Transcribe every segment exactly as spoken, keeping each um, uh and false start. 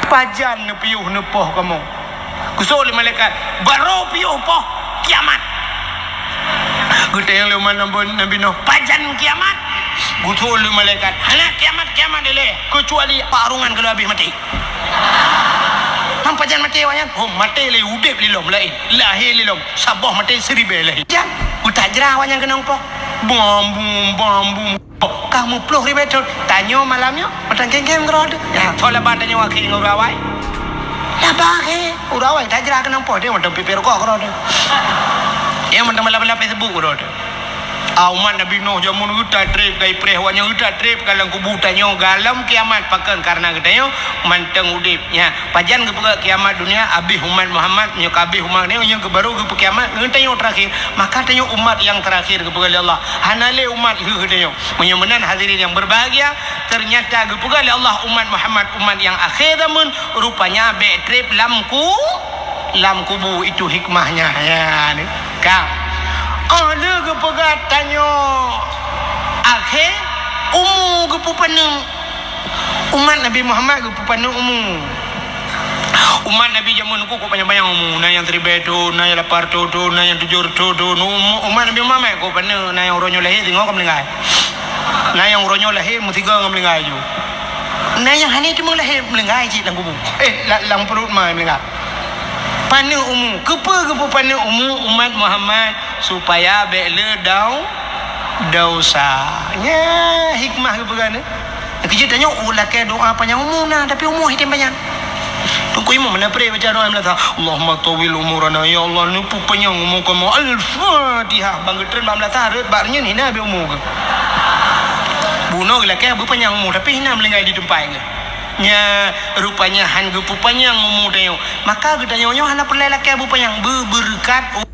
"Pajan neupiôh neupoh kamoe?" Geuseuôt lé malaikat, "Barô piôh poh kiamat." Geutanyong lé umat Nabi, Nabi Nuh, "Pajan kiamat?" Geuseuôt lé malaikat, "Hana kiamat-kiamat ilée, keucuali Pak Rungan ka lheueh habéh maté." "Mang pajan maté awaknyan?" "Oh, maté lé udeb lé lom laén, lahé lé lom, saboh maté siribée lahé." Jan, utak jra awaknyan keunong poh. Bam bum, bam bum. Ka meuploh ribée thon, tanyoe malam nyoe meuteun kém-kém keudroe teuh. Ya, tho laba tanyoe akhé ngon uroe awai. Laba akhé, uroe awai tajra keunong poh, dia meuteun pipéh rukok keudroe teuh. Dia meuteun bala-bala Facebook keudroe teuh. Ah, umat Nabi Nuh jameun geuta treb, gai preh awaknyan geuta treb, ka lam kubu tanyoe, galom kiamat pakon kareuna geutanyoe mantong udeb. Nya, pajan geupeugah kiamat dunia, abéh umat Muhammad, nyoe ka abéh umat nyoe, nyoe baru geupeukiamat, geutanyoe terakhir. Maka tanyoe umat nyang terakhir geupeugah lé Allah. Hana lé umat lheueh geutanyoe. Meunyoe meunan hadirin yang berbahagia, ternyata geupeugah lé Allah umat Muhammad, umat nyang akhé zaman, rupanya bék treb lam ku-, lam kubu, itu hikmahnya. Ya, ni. Ka. Oh, lheueh geupeugah tanyoe akhé, umu geupeupaneuk. Umat Nabi Muhammad geupeupaneuk umu. Umat Nabi jameun nyoe kok panyang-panyang umu, na nyang siribée thon, na nyang lapan reutôh thon, na nyang tujoh reutôh thon. Umu-, umat Nabi Muhammad kok paneuk, na nyang uroe nyoe lahé singoh ka meuninggai. Na nyang uroe nyoe lahé meusigoe ngon meuninggai ju. Na nyang hana teuma lahé meuninggai cit lam kubu. Eh, la-, lam pruet ma meuninggai. Paneuk umu. Keupeue geupeupaneuk umu umat Muhammad? Supaya bék le dau-, desya. Nya hikmah geupeugah nyoe. Keujeuet tanyoe, oh, lakée doa panyang umu na, tapi umu hana tem panyang. Teungku Imum meunan pré baca doa meulasa, "Allahumma tawwil umurana, ya Allah, neupeu panyang umu kamoe." Al-Fatihah. Bang geutreun bak meulasa, rhot bak reunyeun hina habéh umu geuh. Bunoe lakée beupanyang umu, tapi hina meuninggai di teumpat geuh. Nya rupanya han geupeupanyang umu tanyoe. Maka geutanyoe nyoe hana peureulée lakée beupanyang, beu-, beureukat.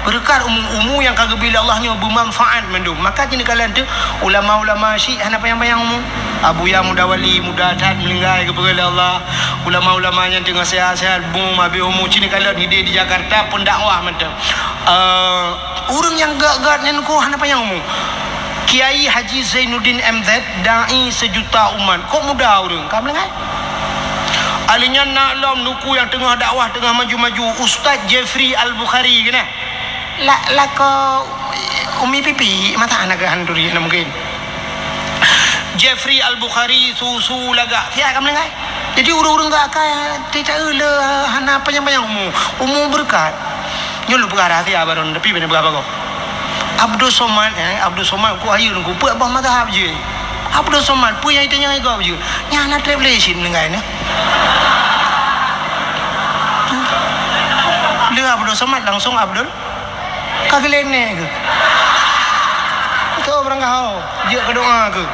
Beureukat umu-umu nyang ka geubri lé Allah nyoe beumanfaat mandum. Maka cit neukalon teuh ulama-ulama syiek hana panyang-panyang umu. Abuya Muda Wali, muda that meuninggai geupeugah lé Allah. Ulama-ulama nyang teungoh seuhat-seuhat, bum habéh umu, cit neukalon hidé di Jakarta peudakwah mantong. Eh, ureuëng nyang gét-gét nyan kok hana panyang umu. Kiai Haji Zainuddin M Z, dai seujuta umat. Kok muda ureuëng, ka meuninggai? Alheuh nyan na lom nuku nyang teungoh dakwah, teungoh maju-maju, Ustaz Jeffrey Al-Bukhari keunan. La-, lakoe Umi Pipi, masa aneuk geuh han turi, hana mungkin. Jeffrey Al-Bukhari, su-su lagak, siat ka meuninggai. Jadi ureuëng-ureuëng gak akai, teucaeu le hana panyang-panyang umu. Umu beureukat. Nyoe lôn peugah rahsia baroe, tapi bèk neupeugah bagoe. Abdul Somad, eh, Abdul Somad ku ayeue nungku peuet boh mazhab jih. Abdul Somad, peue nyang itanyong gob jih? Nyan hana treb lé cit meuninggai nyoe. Le Abdul Somad langsung Abdul ka geulenek keuh. Itu barang kau, jeuet keu doa keuh.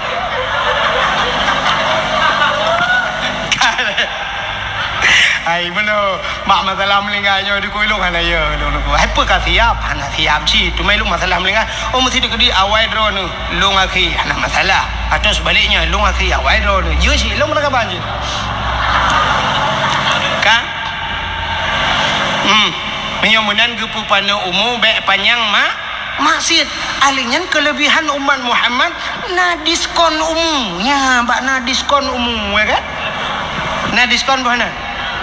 Hai, meunoe, mak masalah meuninggai nyoe dikui lôn hana ya, lôn, lôn. Hai, peue ka siap? Hana siap cit. Teuma lôn masalah meuninggai. Oh, meusti dikeudi awai droeneuh, lôn akhé, hana masalah. Atau sebaliknya, lôn akhé, awai droeneuh. Jeuet cit, lôn meurakaban cit. Ka? Hmm. Meunyoe meunan geupeupaneuk umu, bèk panyang ma-, maksiet. Alheuh nyan keuleubihan umat Muhammad na diskon umu. Nya, bak na diskon umu, ya kan? Na diskon boh na?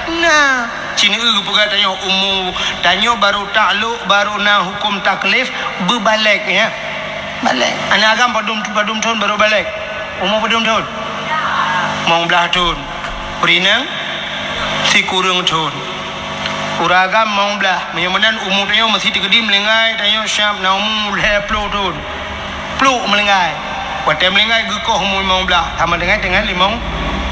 Na. Cit neueu geupeugah tanyoe umu, tanyoe baru taklok, baru na huköm taklif, beubalek, ya. Balek. Aneuk agam padum, padum thon baru balek? Umu padum thon? Limong blaih thon. Ureueng inong sikureueng thon. Ureueng agam limong blaih. Meunyoe meunan umu tanyoe meusti teukeudi meuninggai tanyoe siap na umu lhèe ploh thon. Plôk meuninggai. Watèe meuninggai geukoh umu limong blaih. Sama dengan, dengan limong,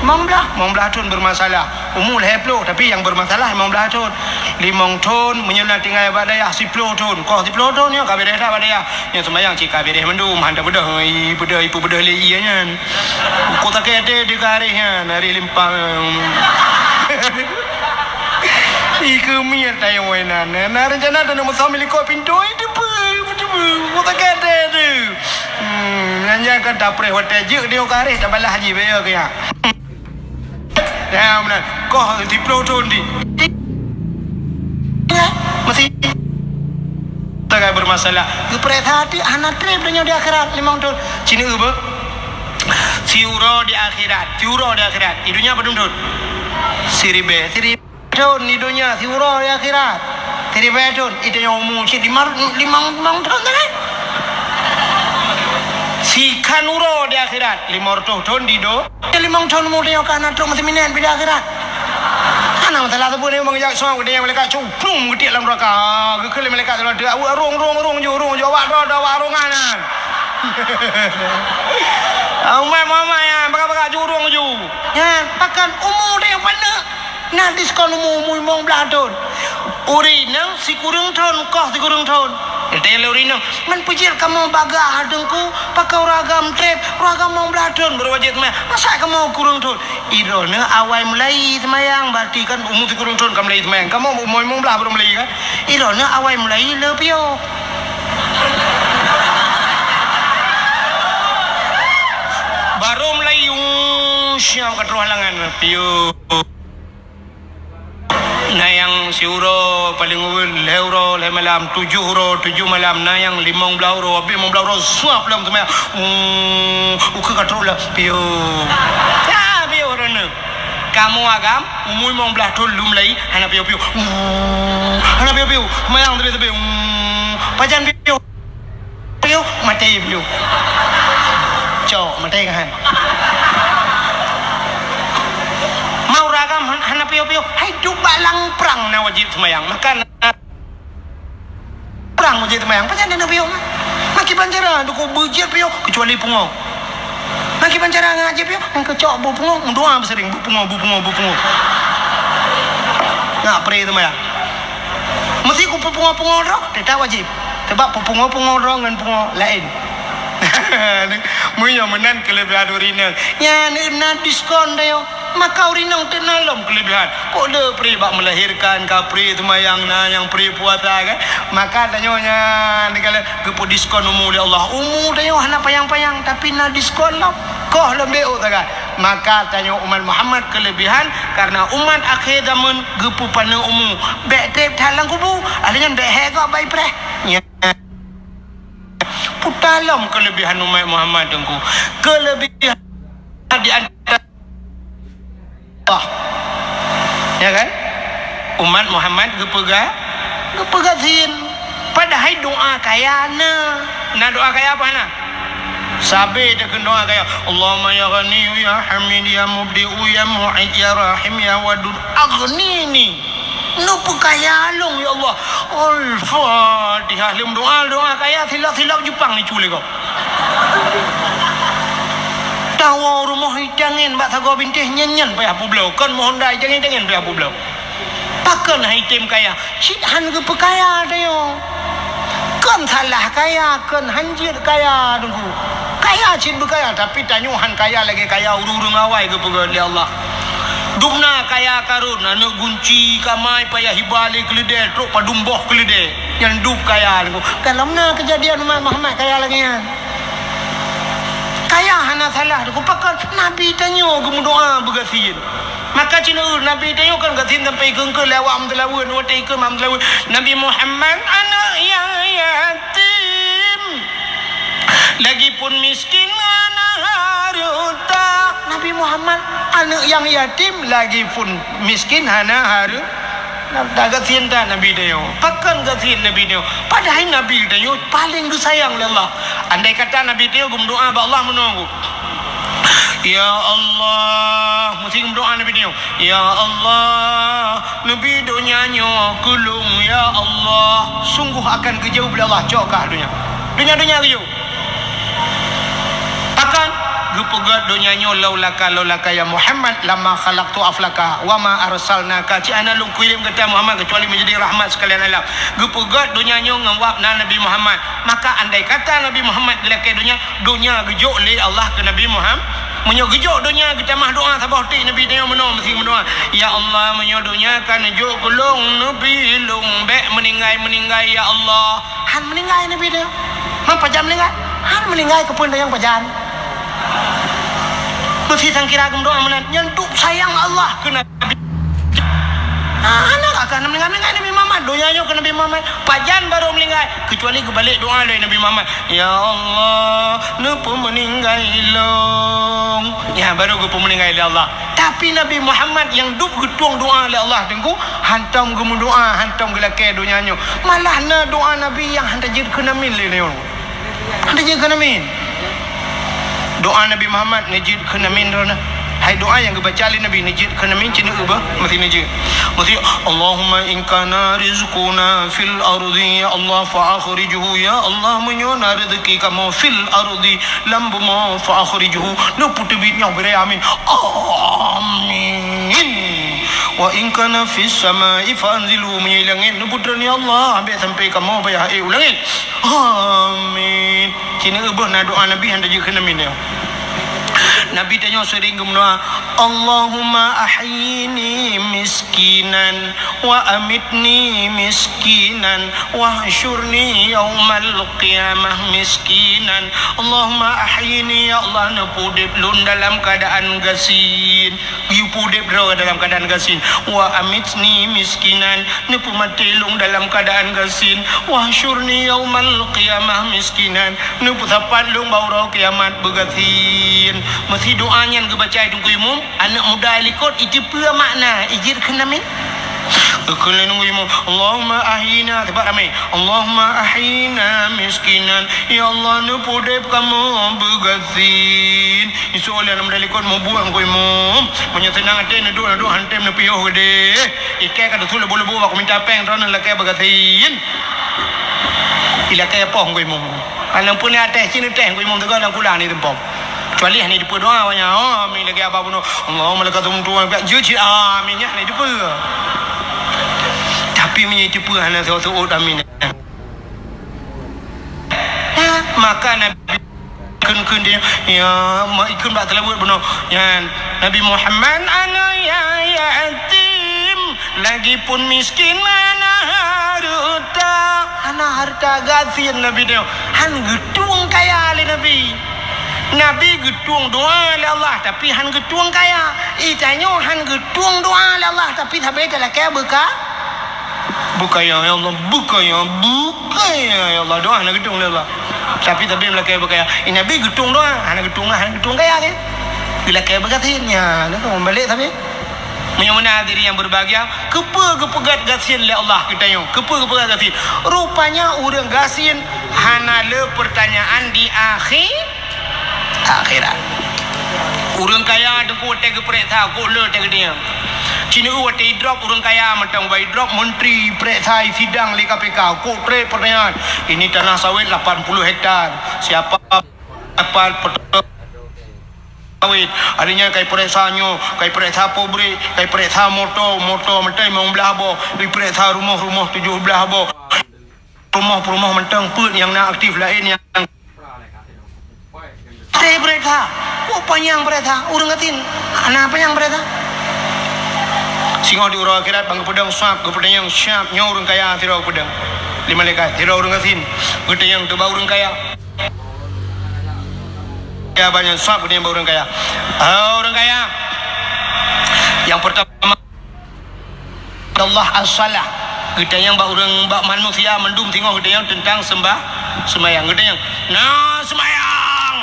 limong blaih. Limong blaih thon bermasalah. Umu lhèe ploh, tapi nyang bermasalah limong blaih thon. Limong thon, meunyoe na tinggai bak dayah siploh thon. Koh siploh thon nyoe ka beureh that bak dayah. Nyoe seumayang cit ka beureh mandum, han tabeudôh, i beudôh, i peubeudoh lé ie nyan. Kok sakét até di ka areh nyan, areh limpang. I keumiet tanyoe inan. Na rencana taneuk meusamé likot pintoe, i teupeue, teupeue. Kok sakét até teuh. Hmm, nyan, nyan kan tapreh watèe jeuet di ka areh, tabalah jih, bèk yo keu nyan. Ya, meunan. Koh siploh thon di. Ya, meusti. Tagai bermasalah. Geupreh that hana treb donya di akhirat limong thon. Cit neueu beuh. Siuroe di akhirat, siuroe di akhirat. Di dunia padum thon? Siribèe, siribèe thon di dunia, siuroe di akhirat. Siribèe thon, itu nyang umu cit lima, limong, limong thon sagai. Sikhan uroe di akhirat, lima ratus thon di do-, limong thon umu tanyoe ka na trok meusiminèt di akhirat. Hana masalah sapeue nyoe, meungeujak soe geutanyoe malaikat cok, plum, geutiek lam neuraka. Geukheun lé malaikat, "Rong, rong, rong ju, rong ju, awak droe, awak rongan." Umat Muhammad nyan, baka-baka ju rong ju. Nyan, pakon umu tanyoe paneuk. Na diskon umu, umu limong blaih thon. Ureueng inong sikureueng thon, koh sikureueng thon. Geutanyong lé ureueng inong, "Man peue jeuet kamoe bagah, Teungku? Pakon ureueng agam trép, ureueng agam limong blaih thon baru wajéb seumayang. Masa kamoe kureueng thon?" Droeneuh awai mulai seumayang, berarti kan umu sikureueng thon ka mulai seumayang. Kamoe umu limong blaih baru mulai kan? Droeneuh awai mulai le piôh. Baru mulai, yung, siap ka troh halangan, piôh. Na nyang siuroe paleng awai, lhèe uroe, lhèe malam, tujoh uroe, tujoh malam, na nyang limong blaih uroe, abéh limong blaih uroe, suap lom seumayang. Hmm, ukeue ka troh lom, piôh. Ka piôh droeneuh. Kamoe agam, umu limong blaih thon lom mulai, hana piôh-piôh. Hmm, hana piôh-piôh. Seumayang teubé-teubé. Hmm, pajan piôh? Piôh, maté piôh. Cok, maté kan? Mau ureueng agam han-, hana piôh-piôh. Hai, duek bak lam prang na wajéb seumayang. Maka na prang wajéb seumayang. Pajan na piôh? Makiban cara, duku beujeuet piôh, kecuali pungo. Makiban cara ngajak piôh, nyang keucok bu pungo, meudoa beusering, bu pungo, bu pungo, bu pungo. Nak pre seumayang. Meusi ku peupungo-pungo droe, teutap wajéb. Sabab peupungo-pungo droe ngon pungo laén. Meunyoe meunan keuleubehan ureueng inong, nyan na diskon tanyoe. Maka ureueng inong teuk na lom keuleubehan. Kok le pre bak melahirkan, ka pre seumayang, na nyang pre puasa kan? Maka tanyoe nyan, kalau geupeu diskon umu lé Allah. Umu tanyoe hana panyang-panyang, tapi na diskon lom. Koh lom beu sagai. Maka tanyoe umat Muhammad keuleubehan, karena umat akhé zaman geupeupaneuk umu. Bèk trép that lam kubu, lheuh nyan bèk hék gob bak ipreh. Nyan. Puta lom keuleubehan umat Muhammad, Teungku. Keuleubehan di antara Allah. Ya kan? Umat Muhammad geupeugah, geupeugah gasien. Padahai doa kaya na. Na doa kaya apa na? Sabe takheun doa kaya, "Allahumma ya Ghaniyyu ya Hamid ya Mubdi'u ya Mu'id ya Rahim ya Wadud, aghnini." Neupeukaya lôn, ya Allah. Al-Fatihah. Lheuh doa, doa kaya, silap-silap Jepang ni cu lé gob. Tawoe rumoh itangen bak sagoe bintéh nyan-nyan payah peubloe. Kon mohon dai tangen-tangen payah peubloe. Pakon hai tem kaya? Cit han geupeukaya tanyoe. Kon salah kaya, kon han jeuet kaya, Teungku. Kaya cit beukaya, tapi tanyoe han kaya lagèe kaya ureueng-ureueng awai geupeugah lé Allah. Dubna kaya Karun, aneuk gunci kamai payah hiba lé keuleudèe, trok padum boh keuleudèe. Nyan dub kaya, Teungku. Gohlom na keujadian umat Muhammad kaya lagèe nyan. Kaya hana salah, Teungku. Pakon Nabi tanyoe geumeudoa beugasien. Maka cit na Nabi tanyoe kan gasien sampai ikheun-kheun lé awak meuteulaweuen, watèe ikheun meuteulaweuen. Nabi Muhammad aneuk nyang yatim, lagi pun miskin hana hareuta. Nabi Muhammad aneuk nyang yatim, lagi pun miskin hana hareu-, hareuta. Gasien that Nabi tanyoe. Pakon gasien Nabi tanyoe? Padahai Nabi tanyoe paleng geusayang lé Allah. Andai kata Nabi tanyoe geumeudoa bak Allah meunoe, "Ya Allah," meusti geumeudoa Nabi tanyoe, "Ya Allah, neubi donya nyoe keu lôn, ya Allah." Sungguh akan geujaweueb lé Allah, "Cok kah donya." Donya-donya geujaweueb. Pakon? Geupeugah donya nyoe, "Laulaka, laulaka ya Muhammad, lama khalaqtu aflaka, wa ma arsalnaka." Cit hana lôn kirém gata Muhammad kecuali meujadi rahmat sekalian alam. Geupeugah donya nyoe ngon wab na Nabi Muhammad. Maka andai kata Nabi Muhammad geulakèe donya, donya geujok lé Allah keu Nabi Muhammad. Meunyoe geujok donya geutamah doa saboh tik Nabi tanyoe meunoe meusti meudoa, "Ya Allah, meunyoe donya ka neujok keu lôn, neubi lôn bèk meuninggai-meuninggai, ya Allah." Han meuninggai Nabi tanyoe. Man pajan meuninggai? Han meuninggai keupeue tanyoe pajan. Meusti sangkira geumeudoa meunan, nyan dub sayang Allah keu Nabi. Ah, hana Ka na meuninggai, meuninggai Nabi Muhammad, donya nyoe keu Nabi Muhammad. Pajan barô meuninggai, keucuali geubalek doa lé Nabi Muhammad, "Ya Allah, neupeumeuninggai lôn." Nyan barô geupeumeuninggai lé Allah. Tapi Nabi Muhammad nyang dub geutueng doa lé Allah, Teungku, hantom geumeudoa, hantom geulakée donya nyoe. Malah na doa Nabi nyang hana jeuet keu namin lé nyoe. Hana jeuet keu namin. Doa Nabi Muhammad neujeuet keu namin droeneuh. Hai doa nyang geubaca lé Nabi neujeuet keu namin, ci neueu beuh, meusti neujeuet. Meusti, "Allahumma in kana rizquna fil ardi, ya Allah, fa akhrijhu, ya Allah, meunyoe na rezeki kamoe fil ardi, lam bumoe, fa akhrijhu, neupeuteubiet nyoe bri, amin. Amin. Wa in kana fis samai fa anzilhu, meunyoe i langét neupeutron, ya Allah, ambek sampai kamoe payah ék u langét." Amin. Ci neueu beuh na doa Nabi hana jeuet keu namin nyoe. Nabi tanyoe seuring geumeudoa, "Allahumma ahyini miskinan wa amitni miskinan wahsyurni yaumal qiyamah miskinan." Allahumma ahyini, ya Allah, neupeudeb lôn dalam keuadaan gasien. Geupeu udeb droe dalam keuadaan gasien. Wa amitni miskinan, neupeumaté lôn dalam keuadaan gasien. Wahsyurni yaumal qiyamah miskinan, neupeusapat lôn bak uroe kiamat beugasien. Meusi doa nyan geubaca Teungku Imum, aneuk muda likot iteupeue makna, ijeuet kheun amin. Geukheun lé Teungku Imum, Allahumma ahyina, sabab ramé. Allahumma ahyina miskinan, ya Allah, neupeu udeb kamoe beugasien. Isok lé aneuk muda likot mubuet Teungku Imum. Meunyoe seunang até neuduek-neuduek han tem neupiôh keudeh. Ikai ka teusu leubu-leubu bak kumita péng droeneuh lakée beugasien. Ilakée poh Teungku Imum. Aneuk peuneuk até cit neutéh Teungku Imum teuga lam kulang ni tempom. Kecuali hana jipeu doa awaknyan. Oh, amin lagée aba bunoe. Allahumma lakasumtu wa jeuet cit. Amin nyan hana jipeu. Tapi meunyoe jipeu hana seuôt-seuôt amin. Ha, maka Nabi kheun-kheun dia, ya, ma ikheun bak seulaweuet bunoe. Nyan, Nabi Muhammad, ana ya yatim, lagipun miskin, ana hareuta. Ana hareuta gasien Nabi nyoe. Han geutueng kaya lé Nabi. Nabi geutueng doa lé Allah, tapi han geutueng kaya. Itanyoe han geutueng doa lé Allah, tapi sabe talakée beuka-, beukaya, ya Allah, beukaya, beukaya, ya Allah. Doa hana geutueng lé Allah. Tapi, tapi meulakée beukaya. Eh, Nabi geutueng doa, hana geutueng, hana geutueng kaya, kan? Geulakée beugasien, ya, lalu balek sabe. Meunyoe meunan hadirin yang berbahagia, keupeue geupeugét gasien lé Allah geutanyoe? Keupeue geupeugét gasien? Rupanya ureuëng gasien hana le pertanyaan di akhi-, akhirat. Ureuëng kaya Teungku watée geupeuriksa, kok le teuh geudeungoe. Ci neueu watée idrop ureuëng kaya mantong, bah idrop menteri peuriksa sidang lé K P K, kok treb pertanyaan. Ini tanah sawit lapan puluh hektar. Siapa dapat petani sawit? Artinya kai peuriksa nyoe, kai peuriksa pabrik, kai peuriksa moto, moto mantong limong blaih boh, kai peuriksa rumoh, rumoh tujoh blaih boh. Peurumoh-peurumoh mantong peuet nyang na aktif laén nyang. Teuh peuriksa. Kok panyang peuriksa? Ureuëng gasien. Hana panyang peuriksa. Singoh di uroe akhirat ban geupeudong swab, geupeutanyong swab nyoe ureuëng kaya sidroe geupeudong. Lé malaikat, sidroe ureuëng gasien. Geutanyong teuh bak ureuëng kaya. Ya, banyak swab geupeutanyong bak ureuëng kaya. Oh, ureuëng kaya. Nyang peurtama Allah as-salah. Geutanyong bak ureuëng, bak manusia mandum singoh geutanyong teuntang seumbah-, seumayang. Geutanyong, "Na seumayang?"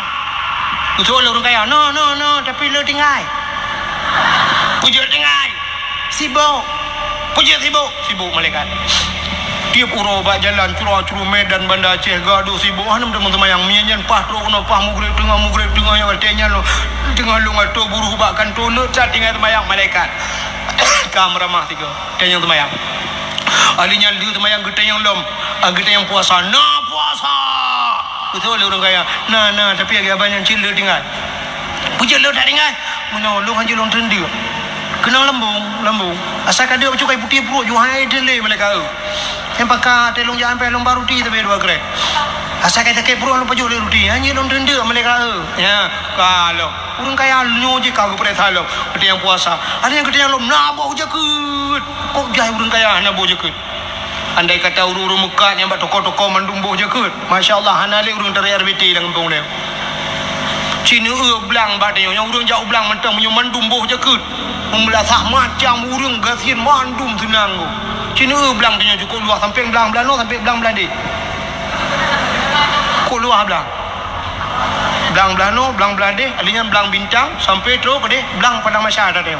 Geuseuôt lé ureuëng kaya, "Na, na, na, tapi le tinggai." "Peue jeuet tinggai?" "Sibok." "Peue jeuet sibok?" "Sibok, malaikat. Tieb uroe bak jalan Cura-Curu Medan Banda Aceh gadôh sibok, hana meuteumé seumayang. Mié nyan paih trok keunoe, paih mugreb teungoh, mugreb teungoh, nyang watée nyan lôn teungoh lôn atô buruh bak kantô, le that tinggai seumayang, malaikat." Ka meuramah sigoe. Tanyong seumayang. Ahli nyan lheueh seumayang geutanyong lom. Ah, geutanyong puasa. "Na puasa!" Geuseuôt lé ureuëng kaya. "Na, na, tapi lagée abang nyan cit le tinggai." "Peue jeuet le that tinggai?" "Meunoe, lôn hanjeuet lôn treun deuk. Keunong lambông, lambông. Asai ka deuk bacut kai putéh pruet, ju hai treun lé malaikat." Nyang paka teuh lôn jak sampai lôn ba ruti tapi dua krek. Asai kai sakét pruet lôn pajoh lé ruti. Hanjeuet lôn treun deuk malaikat. Ya, ka lom. Ureuëng kaya nyoe jih ka geupeuriksa lom, geutanyong puasa. Ada nyang geutanyong lom, na boh jakeuet. Kok jai ureuëng kaya hana boh jakeuet? Andai kata ureuëng-ureuëng meukat nyang bak toko-toko mandum boh jakeuet, masya Allah, hana lé ureuëng tarek R B T lam gampông nyoe. Ci neueu blang bak tanyoe, nyang ureuëng jak u blang mantong meunyoe mandum boh jakeuet. Meulasah macam ureuëng gasien mandum seunang. Cina blang tanyoe cukôp luwah, sampoe blang Beulano, sampoe blang Beuladeh. Cukôp luwah blang. Blang Beulano, blang Beuladeh, alèh nyan blang Bintang, sampoe trôk keudeh blang Padang Mahsyar dah teuh.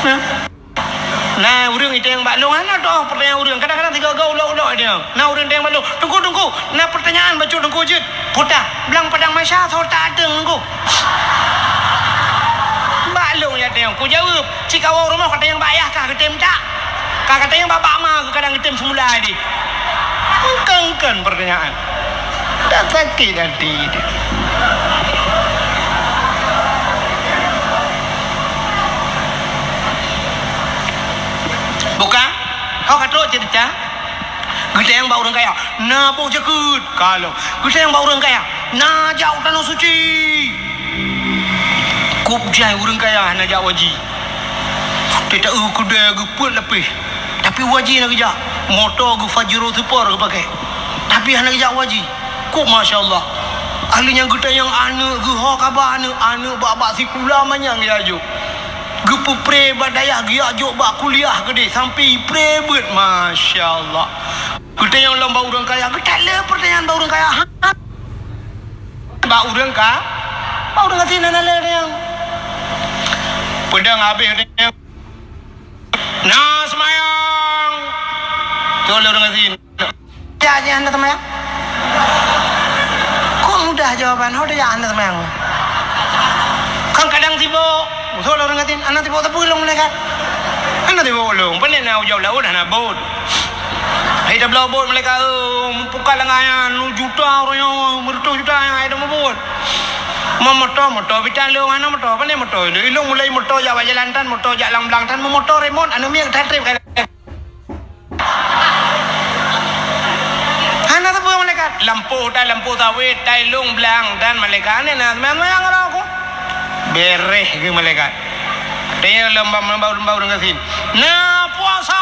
Nah. Na ureuëng iteng bak lôn, hana toh peutanyaan ureuëng. Kadang-kadang sigoe-goe ulok-ulok iteng. Na ureuëng iteng bak lôn, "Teungku, Teungku, na peutanyaan bacut Teungku jeuet." Peugah, "Blang Padang Mahsyar soe ta ateueng, Teungku?" Bak lôn ya teuh, kujaweueb, "Cit kawoe rumoh ka tanyong bak yah kah geutem tak? Ka, ka tanyong bak, bak ma keu kadang geutem seumula di." Engken-engken peutanyaan. Dah sakét até teuh. Bukan? Ho ka trôk ceurita? Geutanyong bak ureuëng kaya, "Na boh jakeuet?" Ka lom. Geutanyong bak ureuëng kaya, "Na jak u Tanoh Suci?" Kôb jai ureuëng kaya hana jak u haji. Teuta eu keudè geupeuet lapéh. Tapi u haji na geujak. Moto geu Pajero Sport geupakè. Tapi hana geujak u haji. Kôb, masya Allah. Ahli nyang geutanyong aneuëk geuh, ho kaba aneuëk, aneuëk bak-bak sikula manyang geujak jok. Geupeupreh bak dayah geujak jok bak kuliah keudeh sampoe ipreh beuet, masya Allah. Geutanyong lom bak ureuëng kaya, geutaleueb peutanyaan bak ureuëng kaya. Ha? Bak ureuëng ka? Bak ureuëng gasien hana lé tanyong. Peudong habéh tanyong. Na seumayang. Teuh lé ureuëng gasien. Ya, ya, hana seumayang. Kok mudah jawaban, ho ya hana seumayang. Kan kadang sibok. Teuh lé ureuëng gasien, hana sibok sapeue lôn malaikat. Hana sibok lôn, pane na ujoe laôt hana bot. Hai tabloe bot malaikat, eh, meupukat lam ayat, nu juta ureuëng nyoe, meureutoh juta nyang hai dah mubuet. Meu moto, moto pih tan lôn, hana moto, pane moto. Ilôn mulai moto jak bak jalan tan, moto jak lam blang tan, meu moto remot, aneuëk miet that treb kai. Hana sapeue malaikat. Lampôh tan, lampôh sawét, tai lôn blang tan malaikat. Aneh na, seumayang-seumayang roh ku. Beréh keu malaikat. Tanyong lom bak, bak, bak ureuëng gasien. Na puasa.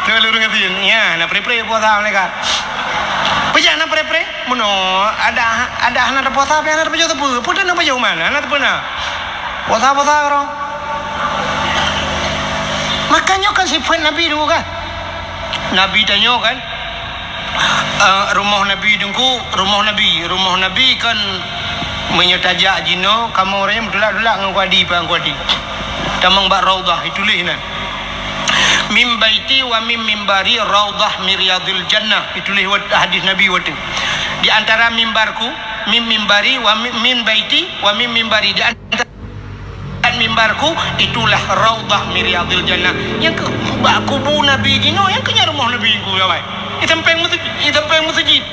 Teuh lé ureuëng gasien. Ya, na pre-pre puasa malaikat. Peue jak na pre-pre? Meunoe, adak, adak hana tapuasa, pih hana tapajoh sapeue. Peue na pajoh mana? Hana sapeue na. Puasa-puasa keudroe. Maka nyoe kan sifat Nabi dulu kan? Nabi tanyoe kan? Eh, rumoh Nabi Teungku, rumoh Nabi, rumoh Nabi kan meunyoe tajak jinoe, kamoe ureuëng meutulak-tulak ngon kuadi, ngon kuadi. Tamong bak Raudhah, ituléh nan. "Min baiti wa min mimbari raudhah min riyadil jannah," ituléh wat-, hadis Nabi watée. Di antara mimbarku, min mimbari wa min, min baiti wa min mimbari, di antara mimbarku itulah raudhah min riyadil jannah. Nyang keu bak kubu Nabi jinoe, nyang keu nyan rumoh Nabi ku, ya, bai. Di sampéng meuseujid, di sampéng meuseujid.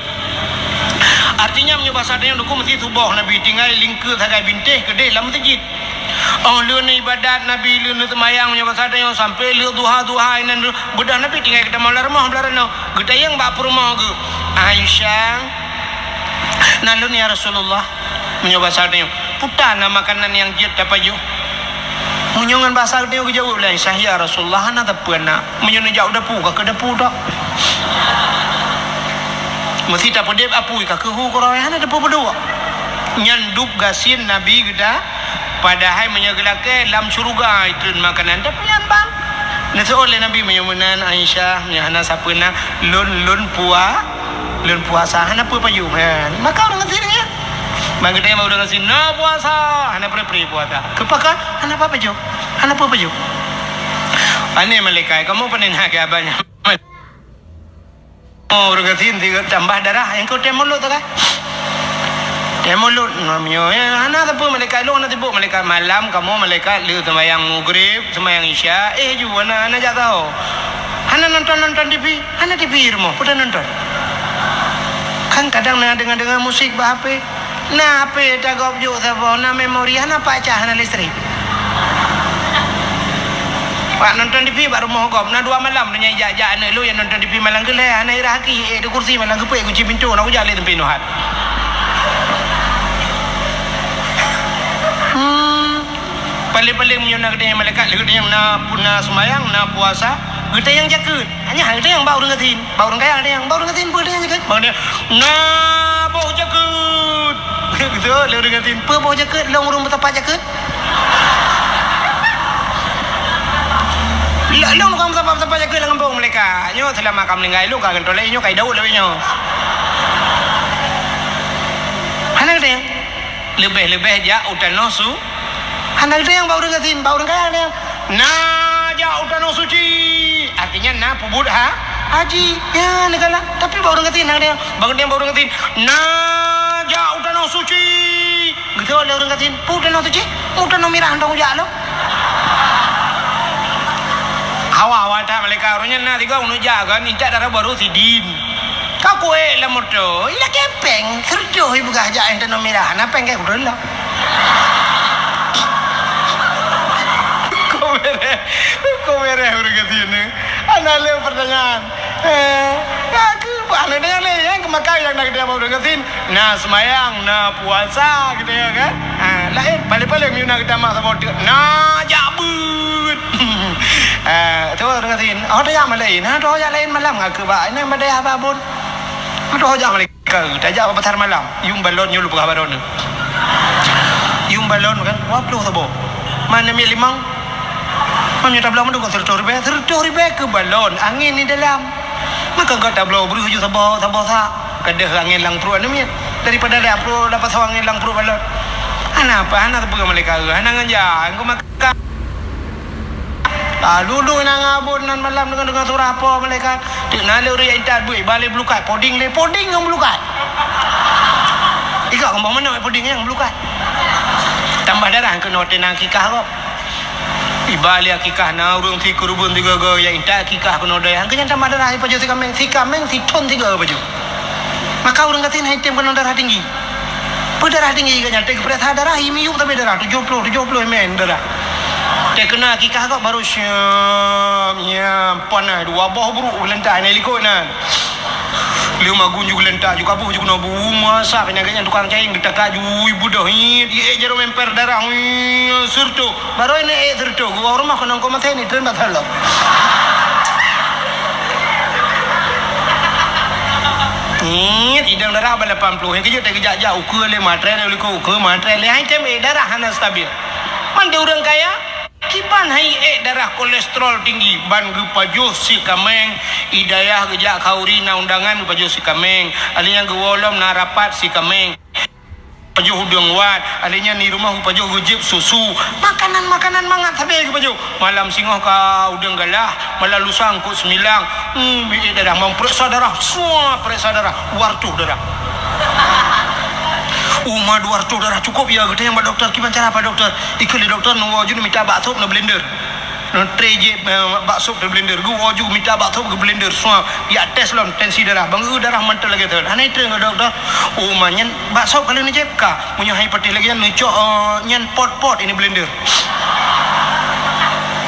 Artinya, meunyoe basa tanyoe Teungku, meusti suboh Nabi tinggai lingkeue sagai bintéh keudeh lam meuseujid. Oh, lheueh ibadat Nabi, lheueh seumayang, meunyoe basa tanyoe, sampoe lheueh duha-duha inan, beudôh Nabi tinggai geutamong lam rumoh, blah runoe. Geutanyong bak peurumoh geuh, "Aisyah, na lôn ya Rasulullah?" Meunyoe basa tanyoe, "Peue na makanan nyang jeuet tapajoh?" Meunyoe ngon basa geutanyoe geujaweueb lé Aisyah, "Ya Rasulullah, hana sapeue na. Meunyoe neujak u dapu, ka keu dapu tok." Meusti tapeudeb apui, ka keu hu keudroe, hana teupeu peuduek. Nyan dub gasien Nabi geuda, padahai meunyoe geulakée lam syeuruga itreun makanan, tapi nyan ban. Neuseuôt lé Nabi, "Meunyoe meunan, Aisyah, meunyoe hana sapeue na, lôn, lôn pua-, lôn puasa, hana peue pajoh." Ha, maka ureuëng gasien nyan. Ban geutanyoe ureuëng gasien, "Na puasa, hana pre-pre puasa." Keupeue ka? Hana peue pajoh. Hana peue pajoh. Pane malaikat, kamoe pane na keu abah nyan. Oh, ureuëng gasien sigoe tambah darah, nyang keu tém mulod tu kan? Tém mulod, meunyoe, eh, hana sapeue malaikat lôn, hana sibok malaikat malam, kamoe malaikat lheueh seumayang Maghrib, seumayang Isya, eh, ju, hana, hana jak saho. Hana nonton-nonton T V, hana T V rumoh, peue tanonton? Kan kadang na deungo-deungo musik bak H P. Na H P tagob jok saboh, na memori, hana pacah, hana listrik. Bak nonton T V bak rumoh gob, na dua malam, na nyang jak-jak aneuk lôn nyang nonton T V malam geulhèe, hana irah aki, ék di kursi malam geupeuék kunci pintoe, na kujak lé teumpi nuhat. Hmm. Paléng-paléng meunyoe na geutanyoe malaikat, lé geutanyoe na, na seumayang, na puasa, geutanyoe jakeuet. Hanya geutanyoe bak ureuëng gasien, bak ureuëng kaya geutanyoe, bak ureuëng gasien peue geutanyoe jakeuet? Bak geutanyoe, na boh jakeuet. Beutôi, lé ureueng gasien. Peue boh jakeuet, lôn ureueng meusapat jakeuet? Lôn, lôn ureueng meusapat-sapat jakeuet lam gampông, malaikat. Nyoe seulama ka meuninggai, lôn ka gantoe lé nyoe, ka idaweueb lé nyoe. Hana geutanyoe. Leubeh-leubeh jak u tanoh su-, hana geutanyoe bak ureueng gasien, bak ureueng kaya geutanyoe. Na jak u tanoh suci. Artinya na peubuet ha-, haji. Ya, neugala. Tapi bak ureueng gasien hana geutanyoe. Bak geutanyoe bak ureueng gasien. Na jak u tanoh suci. Geutanyong lé ureueng gasien, "Peue tanoh suci?" "U tanoh mirah, hantom jak lom." Hawa-hawa that malaikat, ureueng nyan na sigoe uneuk jak kan, intat darah barô sidin. Ka kuék lam moto, ilakée péng, seureutôh ipeugah jak tanoh mirah, na péng keu ureueng lom. Kok bereh, kok bereh ureueng gasien ni? Hana lé pertanyaan. Eh, aku, hana deungoe lé, nyang keumakai nyang na geutanyoe bak ureueng gasien. Na seumayang, na puasa, geutanyoe kan? Ha, laén, paléng-paléng meunyoe na geutamah saboh teuk, na jak beuet. Ha, tu ureueng gasien. Oh, tajak malam laén. Ha, tu jak laén malam ngakeu bak. Ini badai haba bun. Ha, tu jak malam. Ka, tajak bak pasar malam. Yum balon nyoe lôn peugah baroe nyoe. Yum balon kan, dua ploh saboh. Mana miet limong? Meunyoe tabloe mandum kon seureutôh ribèe, seureutôh ribèe keu balon, angén di dalam. Maka ka tabloe breuh ju saboh, saboh sak. Ka deuh angén lam pruet aneuk miet. Daripada lam pruet dapat saboh angén lam pruet balon. Hana apa, hana teupeue malaikat, hana ngeujak, engko maka. Ah, lulu na ngabon nan malam deungon, deungon surah apa malaikat. Teuk na lé ureueng intat beuet, iba lé bulukai, poding lé, poding ngon bulukai. Ikak keumbang manok poding nyang bulukai. Tambah darah keunoe teuh na akikah kok. Iba lé akikah na ureueng si keureubeuen sigoe-goe nyang intat akikah keunoe dayah. Keu nyan tamah darah sipajoh si kaméng, si kaméng si thon sigoe pajoh. Maka ureueng gasien hai tem keunoe darah tinggi. Peue darah tinggi keu nyan, teuh geupeuriksa darah, i miyueb sabe darah, tujoh ploh, tujoh ploh ml darah. Teuh keunoe akikah kok baru syam, nyam, panas, dua boh bruk geuleuntak na likot nan. Lheueh magun ju geuleuntak, ju kaboh ju keunoe bu, masa pih na geuh nyan tukang cain geutaka ju, ui, beudôh, ié, ié jaroe memper darah, ui, seureutôh. Barô ineuk ék seureutôh, geuwoe rumoh keunong keu maté ni, treun bak salop. Niet, idang darah bak lapan ploh, nyang keujeuet teuh geujak-jak ukeue lé, matré lé likot ukeue, matré lé, hai tem ék darah hana stabil. Man di ureueng kaya, kiban hai ék darah kolesterol tinggi, ban geupajoh si kaméng, i dayah geujak khauri na undangan geupajoh si kaméng, alèh nyan geuwoe lom na rapat si kaméng. Pajoh udeueng wat, alèh nyan di rumoh geupajoh geujieb susu. Makanan-makanan mangat sabe geupajoh. Malam singoh ka udeueng galah, malam lusa eungkôt seumilang. Hmm, biet darah, mau peuriksa darah. Sua, peuriksa darah. Dua reutôh darah. Uma dua reutôh darah cukôp ya, geutanyong bak dokto, kiban cara Pak Dokto? Ikheun lé dokto, neuwoe ju neumita bak sop neublender. Neutré jih, eh, bak sop teublender. Geuwoe ju mita bak sop geublender, sua, jak tes lom tensi darah. Ban geu darah mantong lagèe thon. Hana itreun keu dokto. Oh, ma nyan bak sop ka lheueh neujieb ka. Meunyoe hai patéh lagèe nyan neucok, eh, nyan pot-pot ini blender.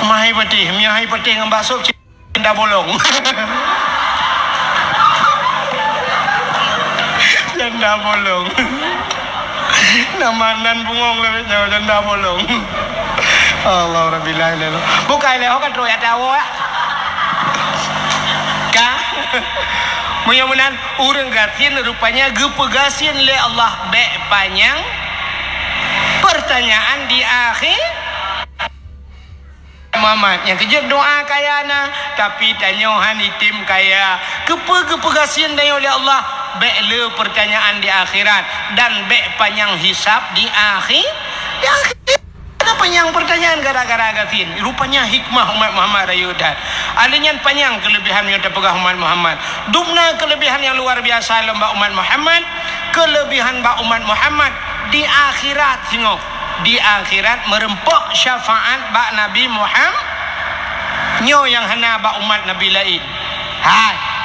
Ma hai patéh, meunyoe hai patéh ngon bak sop cit janda bolong. Janda bolong. Nama nan bungong lé nyoe janda bolong. Allah Rabbil Alamin. Bukai lé, ho ka trok ya tawo ya. Ka? Meunyoe meunan, ureueng gasien rupanya geupeugasien lé Allah bèk panyang pertanyaan di akhé. Muhammad, nyang keujeuet doa kaya na, tapi tanyoe han item kaya. Keupeue geupeugasien tanyoe lé Allah? Bèk le peurtanyaan di akhirat dan bèk panyang hisab di akhi-, di akhirat. Ada panyang peurtanyaan gara-gara gasien. Rupanya hikmah umat Muhammad rayeuk that. Alèh nyan panyang keuleubihan nyang tapeugah umat Muhammad. Dum na keuleubihan nyang luar biasa lom bak umat Muhammad. Keuleubihan bak umat Muhammad di akhirat singoh. Di akhirat meureumpok syafaat bak Nabi Muhammad. Nyoe nyang hana bak umat Nabi laén. Hai.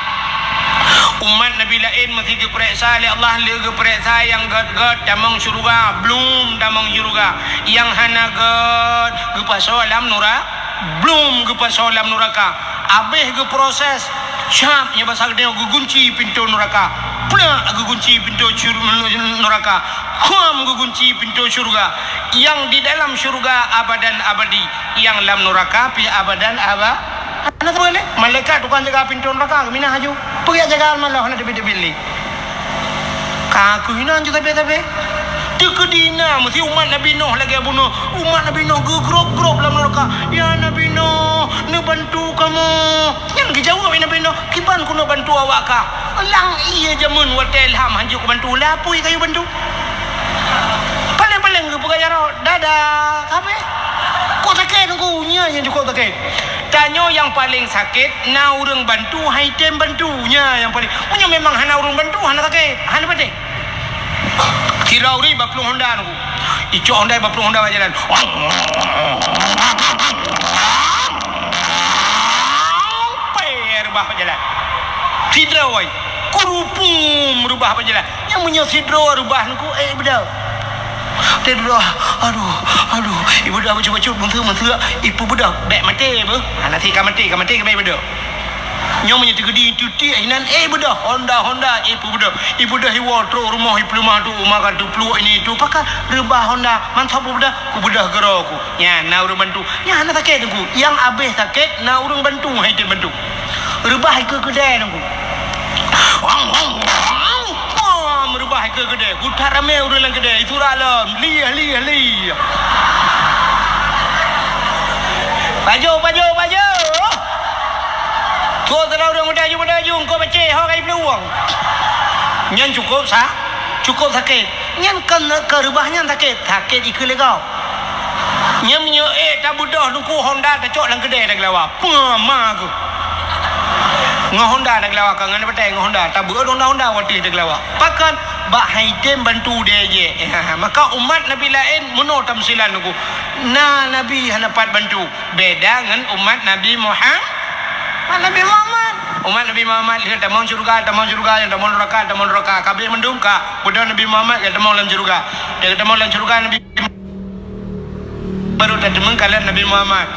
Umat Nabi laén meusé geupareksa lé Allah, le geupareksa nyang gét-gét tamong syeuruga, blum tamong syeuruga. Nyang hana gét geupasoe lam nura-, blum geupasoe lam nuraka. Abéh geuproses, cap nyoe basa geutanyoe geugunci pintoe nuraka. Plak geugunci pintoe syur-, nuraka. Kham geugunci pintoe syeuruga. Nyang di dalam syeuruga abadan abadi, nyang lam nuraka pih abadan aba-, hana sapeue lé. Malaikat tukang jaga pintoe nuraka geuminah laju. Peugah jaga malah hana teubiet-teubiet lé. Ka keuh inan ju sabe-sabe. Teukeudi na meusi umat Nabi Nuh lagée bunoe. Umat Nabi Nuh geugrôb-grôb lam neuraka. "Ya Nabi Nuh, neubantu kamoe." Nyan geujaweueb lé Nabi Nuh, "Kiban keuneuk bantu awak ka? Lang ié jameun watée lham hanjeuet kubantu, lapui kayue bantu." Paléng-paléng geupeugah jaroe, "Dadah, ka habéh." Kok sakét Teungku, nyan nyang cukôp sakét. Tanyoe nyang paléng sakét na ureuëng bantu, han item bantu. Nyan nyang paléng. Meunyoe memang hana ureuëng bantu, hana sakét, hana patéh. Sidroe ureuëng bak plueng honda Teungku. Icok honda bak plueng honda bak jalan. Peureubah bak jalan. Sidroe, kurupum reubah bak jalan. Nyang meunyoe sidroe reubah Teungku, eh, beudôh. Teuh reubah, aduh, aduh, ibeudôh bacut-bacut, meunteuk-meunteuk, ipeubeudôh, bék maté beuh. Hana sit ka maté, ka maté ka bék ibeudôh. Nyoe meunyoe teukeudi tutiek inan, eh, beudôh, honda, honda, eh, peubeudôh. Ibeudôh iwoe trok rumoh, ipeuleumah tu, uma ka teupluek ini itu, pakat reubah honda, mantong peubeudôh, kubeudôh keudroe ku. Nyan na ureuëng bantu. Nyan hana sakét Teungku. Nyang abéh sakét na ureuëng bantu, han item bantu. Reubah ikeue keudée Teungku. Wang, wang, wang. Wah, meurubah ikeue keudée. Geutak ramé ureuëng lam keudée. Isurak lom. Lieh, lieh, lieh. Pajoh, pajoh, pajoh. Trok sidroe ureuëng meudayu-meudayu, eungkôt pacéh, ho ka iplueng. Nyan cukôp sa-, cukôp sakét. Nyan kon keu reubah nyan sakét, sakét ikeue lé gob. Nyan meunyoe ék tabeudôh Teungku, honda tacok lam keudée tageulawa. Peue ma keuh. Ngon honda tageulawa ka ngon batée ngon honda, tabeuet honda-honda watée tageulawa. Pakon? Bak han item bantu deh jeh. Maka umat nabi laén meunoe tamsilan Teungku. Na nabi hana pat bantu. Beda ngon umat Nabi Muham-, umat Nabi Muhammad. Umat Nabi Muhammad lheueh tamong syeuruga, tamong syeuruga, nyang tamong nuraka, tamong nuraka. Ka abéh mandum ka, beudôh Nabi Muhammad nyang tamong lam syeuruga. Nyang tamong lam syeuruga Nabi, baru tateumeung kalon Nabi Muhammad.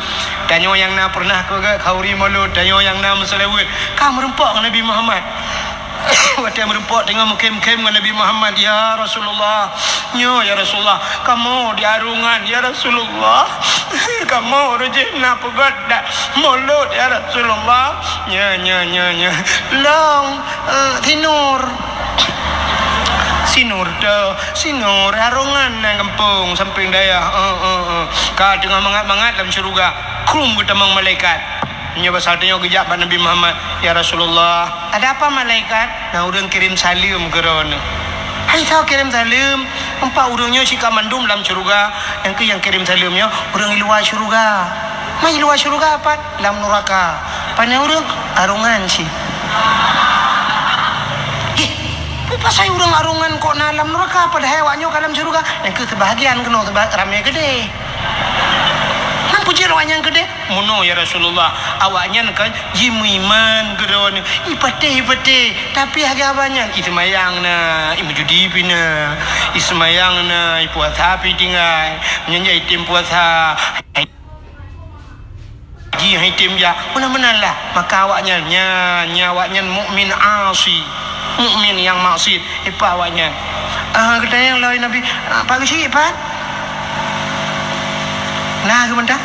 Tanyoe nyang na peureunah keu geuh khauri mulod, tanyoe nyang na meuseulaweuet, ka meurumpok ngon Nabi Muhammad. Watée meurumpok teungoh meukhém-khém ngon Nabi Muhammad, "Ya Rasulullah, nyoe ya Rasulullah, kamoe di Arungan, ya Rasulullah, kamoe reujen na peugét dak mulod, ya Rasulullah." "Nyoe, nyoe, nyoe, nyoe. Long, eh, sinur." "Sinur teuh, sinur Arungan na gampông sampéng dayah." Eh, eh, eh. Ka teungoh mangat-mangat lam syeuruga, krum geutamong malaikat. Nyoe basa tanyoe geujak bak Nabi Muhammad, "Ya Rasulullah, ada apa malaikat?" "Na ureuëng kirém saleuem keu droeneuh." "Hai soe kirém saleuem?" "Empat ureuëng nyoe sika mandum lam syeuruga, nyang keu nyang kirém saleuem nyoe ureuëng i luwa syeuruga." "Ma i luwa syeuruga pat?" "Lam nuraka." "Pane ureuëng?" "Arungan si." "Ih, peue pasai ureuëng Arungan kok na lam nuraka, padahai awak nyoe ka lam syeuruga?" "Nyang keu seubahagian keunoe, seuba-, ramé keudeh." "Nan peue jeuet awak nyan keudeh?" "Meunoe, ya Rasulullah, awak nyan kan jimeuiman keu droeneuh, ipatéh-ipatéh, tapi lagée awak nyan, iseumayang na, imeujudi pi na, iseumayang na, ipuasa pi tinggai, meunyan jak item puasa, haji han item jak, meunan-meunan lah." Maka awak nyan, nyan, nyan awak nyan mukmin asi, mukmin nyang maksiet. Ipa awak nyan. Ah, geutanyong lé Nabi, "Ah, Pak Geuchik, Pak?" "Na keuh mantong?"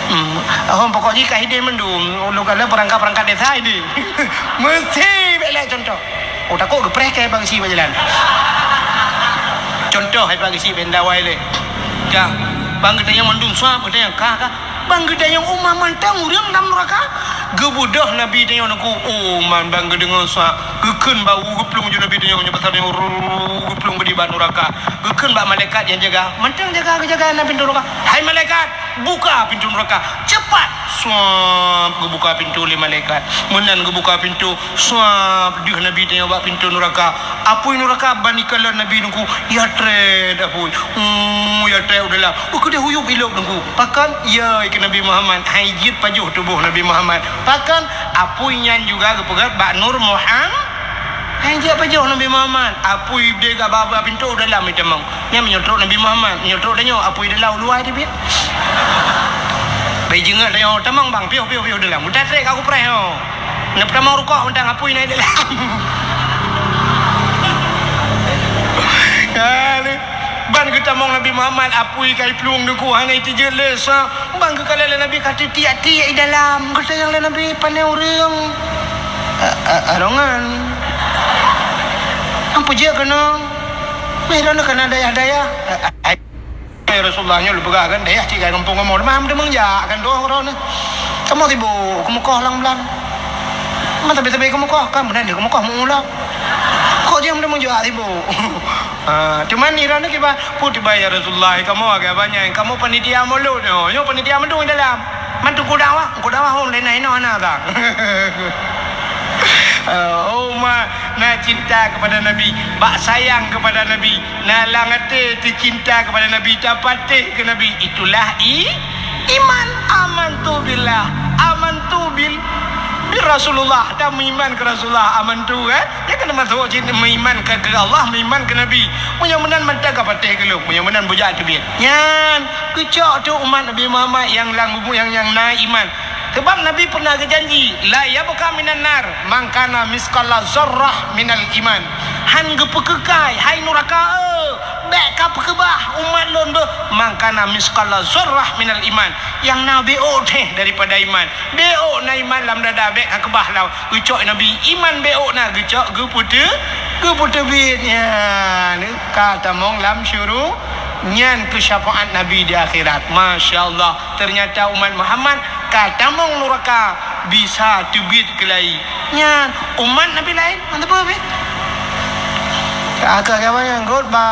Hmm. Oh, pokok jih ka hideh mandum. Ulôn kala peurangkat-peurangkat desa hideh. Meusti bék lé contoh. Oh, takot geupreh keu Pak Geuchik bak jalan. Contoh hai Pak Geuchik bék dawai lé. Ka, bang geutanyong mandum suap geutanyong ka, ka. Bang geutanyong uma mantong ureuëng lam nuraka. Geubeudôh Nabi tanyoe Teungku, oh, man bang geudeungoe sa, geukheun bak u geuplueng ju Nabi tanyoe, nyoe pasal tanyoe, ruu, geuplueng geudi bak nuraka. Geukheun bak malaikat nyang jaga, mantong jaga, geujaga na pintoe nuraka. "Hai malaikat, buka pintoe nuraka, cepat!" Suap, geubuka pintoe lé malaikat. Meunan geubuka pintoe, suap, deuh Nabi tanyoe bak pintoe nuraka. Apui nuraka ban ikalon Nabi Teungku, ya trét apui. Hmm, ya trét u dalam. Beukeudeh huyup ilop Teungku. Pakon? Ya, ikeu Nabi Muhammad. Han jeuet pajoh tuboh Nabi Muhammad. Pakon? Apui nyan juga geupeugét bak Nur Muham-, han jeuet pajoh Nabi Muhammad. Apui deh ka bak, bak pintoe u dalam itamong. Nyan meunyoe trok Nabi Muhammad, meunyoe trok tanyoe apui dalam u luwa teubiet. Bai jeungeuk tanyoe tamong bang, piôh, piôh, piôh dalam. Udah trét ka kupreh nyoe. Neupeutamong rukok mantong apui na i dalam. Aduh. Ban geutamong Nabi Muhammad apui ka iplueng Teungku hana iteujeut lé sa. Ban geukalon lé Nabi ka teutiek-tiek i dalam. Geutanyong lé Nabi, "Pane ureuëng?" "A-, a-, Arongan." Peujeuet keunoe, weh, droeneuh ka na dayah-dayah. Eh, eh, eh, Rasulullah nyoe lôn peugah kan, dayah cit ka gampông kamoe. Teuma meuteumé jak kan droe droeneuh. Kamoe sibuk keumeukoh lam blang. Masa sabe-sabe keumeukoh, kan meunan di keumeukoh meuulang. Kok jeuet meuteumé jak sibuk. Ha, teuma ni droeneuh kiban, peue tiba ya Rasulullah, kamoe agak banyak, kamoe panitia mulod nyoe, nyoe panitia meudong dalam. Man teungku dakwah, teungku dakwah hom lé na inoe hana sang. Eh, oh ma, na cinta kepada Nabi, bak sayang kepada Nabi, na lam até teucinta kepada Nabi, tapatéh keu Nabi, itulah i-, iman. Amantu billah, amantu bil, bil Rasulullah, dan meuiman keu Rasulullah, amantu, eh? Nyan ka teumasok cit meuiman keu, keu Allah, meuiman keu Nabi. Meunyoe meunan mantong ka patéh keu lôn, meunyoe meunan bujak teubiet. Nyan, geucok teuk umat Nabi Muhammad nyang lam gubuk nyang, nyang na iman. Sebab Nabi pernah geujanji, "La yabqa minan nar man kana misqala zarrah minal iman." Han geupeukeukai, hai nuraka, eh, bék ka peukeubah umat lôn beuh, "man kana misqala zarrah minal iman." Nyang na béok teuh daripada iman. Béok na iman lam dada, bék ka keubah lam. Geucok Nabi, iman béok na geucok, geupeuteu-, geupeuteubiet nyan. Ka tamong lam syuru-, nyan keu syafaat Nabi di akhirat. Masya Allah, ternyata umat Muhammad ka tamong nuraka bisa teubiet keulai. Nyan, umat Nabi laén, mantap apa, Nabi? Ka, ka, ka, ka, ngot ba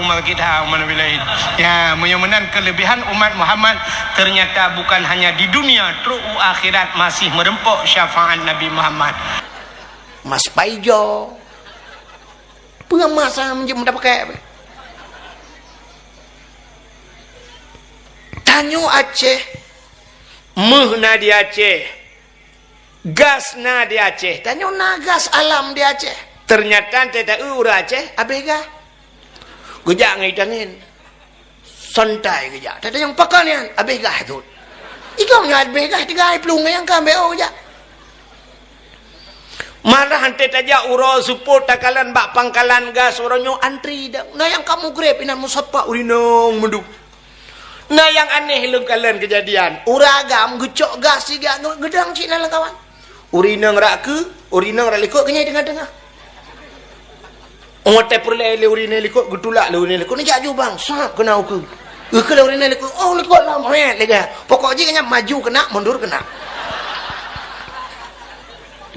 umat kita, umat Nabi laén. Ya, meunyoe meunan kelebihan umat Muhammad, ternyata bukan hanya di dunia, trok u akhirat masih meureumpok syafaat Nabi Muhammad. Mas paijo. Peue masa meunjeuet meudapat? Tanyoe Aceh, méuh na di Aceh, gas na di Aceh. Tanyoe na gas alam di Aceh. Ternyata teuh ta-, ureuëng Aceh abéh gas. Geujak ngon ié tangen. Santai geujak. Teuh ta-, nyang pakon nyan abéh gas thot. Ikong nyan abéh gas tiga plueng nyang ka béo geujak. Malah teuh tajak uroe seupôt takalon bak pangkalan gas uroe nyoe antri dang. Na nyang ka mugreb inan musapa urinong meudub. Na nyang aneh lôn kalon keujadian. Ureuëng agam geucok gas siga nge-, geudang cit na lam kawan. Urinong rak keu, urinong rak likot keunyai teungoh-teungoh. Oh, watée peureulée lé urinong likot, geutulak lé urinong likot. Neujak ju bang, sab keuna ukeue. Ukeue lé urinong likot, oh likot lam, hét lega. Pokok jih keunyang maju keunak, mundur keunak.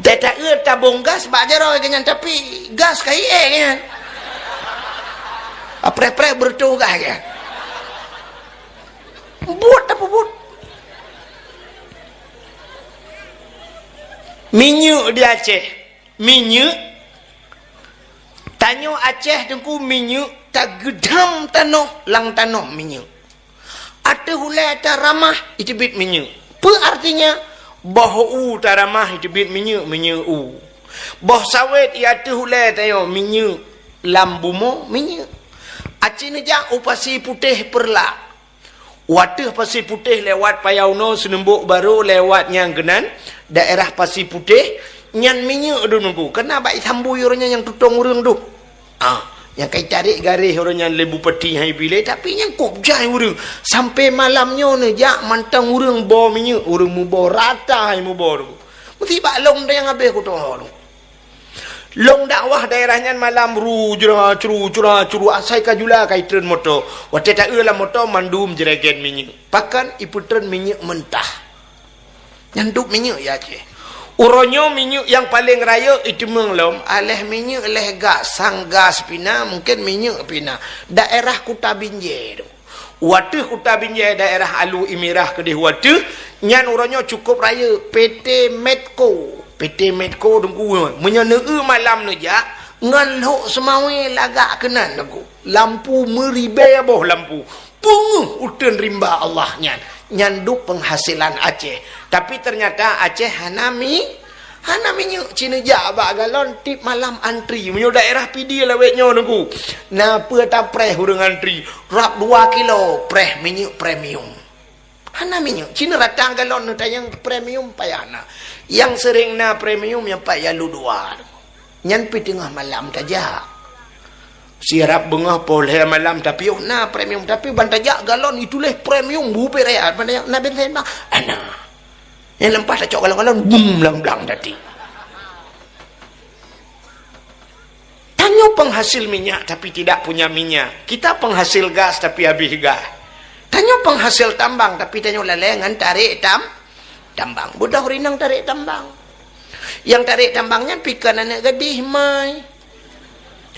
Teuh ta-, eu tabong gas bak jaroe keunyang, tapi gas ka ié keunyang. Apreh-preh beureutoh gas keunyang. Buet apa buet? Minyeuk di Aceh. Minyeuk. Tanyoe Aceh teungku minyeuk tageudam tanoh, lam tanoh minyeuk. Ateueh ulée taramah, iteubiet minyeuk. Peue artinya? Boh u taramah, iteubiet minyeuk, minyeuk u. Boh sawét i ateueh ulée tanyoe minyeuk, lam bumoe minyeuk. Aci neujak u Pasi Putéh Peureulak. Wateueh Pasi Putéh lewat Payau noe, Seuneubok Barô lewat nyang keunan, daerah Pasi Putéh, nyan minyeuk dum nunggu. Keuna bak Isambui uroe nyan nyang tutong ureuëng dum. Ah, nyang ka itarek garéh uroe nyan lé bupati hai bilé, tapi nyang kôb jai ureuëng. Sampai malam nyoe neujak mantong ureuëng boh minyeuk, ureuëng muboh rata hai muboh dum. Meusti bak lông dang habéh kutoh dum. Lông dakwah daerah nyan malam ru jra cru cra cru asai ka jula ka itreun moto. Watée ta-eu lam moto mandum jeuregen minyeuk. Pakon ipeutreun minyeuk mentah. Nyan dub minyeuk ya Aceh. Uroe nyoe minyeuk nyang paleng rayeuk iteumeung lom, aléh minyeuk léh gas, sang gas pina, mungken minyeuk pina. Daerah Kuta Binjai tu. Wateueh Kuta Binjai daerah Alu Imirah keudeh wateueh, nyan uroe nyoe cukôp rayeuk, P T Medco. P T Medco teungku, meunyoe neu-eu malam neujak, ngon lhok seumawé lagak keunan teungku. Lampu meuribée boh lampu. Peungeuh uteuen rimba Allah nyan. Nyan dub peunghasilan Aceh. Tapi teunyata Aceh hana mi-, Hana minyeuk, ci neujak bak galon tiep malam antri. Meunyoe daerah Pidie lawét nyoe teungku, na peue tapreh ureuëng antri, rab dua kilo preh minyeuk premium. Hana minyeuk, ci neurata galon neutanyong premium payah na. Nyang seuréng na premium nyang pat ya lu dua. Nyan pi teungoh malam tajak. Sirab beungoh poh lhée malam tapi oh na premium, tapi ban tajak galon ituléh premium bubé raya ban tajak na bensin bah. Ana. Nyang leumpah tacok galon-galon, bum, blang-blang tadi. Tanya Tanyoe penghasil minyak tapi tidak punya minyak. Kita penghasil gas tapi habis gas. Tanyoe penghasil tambang tapi tanyoe lalai ngon tarek tam-, tambang. Beudôh ureueng inong tarek tambang. Nyang tarek tambang nyan pih kon aneuk gadih mai.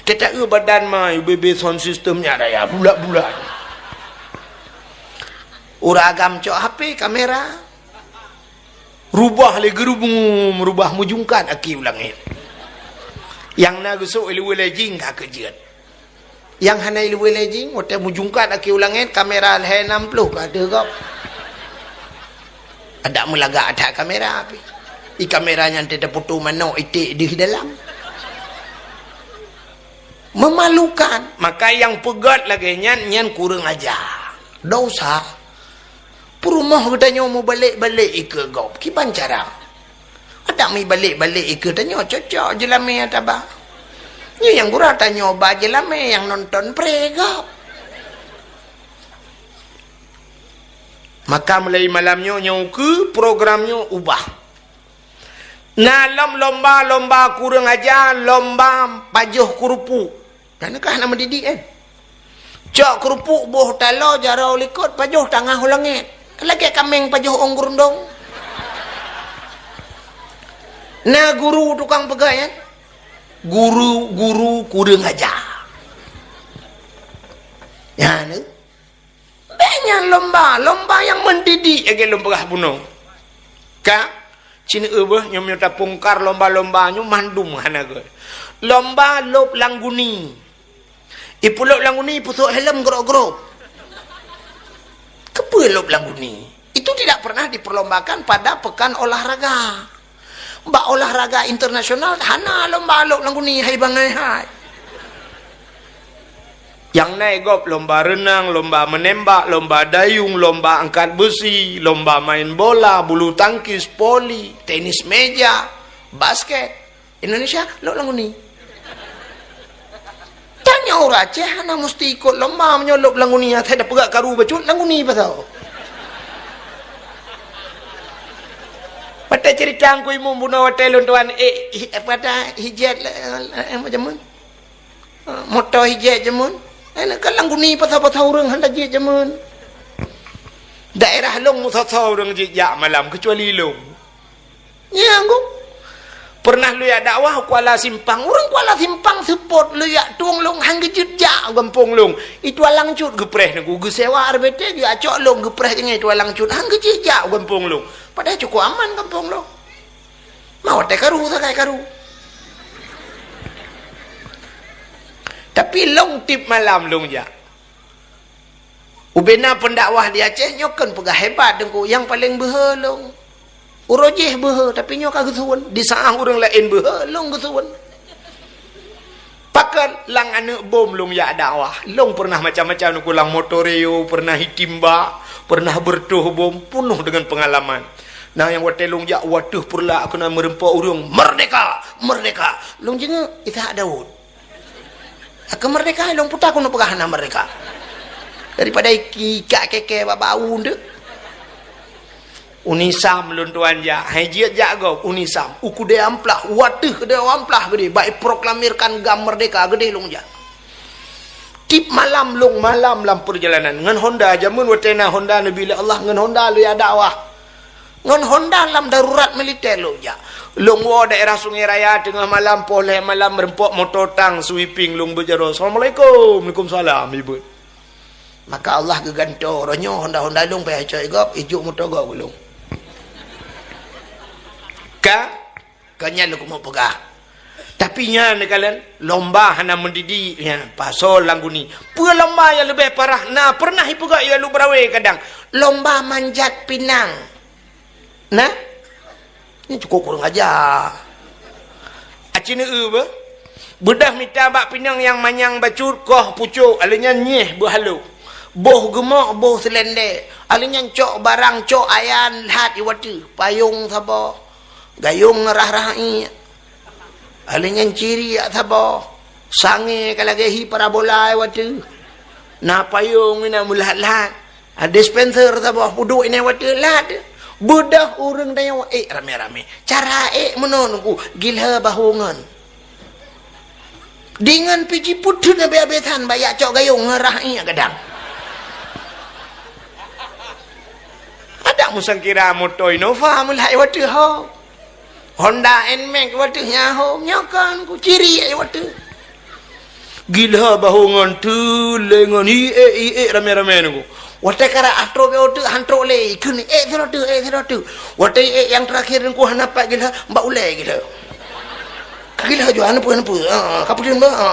Teuta-eu badan mai, U B B sound system nyan raya, bulat-bulat. Ureueng agam cok H P, kamera. Rubah lé geurubum, rubah meujungkat akhé u langét. Nyang na geusok ileue lé jing ka keujeuet. Nyang hana ileue lé jing, watèe meujungkat akhé u langét, kamera lhèe nam ploh ka deuh gob. Adak meulagak that kamera pih. I kamera nyan teuta foto manok iték deuh dalam. Memalukan. Maka nyang peugöt lagèe nyan, nyan kureueng aja. Dosa. Peurumoh geutanyoe mubalek-balek ikeue gob. Kiban cara? Adak mibalek-balek ikeue tanyoe cocok jeulamé ata ba. Nyoe nyang gura tanyoe ba jeulamé nyang nonton pré gob. Maka mulai malam nyoe, nyoe ukeue program nyoe ubah. Na lom lomba-lomba kureueng aja, lomba pajoh keurupuk. Nyan kah na mendidik, eh? Cok keurupuk boh taloe jaroe likot pajoh tangah u langét. Lagèe kaméng pajoh ôn geurundong. Na guru tukang peugah, ya? Guru, guru kureueng aja. Nyan, eh? Bèk nyan lomba, lomba nyang mendidik lagèe lôn peugah bunoe. Ka, ci neueu beuh nyoe meunyoe tapungkar lomba-lomba nyoe mandum hana gèt. Lomba lôb lam guni. Ipeulôb lam guni, ipeusôk helm grôp-grôp. Keupeue lôb lam guni? Itu tidak pernah diperlombakan pada pekan olahraga. Bak olahraga internasional hana lomba lôb lam guni hai bangai hai. Nyang na i gob lomba reunang, lomba meunembak, lomba dayung, lomba angkat beusi, lomba main bola, bulu tangkis, voli, tenis meja, basket. Indonesia lôb lam guni. Tanyoe ureueng Aceh hana musti ikot lomba meunyoe lôb lam guni, asai da peugah karu bacut lam guni pasal. Watèe cerita Teungku Imum bunoe watèe lôn tuan, eh, hi-, apa dah, hijat, eh, eh, macam mana? Eh, moto hijat jameun. Eh, kan lam guni pasal-pasal ureueng hana jeuet jameun. Daerah lôn meusoe-soe ureueng jijak malam, kecuali lôn. Nyan, Gung. Pernah lôn jak dakwah u Kuala Simpang. Ureueng Kuala Simpang seupôt lôn jak tueng lôn han geujeuet jak u gampông lôn. I tualang cut geupreh Teungku, geusewa R B T geuacok lôn geupreh keunoe i tualang cut. Han geujeuet jak u gampông lôn. Padahai cukup aman gampông lôn. Ma watèe karu sagai karu. Tapi lôn tiep malam lôn jak. Ubena pendakwah di Aceh nyoe kon peugah hebat Teungku, nyang paleng beuhe lôn. Uroe jih beuhe, tapi nyoe ka geusuwen. Di saat ureueng laén beuhe, lôn geusuwen. Pakon lam aneuk bom lôn jak dakwah. Lôn pernah macam-macam Teungku, lam motor Rio, pernah itimbak, pernah beureutoh bom, peunoh deungon peungalaman. Na nyang watèe lôn jak u ateueh peureulak keunan meureumpok ureueng, "Merdeka! Merdeka!" Lôn jingeuk, Ishak Daud. Ka merdeka, lôn puta keuneuk peugah hana merdeka. Daripada iki, ikak kèe-kèe bak bau deuh. UNISAM lôn tuan jak, hai jeuet jak gob, UNISAM. U keudè amplah, u ateueh keudè amplah geudeh, bak iproklamirkan GAM merdeka, geudeh lôn jak. Tiep malam lôn malam lam peurjalanan. Ngon Honda, jameun watèe na Honda neubri lé Allah, ngon Honda lôn jak dakwah. Ngon Honda lam darurat militer lôn jak. Lôn woe daerah Sungai Raya teungoh malam, poh lhèe malam, reumpok moto tang, sweeping, lôn beuet jaroe, "Assalamualaikum." "Waalaikumsalam," ibeut. Maka Allah geugantoe, roh nyoe Honda-Honda lôn payah icok i gob, ijok moto gob keu lôn. Ka? Ka nyan lôn keumeung peugah. Tapi nyan neukalon, lomba hana mendidik nyan, pasoe lam guni. Peue lomba nyang leubeh parah na pernah ipeugah i Lueng Beurawe kadang? Lomba manjat pinang. Nah? Nyan cukup kurang aja. Aci neueu beuh. Beudôh mita bak pinang nyang manyang bacut, koh pucôk, alèh nyan nyieh beuhalôh. Boh geumok, boh seulendek. Alèh nyan cok barang, cok ayan, lhat i watèe. Payong saboh. Gayong rah-rah iék. Alèh nyan ciriak saboh. Sangè ka lagèe hi parabola i watèe. Na payong inan meulhat-lhat. Ha, dispenser saboh peuduek inan watèe lhat. Beudôh ureueng tanyoe ék ramè-ramè. Cara ék meunoe Teungku, gilhé bahongon. Deungon pih jipeutreun habéh-habéh that bak jak cok gayong ngon rah iék gadang. Adak meusangkira moto Innova meulhai wateuh ho. Honda Nmax wateuh nyan ho, nyoe kon ku ciri wateuh. Gila bahu ngon teulé ngon iék-iék ramé-ramé nunggu. Watée karap atrok bak wateuh hantrok lé, ikheun ék sidroe teuk, ék sidroe teuk. Watée ék nyang teurakhir nunggu hana pat gila, bak ulée gila. Ka gila jua, hana peue, hana peue. Ha, ka peudeueng bah. Ha.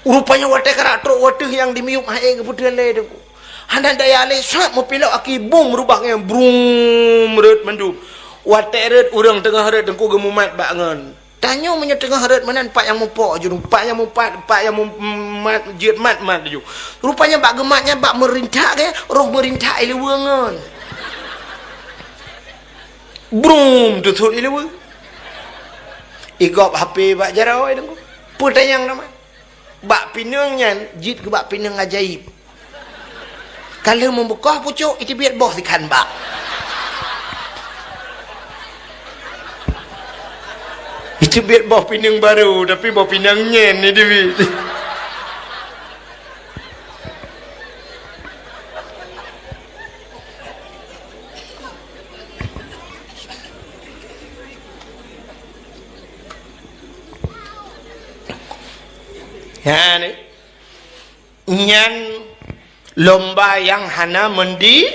Rupanya watée karap trok wateuh nyang dimiyueb hai ék geupeutreun lé tu. Hana daya lé, sat meupilok aki bum rubah ngon brum rot mandum. Watée rot ureuëng teungoh rot teungku geumumat bak ngon. Tanyoe meunyoe teungoh rot meunan pat nyang mupok ju, pat nyang mupat, pat nyang mumat jeuet mat-mat ju. Rupanya bak geumat nyan bak meurintak ke, roh meurintak ileue ngon. Brum teusut ileue. Igop H P bak jaroe teungku. Peutanyong nama? Bak pineung nyan jeuet keu bak pineung ajaib. Ka lheueh meubeukah pucok, iteubiet boh sikhan bak. Iteubiet boh pineung barô, tapi boh pineung nyan iteubiet. Nyan, nyan lomba nyang hana mendi-,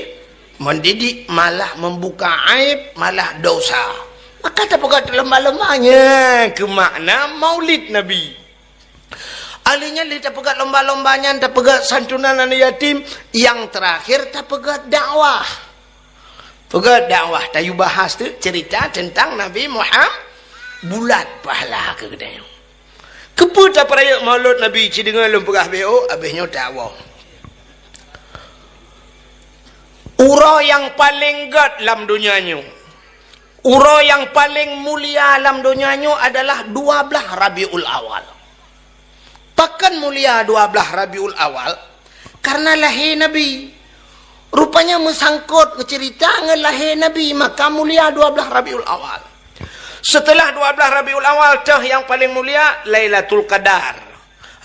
mendidik, malah membuka aib, malah dosa. Maka tapeugah lomba-lomba nyan keu makna Maulid Nabi. Ahli nyan lé tapeugah lomba-lomba nyan, tapeugah santunan aneuk yatim, nyang terakhir tapeugah dakwah. Peugah dakwah, tayue bahas tu cerita tentang Nabi Muhammad, bulat pahala keu geutanyoe. Keupeue tapeurayeuk Maulud Nabi, ci deungoe lôn peugah B O, abéh nyoe tawoe. Uroe nyang paleng gét lam donya nyoe, uroe nyang paleng mulia lam donya nyoe adalah dua blaih Rabiul Awal. Pakon mulia dua blaih Rabiul Awal? Karena lahé Nabi. Rupanya meusangkot cerita ngon lahé Nabi, maka mulia dua blaih Rabiul Awal. Seuteulah dua blaih Rabiul Awal, teuh nyang paleng mulia Lailatul Qadar.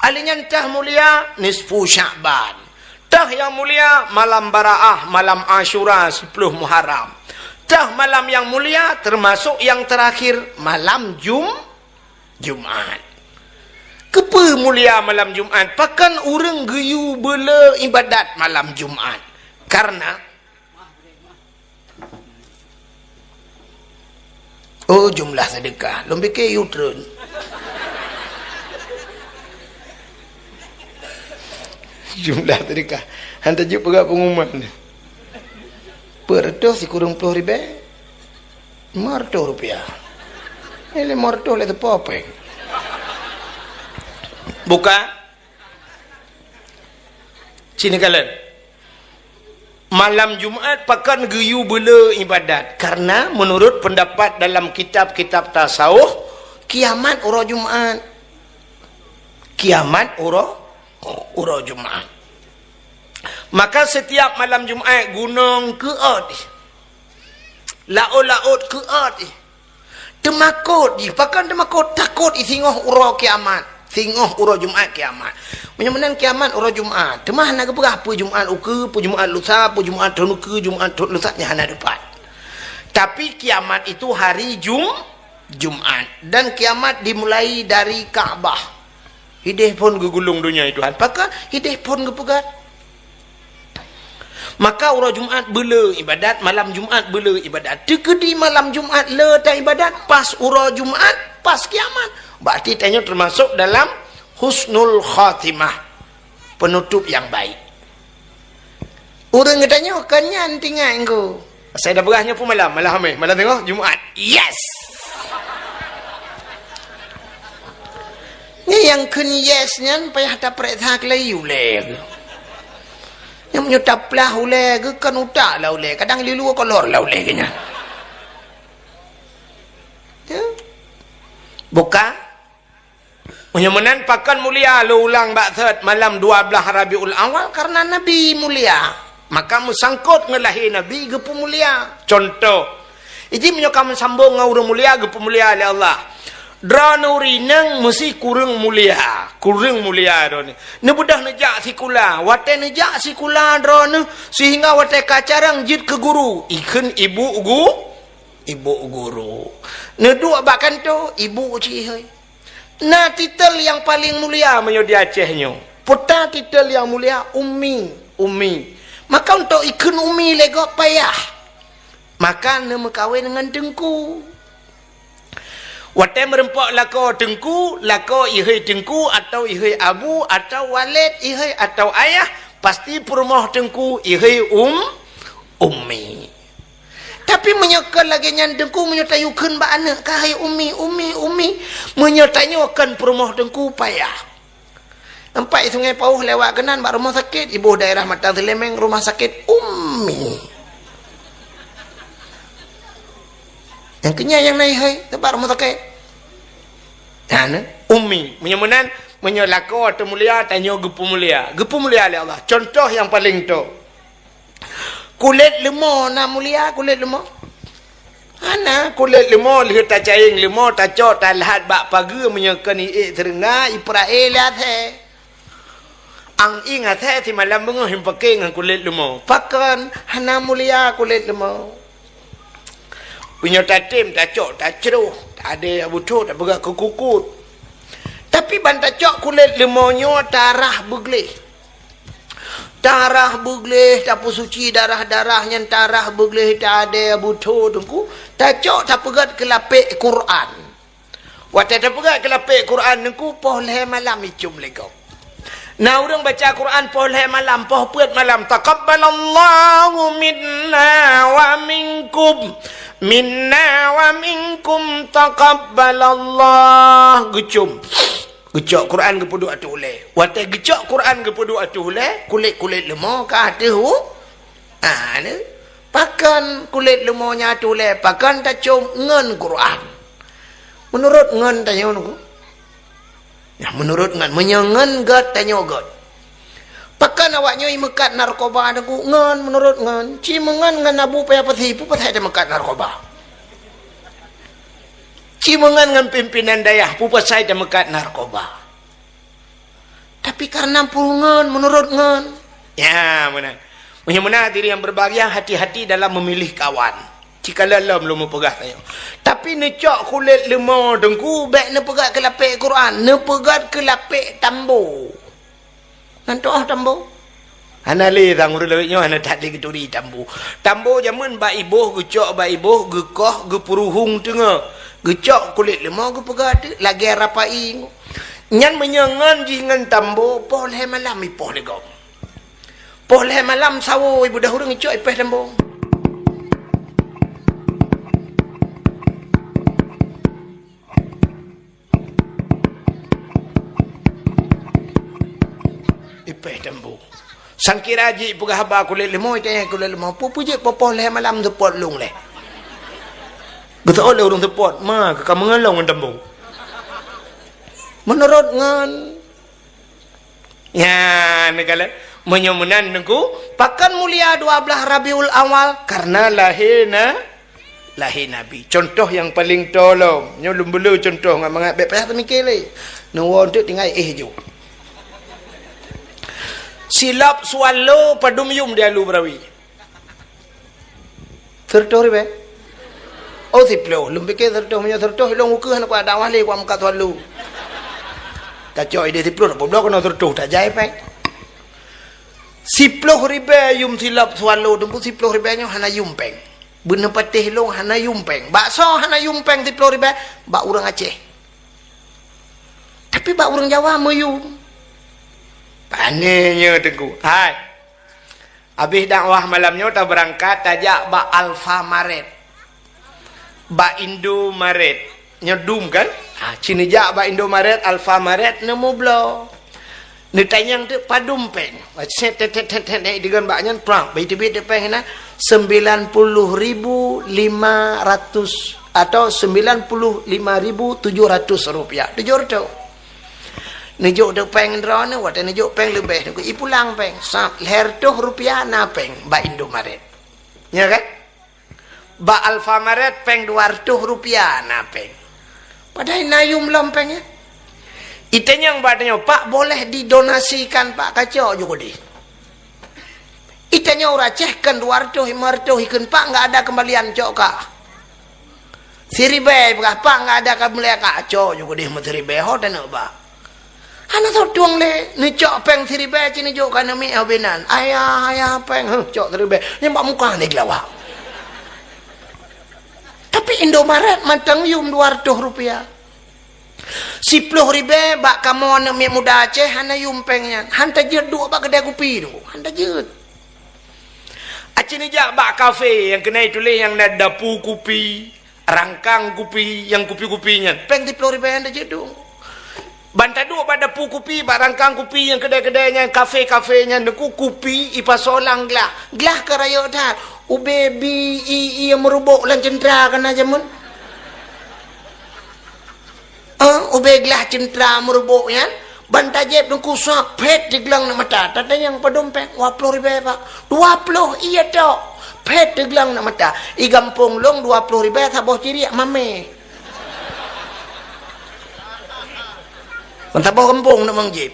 Ahli nyan teuh mulia nisfu Sya'ban. Teuh nyang mulia malam Baraah, malam Asyura, siploh Muharram. Teuh malam nyang mulia, teumasok nyang teurakhir, malam Jum-, Jumat. Keupeue mulia malam Jumat? Pakon ureuëng geuyue beule iébadat malam Jumat? Karena, oh, jumlah sedekah. Lôn pike yue treun. Jumlah sedekah. Han tajeuet peugah pengumuman. Peuet reutôh sikureueng ploh ribée? Lima reutôh rupiah. Eh, lima reutôh lé teupo péng. Buka. Sini kalian. Malam Jumat pakon geuyue beule iébadat, karena menurut pendapat dalam kitab-kitab tasawuf, kiamat uroe Jumat. Kiamat uroe, uroe Jumat. Maka setiap malam Jumat gunong keuôt, laôt-laôt keuôt. Teumakot jih, pakon teumakot? Takot jih singoh uroe kiamat. Singoh uroe Jumat kiamat. Meunyoe meunan kiamat uroe Jumat, teuma hana geupeugah peue Jumat ukeue, peue Jumat lusa, peue Jumat thon ukeue, Jumat thon lusa, nyan hana teupat. Tapi kiamat itu hari Jum-, Jumat. Dan kiamat dimulai dari Ka'bah. Hideh phon geugulong donya Tuhan. Pakon hideh phon geupeugah? Maka uroe Jumat beule iébadat, malam Jumat beule iébadat. Teukeudi malam Jumat le taiébadat, pas uroe Jumat, pas kiamat. Berarti tanyoe teumasok dalam husnul khatimah, penutup yang baik. Ureuëng geutanyoe kon nyan tinggai engko. Asai tapeugah nyoe peue malam, malam Hameh, malam singoh, Jumat. Yes! Nyan nyang kheun yes nyan payah tapeuriksa keulayi ulée geuh. Nyang meunyoe taplah ulée geuh, kon utak lah ulée, kadang lilue kolor lah ulée geuh nyan. Ya. Buka. Meunyoe meunan pakon mulia, lôn ulang bak thot, malam dua blaih Rabiul Awal, karena Nabi mulia. Maka meusangkot ngon lahé Nabi geupeumulia. Contoh, iji meunyoe ka meusambong ngon ureuëng mulia, geupeumulia lé Allah. Droeneuh ureueng inong meusti kureueng mulia, kureueng mulia droeneuh. Neubeudôh neujak sikula, watée neujak sikula droeneuh, seuhingga watée ka carông jeuet keu guru, ikheun ibu gu-, ibu guru. Neuduek bak kantô, ibu cit hôi. Na titel nyang paleng mulia meunyoe di Aceh nyoe. Peue titel nyang mulia, ummi, ummi. Maka untuk ikheun ummi lé gob payah. Maka neumeukawen ngon teungku. Watée meurumpok lakoe teungku, lakoe ihôi teungku, atawa ihôi abu, atawa waled ihôi, atawa ayah, pasti peurumoh teungku ihôi um-, ummi. Tapi meunyoe kon lagée nyan teungku, meunyoe tayue kheun bak aneuëk, ka hai ummi, ummi, ummi, meunyoe tanyoe kon peurumoh teungku, payah. Nampak i Sungai Pauh lewat keunan bak rumoh sakét, iboh daerah Matang Seulemeng, rumoh sakét Ummi. Nyang keunyan nyang na ihôi, teumpat rumoh sakét. Nah, na, Ummi. Meunyoe meunan, meunyoe lakoe teu mulia, tanyoe geupeumulia. Geupeumulia lé Allah. Contoh nyang paleng toe. Kulét leumo na mulia kulét leumo? Hana, kulét leumo lheueh tacayeng leumo, tacok, talhat bak pageue, meunyoe kon iék seureungga, ipeurak ék lé asée. Ang-ing asée simalam beungoh ipaké ngon kulét leumo. Pakon hana mulia kulét leumo? Meunyoe tatem, tacok, tacroh, tadée Abu Tho, tapeugah keu kukut. Tapi ban tacok kulét leumo nyoe tarah beugleh. Tarah beugleh, tapeusuci darah-darah nyan, tarah beugleh, tadée Abu Tho teungku, tacok tapeugét keu lapék Quran. Watée tapeugét keu lapék Quran teungku, poh lhée malam icum lé gob. Na ureuëng baca Quran poh lhée malam, poh peuet malam, "Taqabbalallahu minna wa minkum, minna wa minkum taqabbalallah." Geucum. Geucok Quran geupeuduek ateueh ulée. Watée geucok Quran geupeuduek ateueh ulée, kulét-kulét leumo ka ateueh u-, ah, ni. Pakon kulét leumo nyan ateueh ulée, pakon tacom ngon Quran? Meunurot ngon tanyoe nyoe. Nah, meunurot ngon, meunyoe ngon gét tanyoe gét. Pakon awak nyoe imeukat narkoba teungku? Ngon, meunurot ngon. Ci meungon ngon Abu Paya Pasi, peue pasai tameukat narkoba? Ci meungon ngon pimpinan dayah, peue pasai tameukat narkoba? Tapi karena peue ngon, meunurot ngon. Ya, meunan. Meunyoe meunan hadirin yang berbahagia, hati-hati dalam memilih kawan. Ci kalon lom lôn meupeugah tanyoe. Tapi neucok kulét leumo teungku, bék neupeugét keu lapék Quran, neupeugét keu lapék tambo. Nan toh tambo? Hana lé sang ureuëng lawét nyoe hana that lé geuturi tambo. Tambo jameun bak iboh, geucok bak iboh, geukoh, geupeuruhueng teungoh. Geucok kulét leumo geupeugah teuk lagée rapai. Nyan meunyoe ngon jih ngon tambo, poh lhée malam ipoh lé gob. Poh lhée malam sawoe ibeudôh ureuëng icok ipéh tambo. Ipéh tambo. Sangkira jih peugah haba kulét leumo, itanyong kulét leumo, "Peue-peue jeuet poh-poh lhée malam seupôt lôn lé?" Geuseuôt lé ureuëng seupôt, "Ma, keu ka meungon lôn ngon tambo?" Meunurot ngon. Nyan, neukalon. Meunyoe meunan teungku, pakon mulia dua blaih Rabiul Awal? Karena lahé na-, lahé Nabi. Contoh nyang paleng toe lom. Nyoe lôn beuleue contoh ngon mangat bék payah teumiké lé. Neuwoe teuk tinggai éh ju. Silop swallow padum yum di Alu Barawi? Sireutôh ribée? Oh, siplôh. Lôn piké sireutôh, meunyoe sireutôh, ilôn ukeue hana kuat dakwah lé, kuat meukat swallow. Tacok idéh siplôh, na peubloe keunoe sireutôh, tajai péng. Siplôh ribée yum silop swallow teungku, siplôh ribée nyoe hana yum péng. Beuneupatéh lôn hana yum péng. Bakso hana yum péng siplôh ribée, bak ureuëng Aceh. Tapi bak ureuëng Jawa meuyum. Pane nyoe teungku. Hai. Habéh dakwah malam nyoe tabeurangkat tajak bak Alfamaret. Bak Indomaret. Nyoe dum kan? Ha, ci neujak bak Indomaret, Alfamaret, neumubloe. Neutanyong teuk padum péng. Set, tet, tet, tet, tet, tet, digon bak nyan, prang. Bai teubiet teuk péng na, sembilan puluh ribu lima ratus atau sembilan puluh lima ribu tujuh ratus rupiah. Tujoh reutôh. Neujok teuk péng droeneuh, watée neujok péng leubeh, neuku ipulang péng. Sab, lhée reutôh rupiah na péng bak Indomaret. Ya kan? Bak Alfamaret péng dua reutôh rupiah na péng. Padahai na yum lom péng nyan. Itanyong bak tanyoe, "Pak, boleh didonasikan, Pak, kacok ju keudeh?" Itanyong ureueng Aceh kan dua ratus, lima ratus ikheun, "Pak, enggak ada kembalian, cok kah." Siribèe peugah, "Pak, enggak ada kembalian, kacok ju keudeh meusiribèe, ho taneuk bak." Hana soe tueng lé, neucok péng siribèe ci neujok keu aneuk miet ho binan. "Ayah, ayah, péng." "Huh, cok siribèe." Nyan bak muka ni geulawa. Tapi Indomaret mantong yum dua ratus rupiah. Siploh ribèe bak kamoe aneuk miet muda Aceh hana yum péng nyan. Han tajeuet duek bak keudè kupi tu. Han tajeuet. Aci neujak bak kafe nyang keuneuk tuléh nyang na dapu kupi, rangkang kupi, nyang kupi-kupi nyan. Péng siploh ribèe han tajeuet duek. Ban taduek bak dapu kupi, bak rangkang kupi nyang keudè-keudè nyan, kafe-kafe nyan, Teungku, kupi ipasoe lam glah. Glah ka rayeuk that. Ubé bi i, i nyang meurubok lam ceuntra ka na jameun. Eh, ubé glah ceuntra meurubok nyan, ban tajép Teungku, suap phét teugleng aneuk mata. Tatanyong padum péng, "Dua ploh ribèe, Pak." "Dua ploh, iya tok." Phét teugleng aneuk mata. "I gampông lôn dua ploh ribèe saboh ciriek mamèh." Ban saboh gampông neuk manjép.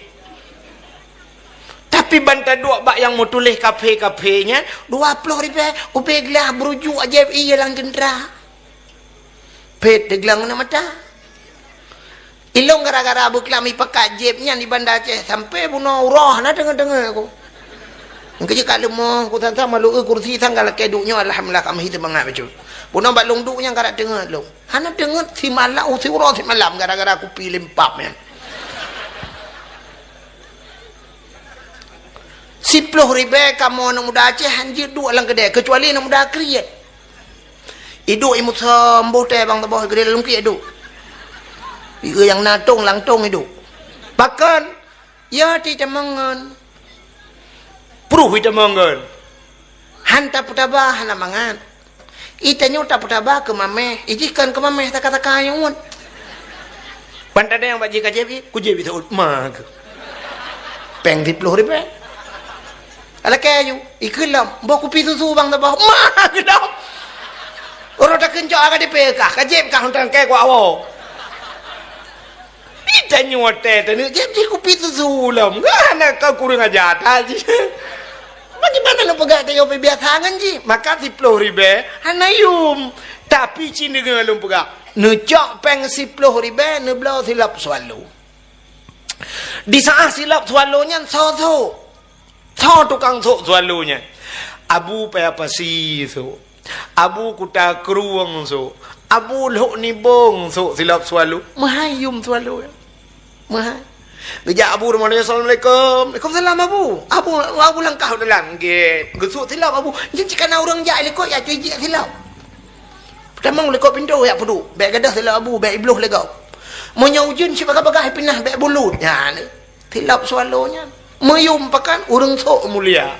Tapi ban taduek bak nyang meutuléh kafe-kafe nyan, "Dua ploh ribèe, ubé glah beurujuk ajép ié lam ceuntra." Phét teugleng aneuk mata. Ilôn gara-gara beuklam ipakat jép nyan di Banda Aceh, sampoe bunoe uroe hana deungoe-deungoe ku. Engkeuh jeuet ka leumoh, ku san-san malu eu kursi san ka lakèe duek nyoe, alhamdulillah, ka meuhi seumangat bacut. Bunoe bak lôn duek nyan ka rab teungeut lôn. Hana teungeut simalam, siuroe simalam gara-gara kupi limpab nyan. Siploh ribèe kamoe aneuk muda Aceh han jeuet duek lam keudè, keucuali aneuk muda kriet. Iduek i musöm boh teh bang teuboh geudeh lam kiek iduek. Ieu nyang na tong lam tong iduek. Pakon? Ya, ti teumong ngon. Pruh i teumong ngon. Han tapeutaba hana mangat. Itanyoe tapeutaba keu mamèh, ijih kon keu mamèh saka-saka nyang uet. Ban tadeng bak jih ka jép i, ku jép i seuôt ma keu. Péng siploh ribèe. Alakèe ju, ikheun lom, boh kupi susu bang saboh. Ma keu lom. Uroe takeuncok ka dipé kah, ka jép kah untang kèe ku awoe. Itanyoe teh taneuk jép jih kupi susu lom. Hana ka kureueng aja that jih. Bagaimana neupeugah tanyoe biasa ngon jih? Maka siploh ribèe hana yum. Tapi ci deungoe lôn peugah, neucok péng siploh ribèe neubloe silop Swallow. Di saat silop Swallow nyan soe sôk. Soe tukang sôk Swallow nyan? Abu Paya Pasi sôk. Abu Kuta Krueng sôk. Abu Lhok Nibong sôk silop Swallow. Meuhai yum Swallow nyan. Meuhai. Geujak Abu rumoh nyoe, "Assalamualaikum." "Waalaikumsalam, Abu." Abu, Abu langkah u dalam. Gét. Geusôk silop Abu. Nyan cit ka na ureueng jak likot, jak tijik silop. Peutamong likot pintoe jak peuduek. Bèk gadôh silop Abu, bèk ibloh lé gob. Meunyoe ujeuen cit bagah-bagah pinah bèk bulut. Nyan. Silop Swallow nyan. Meuyum pakon ureueng sôk mulia.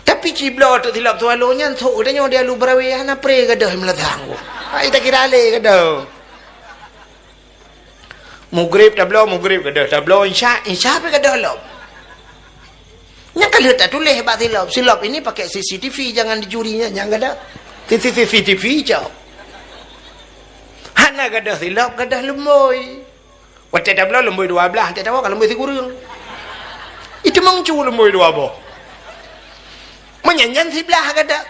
Tapi cibloe teuk silop Swallow nyan sôk geutanyoe di Alu Barawe hana pre gadôh meulasang. Hai takira lé gadôh. Mugrib tabloe, mugrib gadôh, tabloe insya, insya pih gadôh lom. Nyang ka lheueh tatuléh bak silop, "Silop ini pakai C C T V, jangan dicuri," nyan, nyang gadôh. C C T V cok. Hana gadôh silop, gadôh lumbôi. Watèe tabloe lumbôi dua blaih, watèe tawoe ka lumbôi sikureueng. Itu meucu lumbôi dua boh. Meunyan nyan siblaih gadôh.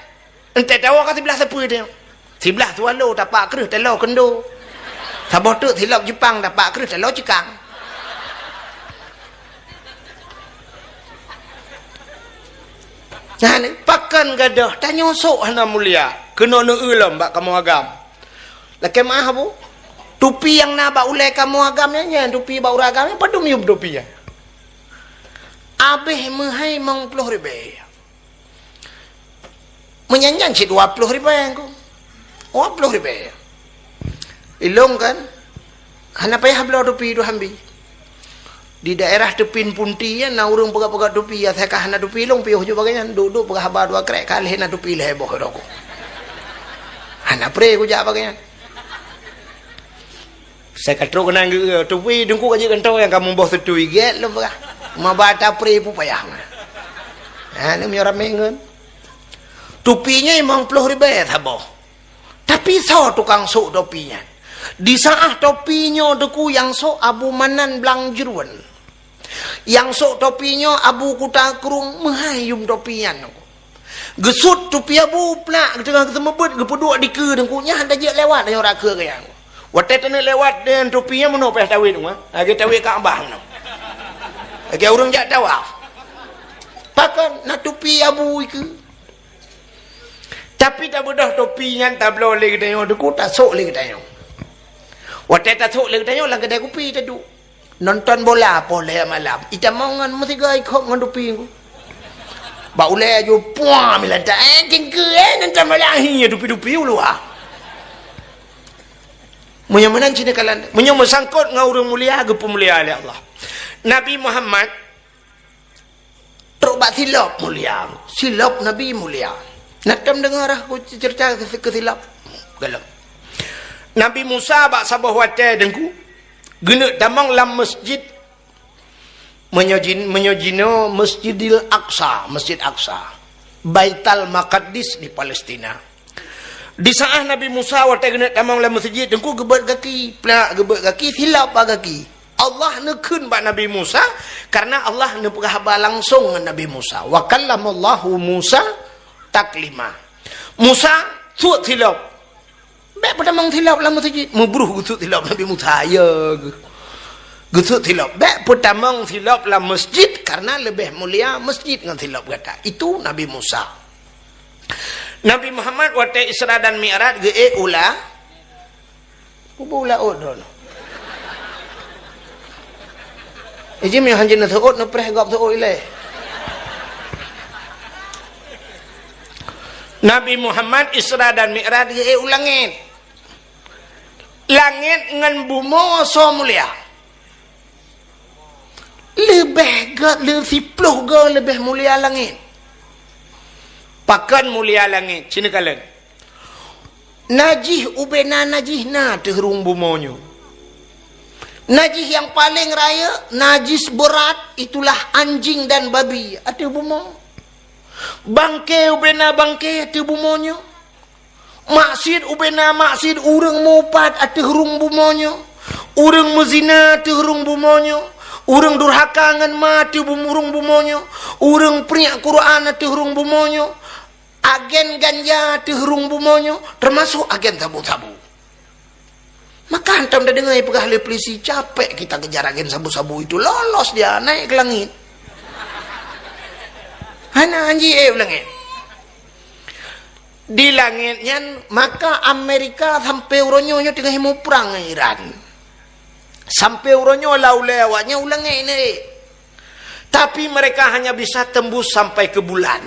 Entèe tawoe ka siblaih sapeue teuh. Siblaih Swallow tapak kreueh taloe keundo. Saboh teuk silop Jepang tapak kreueh taloe Cikang. Nyan, pakon gadôh, tanyoe sôk hana mulia. Keunoe neueu lom bak kamoe agam. Lakèe meu'ah, Bu. Tupi nyang na bak ulèe kamoe agam nyan, nyan tupi bak ureueng agam nyan, padum yum tupi nyan. Abéh meuhai limong ploh ribèe. Meunyan nyan cit dua ploh ribèe ku. Dua ploh ribèe. Ilôn kan, hana payah bloe tupi dua hambi. Di daerah Teupin Punti nyan na ureueng peugöt-peugöt tupi, asai ka hana tupi lôn piôh ju bagai nyan, duek-duek peugah haba dua krek, ka lheueh na tupi lhèe boh rot ku. Hana pre kujak bagai nyan. Asai ka trok keunan geu-, tupi Teungku ka jeuet kantô nyang ka meuboh seutui gèt lôn peugah. Maba ta pre peue payah. Ha, ni meunyoe ramè ngon. Tupi nyan limong ploh ribèe saboh. Tapi soe tukang sôk tupi nyan? Di saat topi nyoe Teungku nyang sôk Abu Manan Blang Jeuruen. Nyang sôk topi nyoe Abu Kuta Krueng, meuhai yum topi nyan. Geusut topi Abu plak, geuteungoh geuseumeubeuet, geupeuduek dikeue Teungku, nyan hana jeuet lewat, nyoe rakeu geuh nyan. Watèe taneuk lewat deungon topi nyan meunoe payah tawét, ha? Lagèe tawét Ka'bah meunoe. Lagèe ureueng jak tawaf. Pakon na topi Abu dikeue. Tapi tabeudôh topi nyan tabloe lé geutanyoe, Teungku, tasôk lé geutanyoe. Watèe tasôk lé geutanyoe lam keudè kupi taduek. Nonton bola poh lhèe malam. Itamong ngon meusigoe ikhop ngon topi Teungku. Bak ulèe aju puang milantak, eh, cingkeue, eh, nonton bola, hi, topi-topi u luwa. Meunyoe meunan cit neukalon, meunyoe meusangkot ngon ureueng mulia, geupeumulia lé Allah. Nabi Muhammad trok bak silop mulia. Silop Nabi mulia. Na tom deungoe rah ku ceurita keu, keu silop? Galom. Nabi Musa bak saboh watèe Teungku, geuneuk tamong lam masjid. Meunyoe jin-, meunyoe jinoe Masjidil Aqsa, Masjid Aqsa. Baital Maqdis di Palestina. Di saat Nabi Musa watèe geuneuk tamong lam masjid, Teungku geubeuet gaki, plak geubeuet gaki, silop bak gaki. Allah neukheun bak Nabi Musa, karena Allah neupeugah haba langsong ngon Nabi Musa. "Wa kallamallahu Musa taklima." Musa, sut silop. Bèk peutamong silop lam masjid. Meubruh geusut silop Nabi Musa, ya geuh. Geusut silop. Bèk peutamong silop lam masjid, karena leubeh mulia masjid ngon silop gata. Itu Nabi Musa. Nabi Muhammad watèe Isra dan Mi'raj geuék u la-, kubu laôt droeneuh. Iji meuhan jeuet neuseuôt, neupreh gob seuôt ilèe. Nabi Muhammad Isra dan Mi'raj geuék u langèt. Langèt ngon bumoe soe mulia? Leubeh gèt, le-, siploh goe leubeh mulia langèt. Pakon mulia langèt? Cit neukalon. Najih ubena najih na ateueh rhueng bumoe nyoe. Najih nyang paleng rayeuk, najis beurat, itulah anjing dan babi ateueh bumoe. Bangke ubena bangke ateueh bumoe nyoe. Maksiet ubena maksiet ureueng meuupat ateueh rhueng bumoe nyoe. Ureueng meuzina ateueh rhueng bumoe nyoe. Ureueng durhaka ngon ma ateueh bum-, rhueng bumoe nyoe. Ureueng priek Quran ateueh rhueng bumoe nyoe. Agen ganja ateueh rhueng bumoe nyoe, teumasok agen sabu-sabu. Maka hantom tadeungoe peugah lé pulisi, "Capek kita kejar agen sabu-sabu itu, lolos dia, naik ke langit." Hana anji ék u langét. Di langét nyan, maka Amerika sampoe uroe nyoe, nyoe teungoh muprang ngon Iran. Sampoe uroe nyoe lam ulèe awaknyan u langét nyan ék. Tapi mereka hanya bisa tembus sampai ke bulan.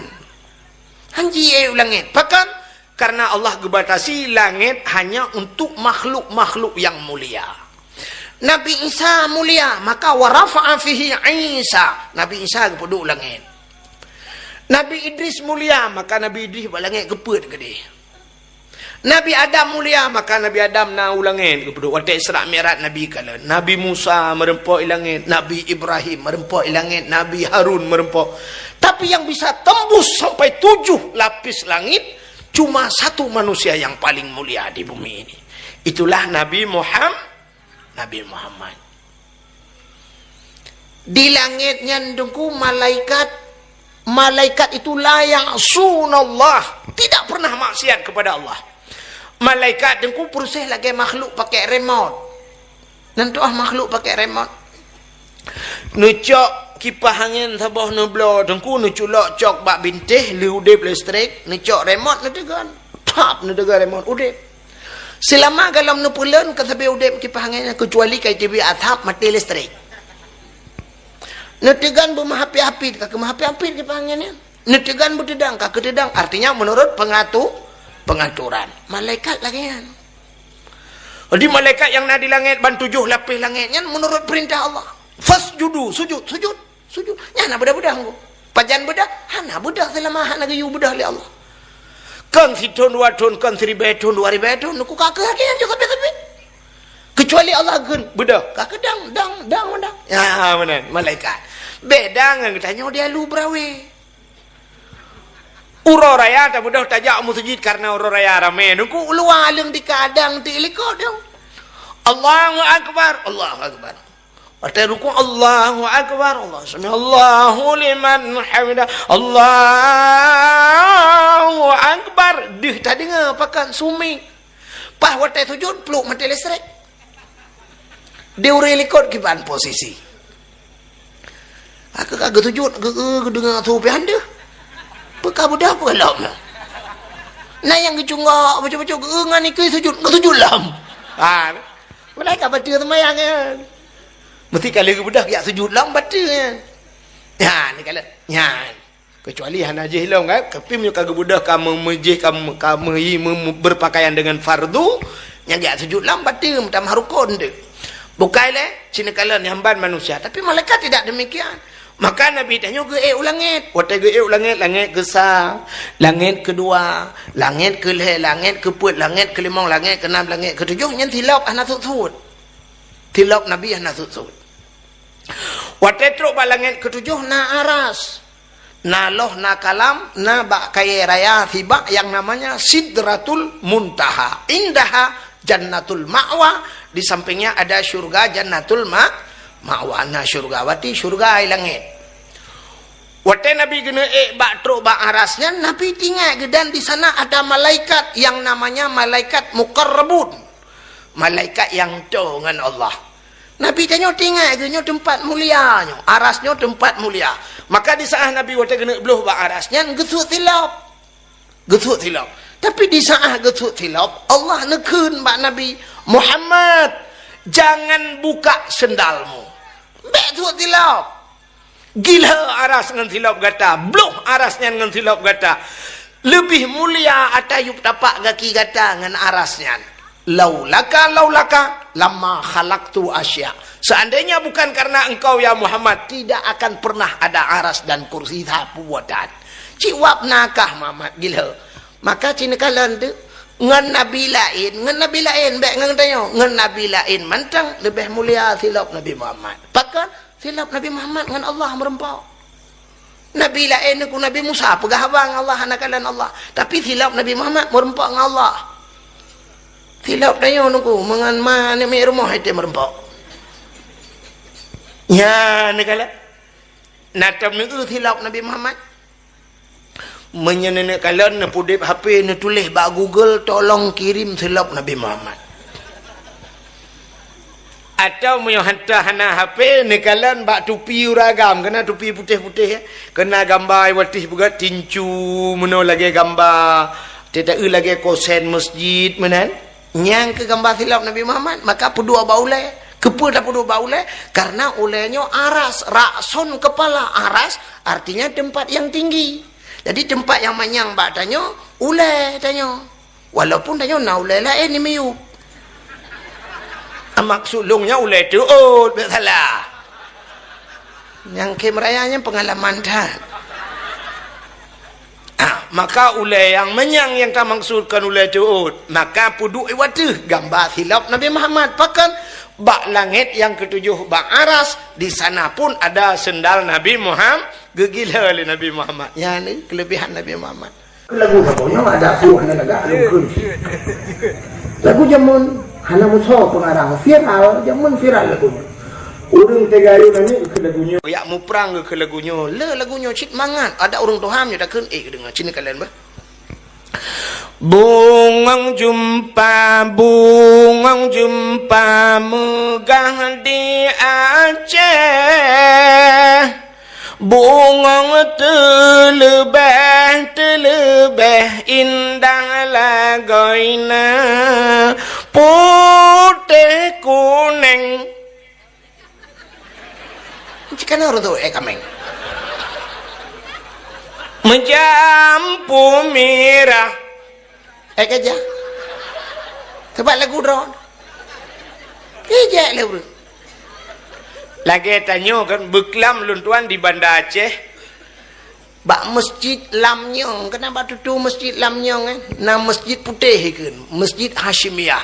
Hanji ék u langét. Pakon? Karena Allah geubatasi langét hanya untuk makhluk-makhluk yang mulia. Nabi Isa mulia, maka wa rafa'a fihi Isa. Nabi Isa geupeuduek u langét. Nabi Idris mulia, maka Nabi Idris bak langét geupeuet keudéh. Nabi Adam mulia, maka Nabi Adam na u langét geupeuduek. Watèe Isra Mi'raj Nabi kalon. Nabi Musa meureumpok i langét, Nabi Ibrahim meureumpok i langét, Nabi Harun meureumpok. Tapi yang bisa tembus sampai tujuh lapis langit, cuma satu manusia yang paling mulia di bumi ini. Itulah Nabi Muham-, Nabi Muhammad. Di langét nyan Teungku malaikat, malaikat itu la ya'sunallah, tidak pernah maksiat kepada Allah. Malaikat Teungku proses lagèe makhluk pakai remote. Neutu'oh makhluk pakai remote. Neucok kipah angén saboh neubloe Teungku, neuculok cok bak bintéh, lheueh udép listrik, neucok remote neuteugon. Tap, neuteugon remote, udép. Seulama golom neupeuleuen ka sabé udép kipah angén nyan, keucuali ka iteubiet asap maté listrik. Neuteugon beumeuhapit-hapit, ka keumeuhapit-hapit kipah angén nyan. Neuteugon beuteudong, ka keuteudong. Artinya menurut pengatu-, pengaturan. Malaikat lagèe nyan. Jadi malaikat nyang na di langét ban tujoh lapéh langét nyan menurut peurintah Allah. "Fasjudu, sujud, sujud, sujud." Nyan hana beudah-beudah Teungku. Pajan beudah? Hana beudah seulama hana geuyue beudah lé Allah. Kon sithon dua thon, kon siribèe thon, dua ribèe thon, Teungku ka keuh lagèe nyan jeuet sabé-sabé. Keucuali Allah geukheun beudah, ka keuh dang, dang, dang, dang. Ya, meunan, malaikat. Beda ngon geutanyoe di alu beurawe. Uroe raya tabeudôh tajak u meuseujid karena uroe raya ramé. Teungku u luwa aleueng di kadang ti likot nyoe. Allahu Akbar, Allahu Akbar. Watèe rukuk, Allahu Akbar, Allah, sami Allahu liman hamidah, Allahu Akbar. Deuh tadeungoe pakat sumi. Paih watèe sujud, pluek maté listrik. Di ureueng likot kiban posisi. Aku ka geusujud, geu-, geu-, geudeungoe su pih han deuh. Peu ka beudôh peue lom. Na nyang geucunggok bacut-bacut, geu-, ngon ikeu sujud, geusujud lom. Ha, mulai ka bateue seumayang nyan. Meusti ka lheueh geubeudôh jak sujud lom bateue nyan. Nyan, ni ka lheueh. Nyan. Keucuali hana jih lom kan, tapi meunyoe ka geubeudôh ka me-, meujih ka me-, ka meuyi me-, me-, berpakaian dengan fardu, nyang geujak sujud lam bateue meutamah rukon tu. Bukai lé, cit neukalon nyang ban manusia, tapi malaikat tidak demikian. Maka Nabi tanyoe geuék u langét. Watèe geuék u langét, langét keusa, langét keudua, langét keulhèe, langét keupeuet, langét keulimong, langét keunam, langét keutujoh, nyan silop hana sut-sut. Silop Nabi hana sut-sut. Watèe trok bak langét keutujoh na aras. Na loh, na kalam, na bak kayèe raya sibak yang namanya Sidratul Muntaha. Indaha Jannatul Ma'wa, di sampingnya ada syurga Jannatul Ma-, Ma'wa. Na syurga, berarti syurga di langét. Watèe Nabi geuneuk ék bak trok bak aras nyan, Nabi teuingat geuh dan di sana ada malaikat yang namanya malaikat muqarrabun. Malaikat nyang toe ngon Allah. Nabi tanyoe teuingat geuh nyoe teumpat mulia nyoe, aras nyoe teumpat mulia. Maka di saat Nabi watèe geuneuk bloh bak aras nyan geusut silop. Geusut silop. Tapi di saat geusut silop, Allah neukheun bak Nabi, "Muhammad, jangan buka sendalmu." Bèk sut silop. Gileue aras ngon silop gata, bloh aras nyan ngon silop gata. Leubeh mulia ata yup tapak gaki gata ngon aras nyan. Laulaka, laulaka, lama khalaqtu asya. Seandainya bukan karena engkau, ya Muhammad, tidak akan pernah ada aras dan kursi sapeue buatan. Cit wab nakah Muhammad gileue. Maka cit neukalon tu, ngon nabi laén, ngon nabi laén, bèk ngon tanyoe, ngon nabi laén mantong leubeh mulia silop Nabi Muhammad. Pakon? Silop Nabi Muhammad ngon Allah meureumpok. Nabi laén ngon Nabi Musa peugah haba ngon Allah hana kalon Allah. Tapi silop Nabi Muhammad meureumpok ngon Allah. Silop tanyoe ngon ma aneuk miet rumoh itu meureumpok. Nyan neukalon. Na tom neu silop Nabi Muhammad. Meunyoe neuneuk kalon neupeudeb H P neutuléh bak Google, "Tolong kirim silop Nabi Muhammad." Atawa meunyoe hantom hana H P, neukalon bak tupi ureueng agam, keunan tupi putéh-putéh, eh. Keunan gamba watèe peugah tincu, meunoe lagèe gamba, teuta lagèe kosen masjid, meunan. Nyang keu gamba silop Nabi Muhammad, maka peuduek bak ulèe. Keupeue tapeuduek bak ulèe? Karena ulèe nyoe aras, ra'sun kepala, aras artinya tempat yang tinggi. Jadi tempat yang manyang bak tanyoe, ulèe tanyoe. Walaupun tanyoe na ulèe laén di miyueb. Maksud lôn nyan ulèe teuôt, bèk salah. Nyang khem raya nyan peungalaman that. Ah, maka ulèe nyang manyang nyang tamaksudkan ulèe teuôt, maka peuduek i ateueh gamba silop Nabi Muhammad. Pakon? Bak langét nyang keutujoh bak aras, di sana pun ada sendal Nabi Muhammad, geugileue lé Nabi Muhammad. Nyan ni keulebihan Nabi Muhammad. Lagu saboh nyoe ada buah na lagak lungkun. Lagu jameun hana musoh pengarang, viral, jameun viral lagu nyoe. Ureueng teuga ayô nani keu lagu nyoe. Yak muprang keu lagu nyoe. Le lagu nyoe cit mangat. Ada ureueng tuha nyoe takheun, eh, deungoe cit kalian bah. Bungong jumpa, bungong jumpa meugah di Aceh. Bungong teuleubeh, teuleubeh indah lagoina, putéh kuneng. Cikana ureueng tu, eh, kaméng. Meujampu mirah. Eh, keujah. Sabab lagu droe. Ijak lé ureueng. Lagèe tanyoe kan, beuklam lôn tuan di Banda Aceh. Bak Masjid Lamnyong, keunan bak tutoe Masjid Lamnyong, eh, na masjid putéh ikheun, Masjid Hasyimiyah.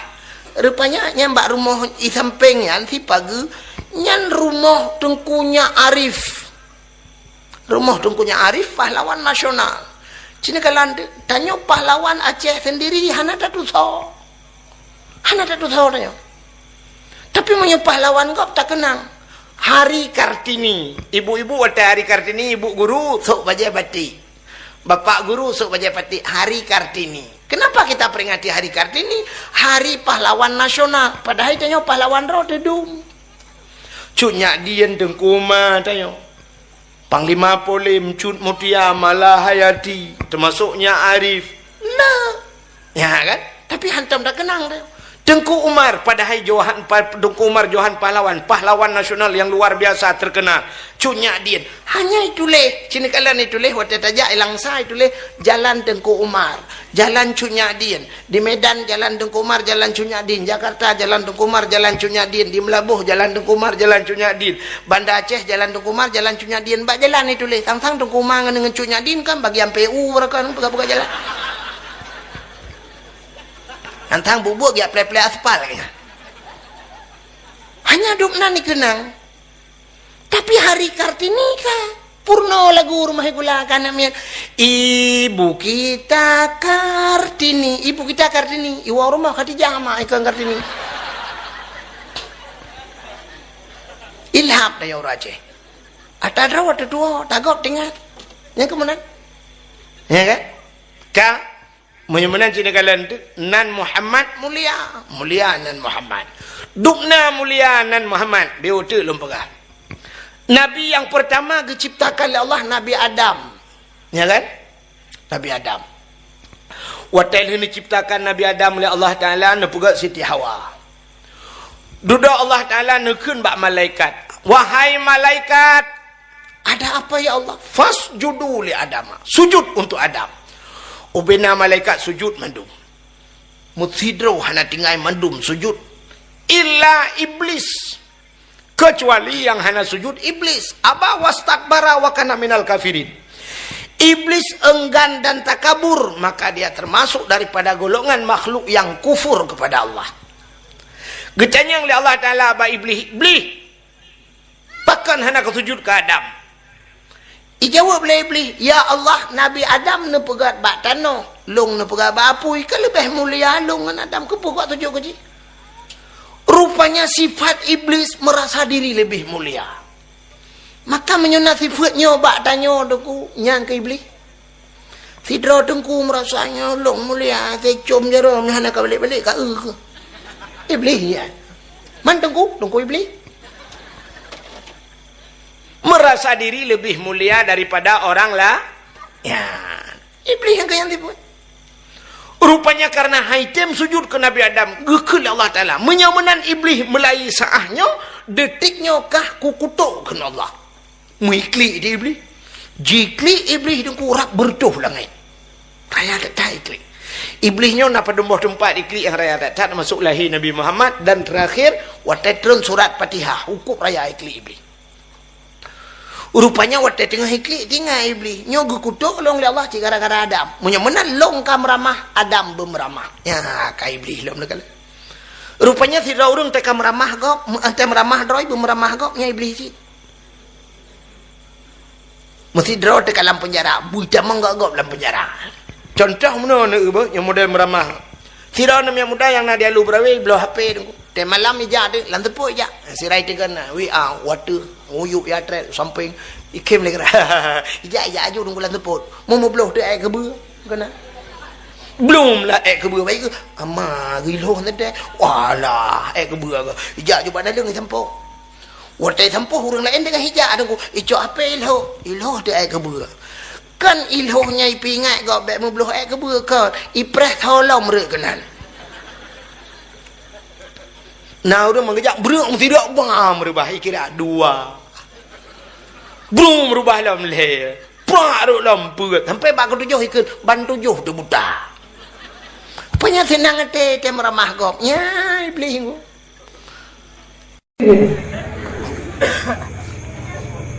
Rupanya nyan bak rumoh i sampéng nyan, si pageue, nyan rumoh Teungku Nyak Arif. Rumoh Teungku Nyak Arif, pahlawan nasional. Cina kalon tanyoe pahlawan Aceh sendiri hana tatusoe. Hana tatusoe tanyoe. Tapi meunyoe pahlawan gob takeunang. Hari Kartini. Ibu-ibu watèe Hari Kartini, ibu guru sôk bajèe batik. Bapak guru sôk bajèe batik. Hari Kartini. Kenapa kita peringati Hari Kartini? Hari pahlawan nasional. Padahai tanyoe pahlawan droe teudum. Cut Nyak Dien, Teungku Umar tanyoe. Panglima Polim, Cut Mutia, Mala Hayati, teumasok Nyak Arif. Nah. Ya kan? Tapi hantom takeunang tu. Teungku Umar, padahai Johan, pa-, Teungku Umar Johan Pahlawan, pahlawan nasional yang luar biasa terkenal. Cut Nyak Dien. Hanya ituléh, sinoe kalon ituléh, watèe tajak i Langsa ituléh, Jalan Teungku Umar. Jalan Cut Nyak Dien. Di Medan, Jalan Teungku Umar, Jalan Cut Nyak Dien. Jakarta, Jalan Teungku Umar, Jalan Cut Nyak Dien. Di Meulaboh, Jalan Teungku Umar, Jalan Cut Nyak Dien. Banda Aceh, Jalan Teungku Umar, Jalan Cut Nyak Dien. Bak jalan ituléh, sang-sang Teungku Umar ngon, ngon Cut Nyak Dien kan bagian P U, barokon peugah-peugah jalan. Sang-sang buet-buet geujak plè-plè aspal, kan. Hanya dum nan dikeunang. Tapi Hari Kartini ka purno lagu Rumoh Gula ka na miet. Ibu kita Kartini, ibu kita Kartini, iwoe rumoh Khadijah ma ikon Kartini. Ilham daya ureueng Aceh. Ata droe teutuwo, tagob teuingat. Nyang keumeunang. Ya kan? Ka Meunyoe meunan cit neukalon teuk, nan Muhammad mulia, mulia nan Muhammad. Dubna mulia nan Muhammad, beu teuk lôn peugah. Nabi nyang peurtama geuciptakan lé Allah Nabi Adam. Ya kan? Nabi Adam. Watèe lheueh neuciptakan Nabi Adam lé Allah Taala, neupeugöt Siti Hawa. Dudoe Allah Taala neukheun bak malaikat, "Wahai malaikat, ada apa ya Allah?" "Fasjudu li Adama." Sujud untuk Adam. Ubena malaikat sujud mandum. Meusidroe hana tinggai mandum sujud. Illa Iblis. Kecuali yang hana sujud Iblis. Aba wastakbara wa kana minal kafirin. Iblis enggan dan takabur, maka dia termasuk daripada golongan makhluk yang kufur kepada Allah. Geutanyong lé Allah Taala bak Iblih, "Iblih, pakon hana kasujud keu Adam?" Ijaweueb lé Iblih, "Ya Allah, Nabi Adam neupeugöt bak tanoh, lôn neupeugöt bak apui, ka leubeh mulia lôn ngon Adam, keupeue kujak sujud keu jih?" Rupanya sifat Iblis merasa diri lebih mulia. Maka meunyoe na sifeuet nyoe bak tanyoe Teungku, nyan keu Iblih. Sidroe Teungku meurasa nyoe lôn mulia, teucom jaroe nyoe hana ka balek-balek ka eu keuh. Iblih nyan. Man Teungku? Teungku Iblih. Merasa diri lebih mulia daripada orang la-, ya. Iblih nyang keu nyang tipu. Rupanya karena hai tem sujud keu Nabi Adam, geukheun lé Allah Taala. Meunyoe meunan Iblih meulai saah nyoe, detik nyoe kah kukutok kheun Allah. Meuiklik di Iblih. Jiklik Iblih Teungku rab beureutoh langét. Raya that-that iklik. Iblih nyoe na padum boh teumpat iklik nyang raya that-that, teumasok lahé Nabi Muhammad dan terakhir watèe treun surat Fatihah, hukôb raya iklik Iblih. Rupanya watèe teungoh iklik, teuingat Iblih, "Nyoe geukutok lôn lé Allah cit gara-gara Adam. Meunyoe meunan lôn ka meuramah, Adam beumeuramah." Nyan ka Iblih lom neukalon. Rupanya sidroe ureueng teuka meuramah gob, meu-, teuka meuramah droe, beumeuramah gob, nyan Iblih cit. Meusidroe teuka lam peunjara, beutamong gob-gob lam peunjara. Cuntoh meunoe neueu, nyang model meuramah. Sidroe aneuk muda nyang na di Alue Beurawe bloe H P Teungku. Teuh malam ijak deuek lam teupot ijak. Sira iteugon na, W A, water, uyuek ya trek sampéng. Ikhém lé geura. Ijak, ijak aju Teungku lam teupot. Meu meubloe teuh èk keubeue. Keunan. Blom lah èk keubeue baik ke? Ama geuilhoh teuh. Walah, èk keubeue ke. Ijak aju bak daleueng isampoe. Watèe isampoe ureueng laén teungoh ijak Teungku. Icok H P ilhoh. Ilhoh teuh èk keubeue. Kan ilhoh nyan ipeuingat gob bèk meubloe èk keubeue kon, ipreh tho lom rhot keunan. Na ureueng meugeujak breuek meusidroe bam reubah ikira dua. Breuek meurubah lom lhèe. Prak rhot lom peuet. Sampai bak keutujoh ikheun ban tujoh teuh buta. Rupanya seunang até teuh meuramah gob. Nyan Iblih.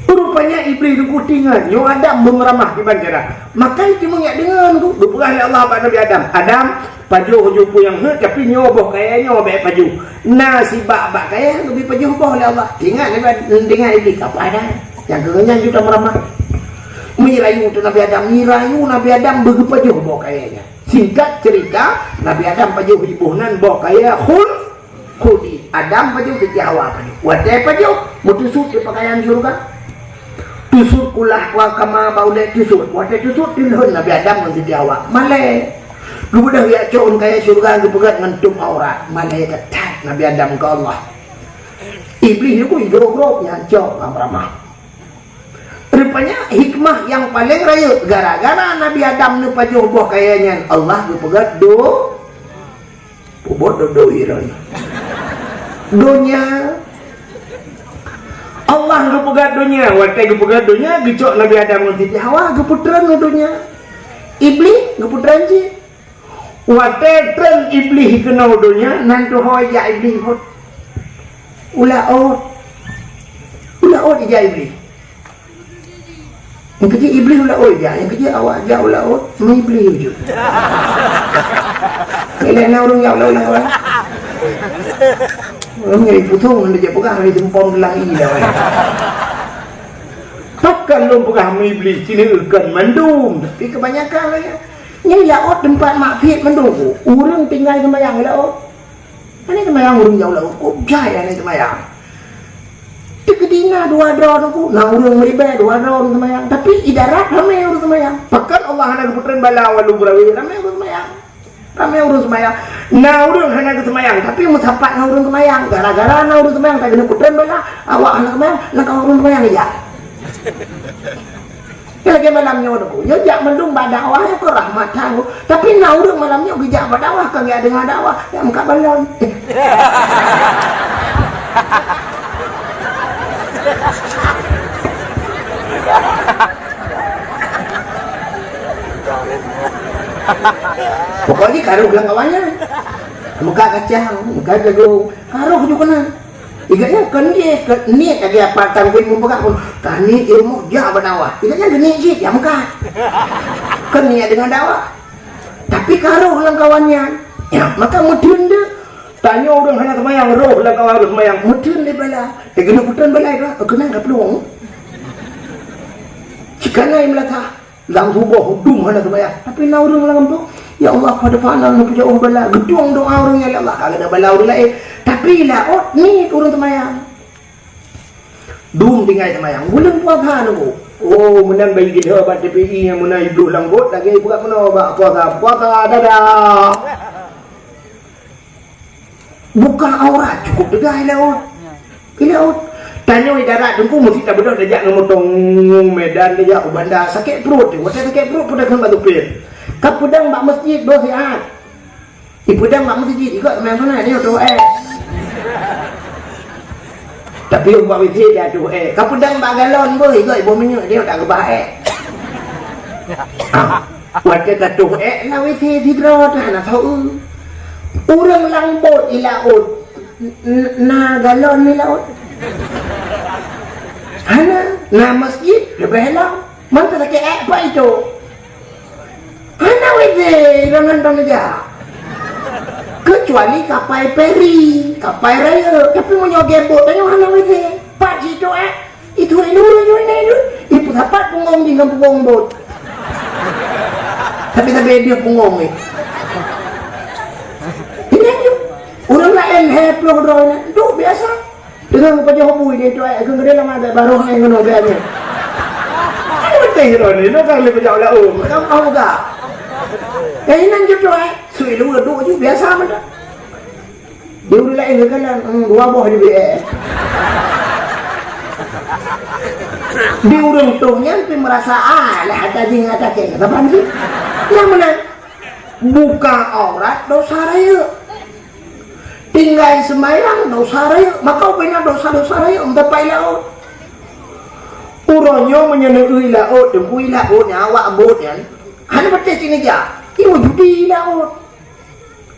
Rupanya Iblih Teungku teuingat, nyoe Adam beumeuramah kiban cara. Maka itu meunyak deungon tu, geupeugah lé Allah bak Nabi Adam, "Adam, pajoh ju peue nyang heuet, tapi nyoe boh kayèe nyoe bèk pajoh." Na sibak bak kayèe geubri pajoh boh lé Allah. Teuingat Nabi Adam, teuingat Iblih, "Apa Adam? Nyang keu nyan ju tameuramah." Meurayu teuh Nabi Adam, meurayu Nabi Adam beugeupajoh boh kayèe nyan. Singkat cerita, Nabi Adam pajoh di boh nan boh kayèe khul-, khuldi. Adam pajoh, Siti Hawa pajoh. Watée pajoh, meutusut di peukayan syeuruga. Tusut kulah wa kama bak ulée tusut. Watée tusut, teulhon Nabi Adam ngon Siti Hawa. Malée. Geubeudôh jak cok ôn kayée syeuruga geupeugét ngon tuem aurat. Malée that Nabi Adam keu Allah. Iblih nyoe ku idrob-drob nyan cok lam ramah. Rupanya hikmah nyang paleng rayeuk, gara-gara Nabi Adam neupajoh boh kayée nyan, Allah geupeugét do-, peubuet do-, do-, iron. Donya. Allah geupeugét donya, watée geupeugét donya, geucok Nabi Adam ngon Siti Hawa, geupeutreun u donya. Iblih geupeutreun cit. Watée treun Iblih keunoe donya, nan tuho jak Iblih phon. U laôt. U laôt ijak Iblih. Nyang keujeuet Iblih u laôt jak, nyang keujeuet awak jak u laôt, meu Iblih jeuet. Ilée na ureuëng jak u laôt lam kawan. Ureuëng nyang ipusong ngon jak peugah, laju seumpom teulang i dah. Pakon lôn peugah meu Iblih, sini kon mandum, tapi kebanyakan lagée nyan laôt teumpat maksiet mandum. Ureuëng tinggai seumayang laôt. Hana seumayang ureuëng jak u laôt, kok jai hana seumayang. Teukeudi na dua droe teungku, na ureuëng meuribée dua droe ureuëng seumayang. Tapi i darat ramé ureuëng seumayang. Pakon Allah hana geupeutreun bala walu beurawe, ramé ureuëng seumayang. Ramé ureuëng seumayang. Na ureuëng hana geuseumayang, tapi meusapat ngon ureuëng seumayang. Gara-gara na ureuëng seumayang, ka geuneuk peutreun bala, awak hana seumayang, na ka ureuëng seumayang ijak. Lagée malam nyoe teungku, nyoe jak mandum bak dakwah nyoe keu rahmat that teungku. Tapi na ureuëng malam nyoe geujak bak dakwah, ka geujak deungoe dakwah, jak meukat balon. Pokok jih ka rôh lam kawan nyan. Meukat kacang, meukat jagong, ka rôh ju keunan. Ingat nyan kon jih, kon niet lagée apa tan pih mupeugah pun, ka niet ilmu jak bak dakwah. Ingat nyan geuniet jih, jak meukat. Kon niet deungon dakwah. Tapi ka rôh lam kawan nyan. Ya, maka meuteun deuh. Tanyoe ureuëng hana seumayang, rôh lam kawan ureuëng seumayang. Meuteun lé bala. Eh, keuneuk peutreun bala itu, keunan ka plueng. Cit kana meulathah. Lam tuboh dum hana seumayang. Tapi na ureuëng lam gampông, "Ya Allah, pada fana neupeujauh bala." Geutueng doa ureuëng nyan lé Allah, ka geuda bala ureuëng laén. Tapi laôt niet ureuëng seumayang. Dum tinggai seumayang. Buleuen puasa nunggu. Oh, meunan bayi geuda bak T P I nyang meunan ibloh lam bot, lagée ipeugah meunoe bak puasa. Puasa, dadah. Buka aurat cukup teuga i laôt. I laôt. Tanyoe i darat teungku meusti tabeudôh tajak ngon motong Medan, tajak u bandar, sakét pruet. Watée sakét pruet peudong bak supir. Ka peudong bak meuseujid boh siat. Ipeudong bak meuseujid, ikot seumbahyang sunat, nyoe troh ék. Tapi umpama W C dia troh ék. Ka peudong bak galon boh, ikot iboh minyeuk, nyoe tak keubah ék. Ah. Watée ka troh ék na W C sidroe teuh hana soe. Ureuëng lam bot i laôt, n-, na galon i laôt? Hana, na masjid leubeh lom. Mantong sakét ék pat itu. Hana W C, irongan dong jak. Kecuali kapai feri, kapai rayeuk. Tapi meunyoe gét bot, tanyoe hana W C. Pat situ ék. Itu iluru nyoe na iluru. Ipeusapat pungong jih ngon pungong bot. Tapi sabe dia pungong ni. Ini tu. Ureuëng laén hai ploh droe nyan. Tu biasa. Dengan pajoh bui dia tu ai keu gede lama dah baru hai ngono dia ni. Ai betul droe ni, nak kali pajoh lau. Kamu tahu tak? Ya ini tu ai. Sui lu duk ju biasa mantap. Di ureuëng laén geukalon, hmm, dua boh di B S. Di ureuëng toh nyan pih meurasa, ah, lah ata jih ngon ata kèe. Saban jih? Nyang meunan, buka aurat dosa rayeuk. Tinggai seumayang dosa rayeuk. Maka ubena dosa-dosa rayeuk meudapat laôt. Uroe nyoe meunyoe neueu laôt, teungku laôt nyan awak bot nyan. Hana patéh cit neujak. Imeujudi laôt.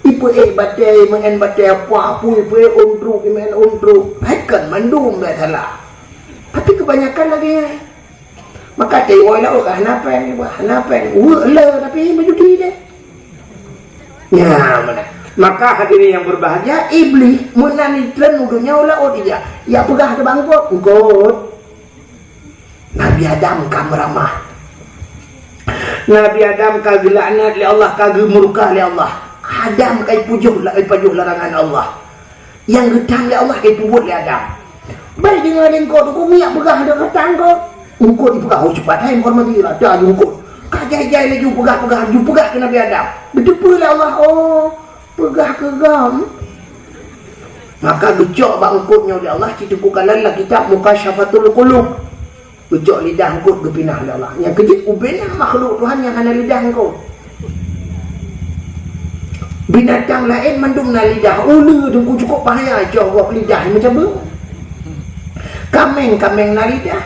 Ipeuék batèe, imeu'en batèe, apui, ipeuék ôn trok, imeu'en ôn trok. Hai kon mandum bèk salah. Tapi kebanyakan lagèe nyan. Maka teuwoe laôt ka hana péng, hana péng. Weuek le, tapi meujudi deh. Nyan meunan. Maka hadirin yang berbahagia, Iblih meunan itreun u donya u laôt ija. Ija peugah keu bangkot, "Eungkot." Nabi Adam ka meuramah. Nabi Adam ka geulaknat lé Allah, ka geumurka lé Allah. Adam ka ipujoh, ipajoh larangan Allah. Nyang geutam lé Allah ka jipeubuet lé Adam. Bai deungoe lé eungkôt, "Teungku, miet peugah dah geutam kah?" Eungkôt jipeugah, "Oh, cepat hai, meuhormati, rata laju eungkôt." Ka jai-jai laju peugah-peugah, laju peugah keu Nabi Adam. Geuteupeue lé Allah, "Oh, peugah keu gob." Maka geucok bak eungkôt nyoe lé Allah, cit teupeukalan lam kitab Mukasyafatul Qulub. Geucok lidah eungkôt geupinah lé Allah. Nyang keujeuet ubena makhluk Tuhan nyang hana lidah eungkôt. Binatang laén mandum na lidah. Uleue teungku cukôp bahaya, cok gob lidah meucabeueng. Kaméng, kaméng na lidah.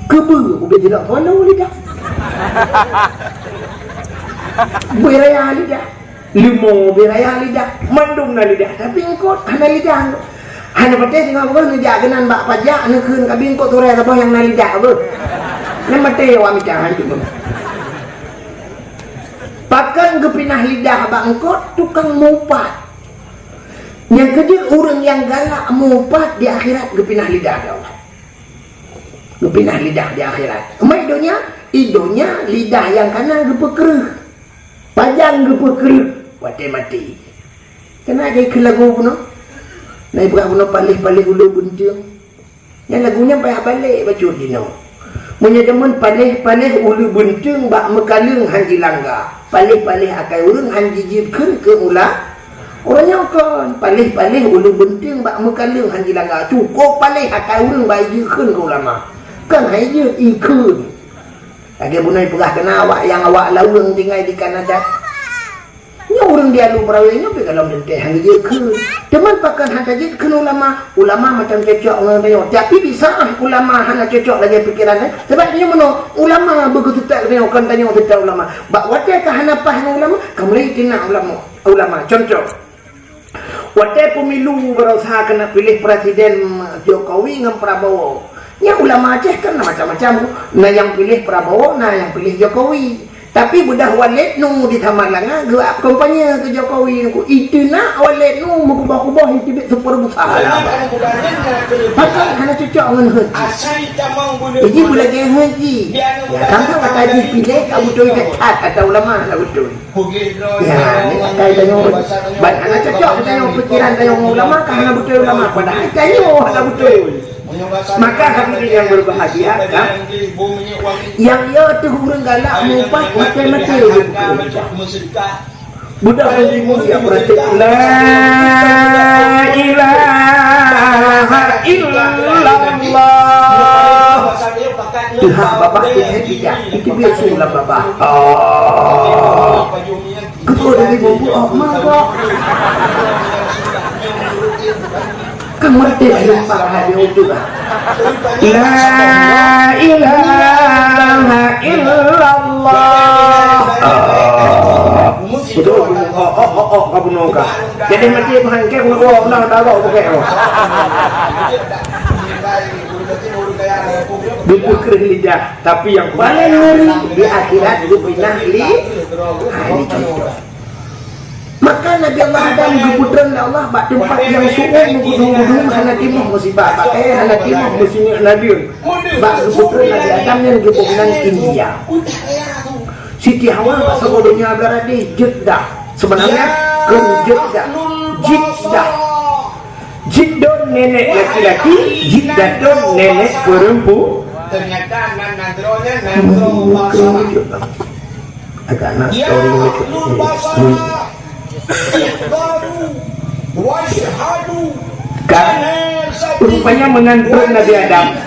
Keubeue ubé jilok peunoh lidah. Bui raya lidah. Leumo bui raya lidah, mandum na lidah, tapi eungkôt hana lidah. Hana patéh singoh beureuh neujak keunan bak pajak, neukheun ka bingkôt uroe saboh nyang na lidah beuh. Nyan maté awak mita hantu beuh. Pakon geupinah lidah bak eungkôt, tukang mupat. Nyang keujeuet ureuëng nyang galak mupat di akhirat geupinah lidah di Allah. Geupinah lidah di akhirat. Mai donya, i donya lidah nyang kana geupeukreueh. Pajan geupeukreueh watée maté. Keunan jai keu lagu bunoe. Na ibrah bunoe paléh-paléh uleue beunteung. Nyan lagu nyan payah balek bacut jinoe. Meunyoe jameun paléh-paléh uleue beunteung bak meukaleueng han jilangga. Paléh-paléh akai ureuëng han jijeuet kheun keu ula-, ureuëng nyoe kon. Paléh-paléh uleue beunteung bak meukaleueng han jilangga. Cukôp paléh akai ureuëng bak jijeuet kheun keu ulama. Kon hai jeuet ikheun. Lagée bunoe peugah keunan awak nyang awak laweueng tinggai di Kanada. Nyoe ureuëng di Alu Meurawe nyoe pih golom teuntée hana jeuet kheun. Teuma pakon hana jeuet kheun ulama? Ulama macam cocok ngon tanyoe. Tapi di saat ulama hana cocok lagée pikeran, eh, sabab tanyoe meunoe ulama beugeuteutap tanyoe, kon tanyoe teutap ulama. Bak watée ka hana paih ngon ulama, ka mulai tina ulama. Ulama, contoh. Watée pemilu barosa keuneuk piléh presiden Jokowi ngon Prabowo. Nyan ulama Aceh kan na macam-macam. Na nyang piléh Prabowo, na nyang piléh Jokowi. Tapi beudah Waled nu di Samalanga geuap kampanye keu Jokowi nyan. Iteunak Waled nu meukuboh-kuboh iteubiet super busa. Pasal hana cocok ngon heuet. Jadi beulagée heuet jih. Ya, kan kata jih piléh ka beutôi that, kata ulama ka beutôi. Ya, ni pakai tanyoe. Ban hana cocok tanyoe pikiran tanyoe ngon ulama, ka hana beutôi ulama. Padahai tanyoe hana beutôi. Maka hadirin yang berbahagia, kan? Yang ya tu ureuëng galak mupat maté-maté dia. Budak yang timun dia berarti la ilaha illallah. Tuhan babah tu tidak. Itu biasa lah babah. Oh. Keupeue dari bubuk, oh, mangkok. Kan merdek lumpah hadiah itu lah. La ilaha illallah. Ah. Betul, betul. Oh, oh, oh, oh, kamu nongka. Jadi mati pahangkai, oh, oh, nah, dah, oh, pakai, oh. Geupeukreueh lidah, tapi yang paling ngeri di akhirat geupinah li-, ah, ini contoh. Maka Nabi Allah Adam geupeutreun lé Allah bak teumpat nyang su'um, meugudum-gudum, hana timoh musibah, bak kayée hana timoh meusineuk ladeuen. Bak geupeutreun Nabi Adam nyan geuboh nan India. Siti Hawa bak saboh donya agak radeh, Jeddah. Sebenarnya, kon Jeddah, Jiddah. Jiddah nenek laki-laki, Jiddah nenek perempuan. Ternyata nan nadronya nadro basarah. Agak nak story ni. Hmm. Kan? Rupanya meunan treun Nabi Adam.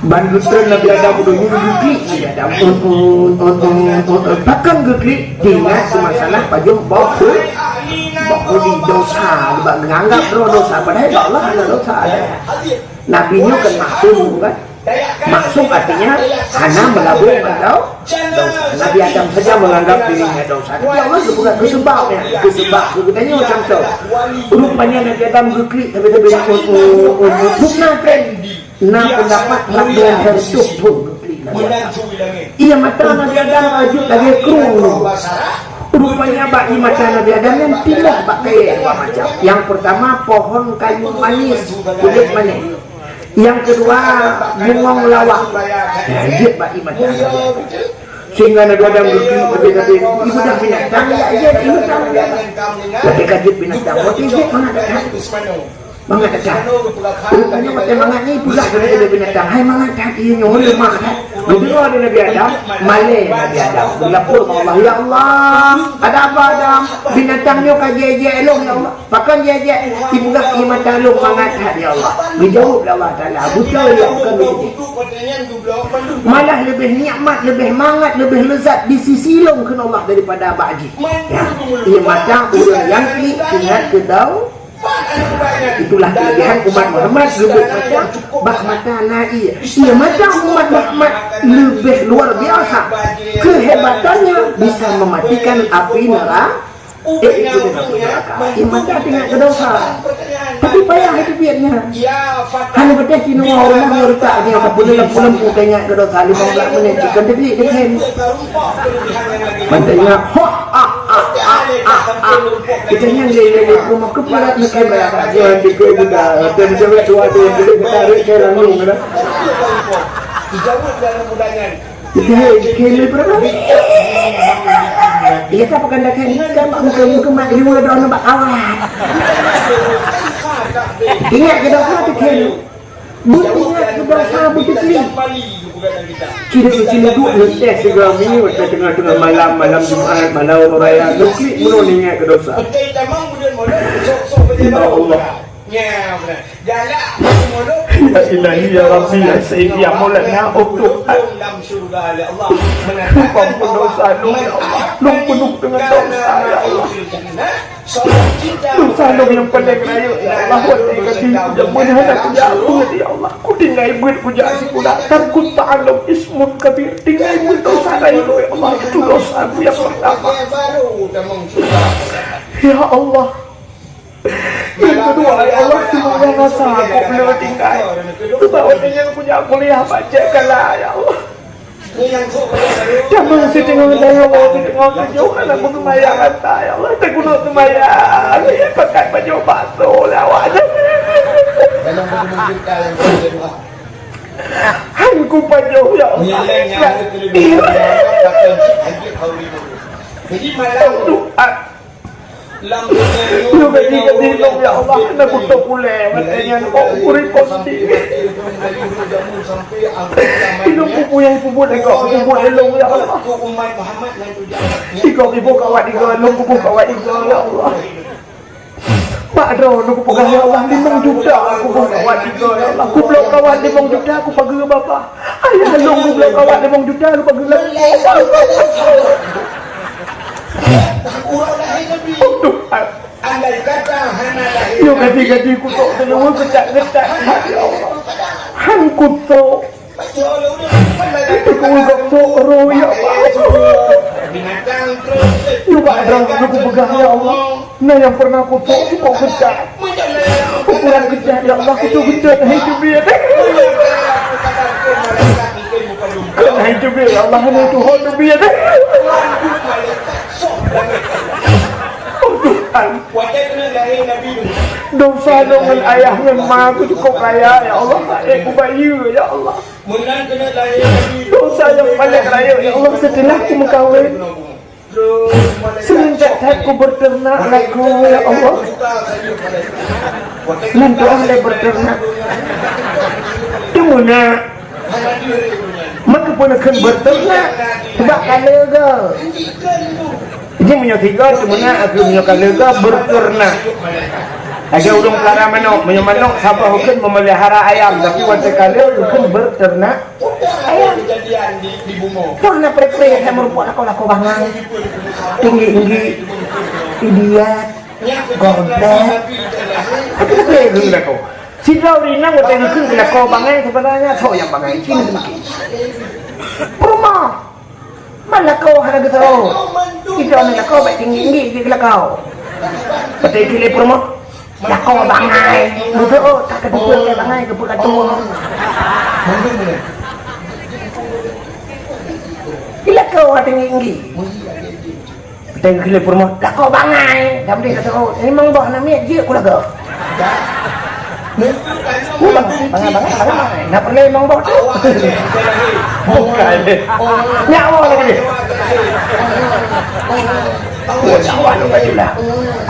Ban geutreun Nabi Adam udah nyuruh geuklik Nabi Adam. Pakon geuklik? Teuingat seumasalah pajoh boh khu-, boh khuli dosa. Bak nganggap droe dosa, padahai bak Allah hana dosa. Nabi nyoe kan maksum, kan? Maksum artinya hana meulabu ngon do-, dosa. Nabi Adam saja menganggap dirinya dosa. Tapi Allah geupeugah keu seubab nyan, keu seubab keu geutanyoe contoh. Rupanya Nabi Adam geuklik tapi, tapi, bukna kan? Na pendapat lam dengan hareutoh thon geuklik Nabi Adam. Iya mata Nabi Adam rajuk lagée krueng. Rupanya bak di mata Nabi Adam nyan timoh bak kayée dua macam. Yang pertama pohon kayu manis, kulét manis. Yang kedua, bungong lawak. Ya, jeuet bak iman. Sehingga Nabi Adam geuklik, tapi, tapi ibu dah binatang, ya, ya, ibu dah binatang. Tapi ka jeuet binatang, watèe jeuet mangat that. Mangat that. Rupanya watèe mangat nyan, ibu dah jadi binatang. Hai mangat that, iya nyoe lemah that. Geudeungoe lé Nabi Adam, malèe Nabi Adam. Geulapor bak Allah, "Ya Allah, ada apa Adam? Binatang nyoe ka jijak-jak lôn, ya Allah." Pakon jijak-jak? Ipeugah ié mata lôn mangat that, ya Allah. Geujaweueb lé Allah Taala, "Beutôi, ya, bukan begitu. Malah leubeh nikmat, leubeh mangat, leubeh leuzat di sisi lôn kheun Allah daripada bak jih." Ya. Ié mata ureueng nyang klik ingat keu dau-, itulah keulebihan umat Muhammad, geubeuet mata, bak mata na ié. Ié mata umat Muhammad leubeh luar biasa. Kehebatannya bisa mematikan api neraka. Eh, itu dia nak pergi neraka. Ié mata teuingat keu dosa. Tapi payah itu bietnya. Hana beuteh kinoe ureueng nyoe reutak dia, ka peuleumpu-leumpu teuingat keu dosa, limong blah menit, dikon teubiet dikhem. Mantap ingat, ha, ha, ha. Kita nyang dia, dia, dia, rumah keparat nak khem, ya, dia, dia, dia, dia, dia, dia, dia, dia, dia, dia, dia, dia, dia, dia, Iya, iya, iya, iya, iya. Iya, kan, bukan dah kan, kan, muka-muka mak lima dah nampak awak. Ingat keu dosa tu, kan? Ingat keu dosa, beuteupeue. Kira kecil duduk ngetes juga ni, waktu tengah-tengah malam, malam Jumat, malam raya, nuklik, belum ingat keu dosa. Ya Allah. Ya Ilahi, ya Rabbi, ya Sayyidi, ya Maulana, oh Tuhan. Lôn peunoh dosa lôn, ya Allah. Lôn peunoh dengan dosa, ya Allah. Dosa lôn nyang paleng rayeuk, ya Allah. Watèe ka di jameun hana kujak buet, ya Allah. Kutinggai buet kujak sikula. Tarkut ta'allum ismun kabir. Tinggai buet dosa rayeuk, ya Allah. Itu dosa ku nyang pertama. Ya Allah. Nyang keudua, ya Allah, semoga rasa aku belum tinggai. Sebab watèe nyan kuliah baca kala, ya Allah. Jameun siteungoh dayah, siteungoh tujoh, aneuk meuneumayang ata, ya Allah. Teugunok seumayang, pakai baju baso, lawak. Han kupajoh, ya Allah. Tuhan. Nyoe gaki-gaki lôn, ya Allah, na kutok ulèe, watèe nyan, oh, ureueng peusti. Ilôn kubuya peubuet lé gob, peubuet lé lôn, ya Allah. Igob iboh kawat igoe, lôn kuboh kawat igoe, ya Allah. Bak droe lôn kupeugah, ya Allah, limong juta kuboh kawat igoe, ya Allah. Kublok kawat limong juta, kupageue babah. Ayah lôn kublok kawat limong juta, kupageue lakoe. Oh, Tuhan. Nyoe gaki-gaki kutok teuleuweue geutak-geutak, ya Allah. Han kutok. Teungku gok sok roh, ya Allah. Nyoe bak droe lôn kupeugah, ya Allah. Na nyang pernah kutok, kutok geutak. Ukuran geutak, ya Allah, kutok geutak, hai teubiet. Hai teubiet, ya Allah, hai Tuhan teubiet. Oh, Tuhan. Dosa lôn ngon ayah ngon ma ku cukup raya, ya Allah. Hai kubayeue, ya Allah. Dosa nyang paleng rayeuk, ya Allah, setelah ku meukawen. Seuneuk that-that ku beuternak lakoe, ya Allah. Lôn tuah lé beuternak. Teuma na. Meukeupeu neukheun beuternak, sabab ka leuga. Jadi meunyoe tiga, teuma na, aku meunyoe ka leuga, beuternak. Lagèe ureueng pelara manok, meunyoe manok, saboh kheun memelihara ayam, tapi watèe ka leuga, kheun beuternak ayam. Toh na pré-pré, hai meurumpok lakoe-lakoe bangai. Tinggi-tinggi, idiot, goblok. Tapi pré-pré lakoe. Sidroe ureueng inong watèe geukheun keu lakoe bangai, sebenarnya soe nyang bangai? Cit mungkin. Peurumoh. Man lakoe hana geuseuôt. Sidroe ureueng lakoe bèk tinggi-tinggi jih keu lakoe. Watèe geukheun lé peurumoh, lakoe bangai. Geuseuôt, tak keuteupeu lé bangai, geupeu katueng. Di lakoe tinggi-tinggi. Teuka keu lé peurumoh, lakoe bangai, dan dia kata, "Oh, memang bah aneuk miet jeuet keu lakoe." Ulang, bangai, bangai, bangai. Nak pernah memang boh tu. Bukan. Nyawa lagi. Oh, nyawa tu kat situ lah.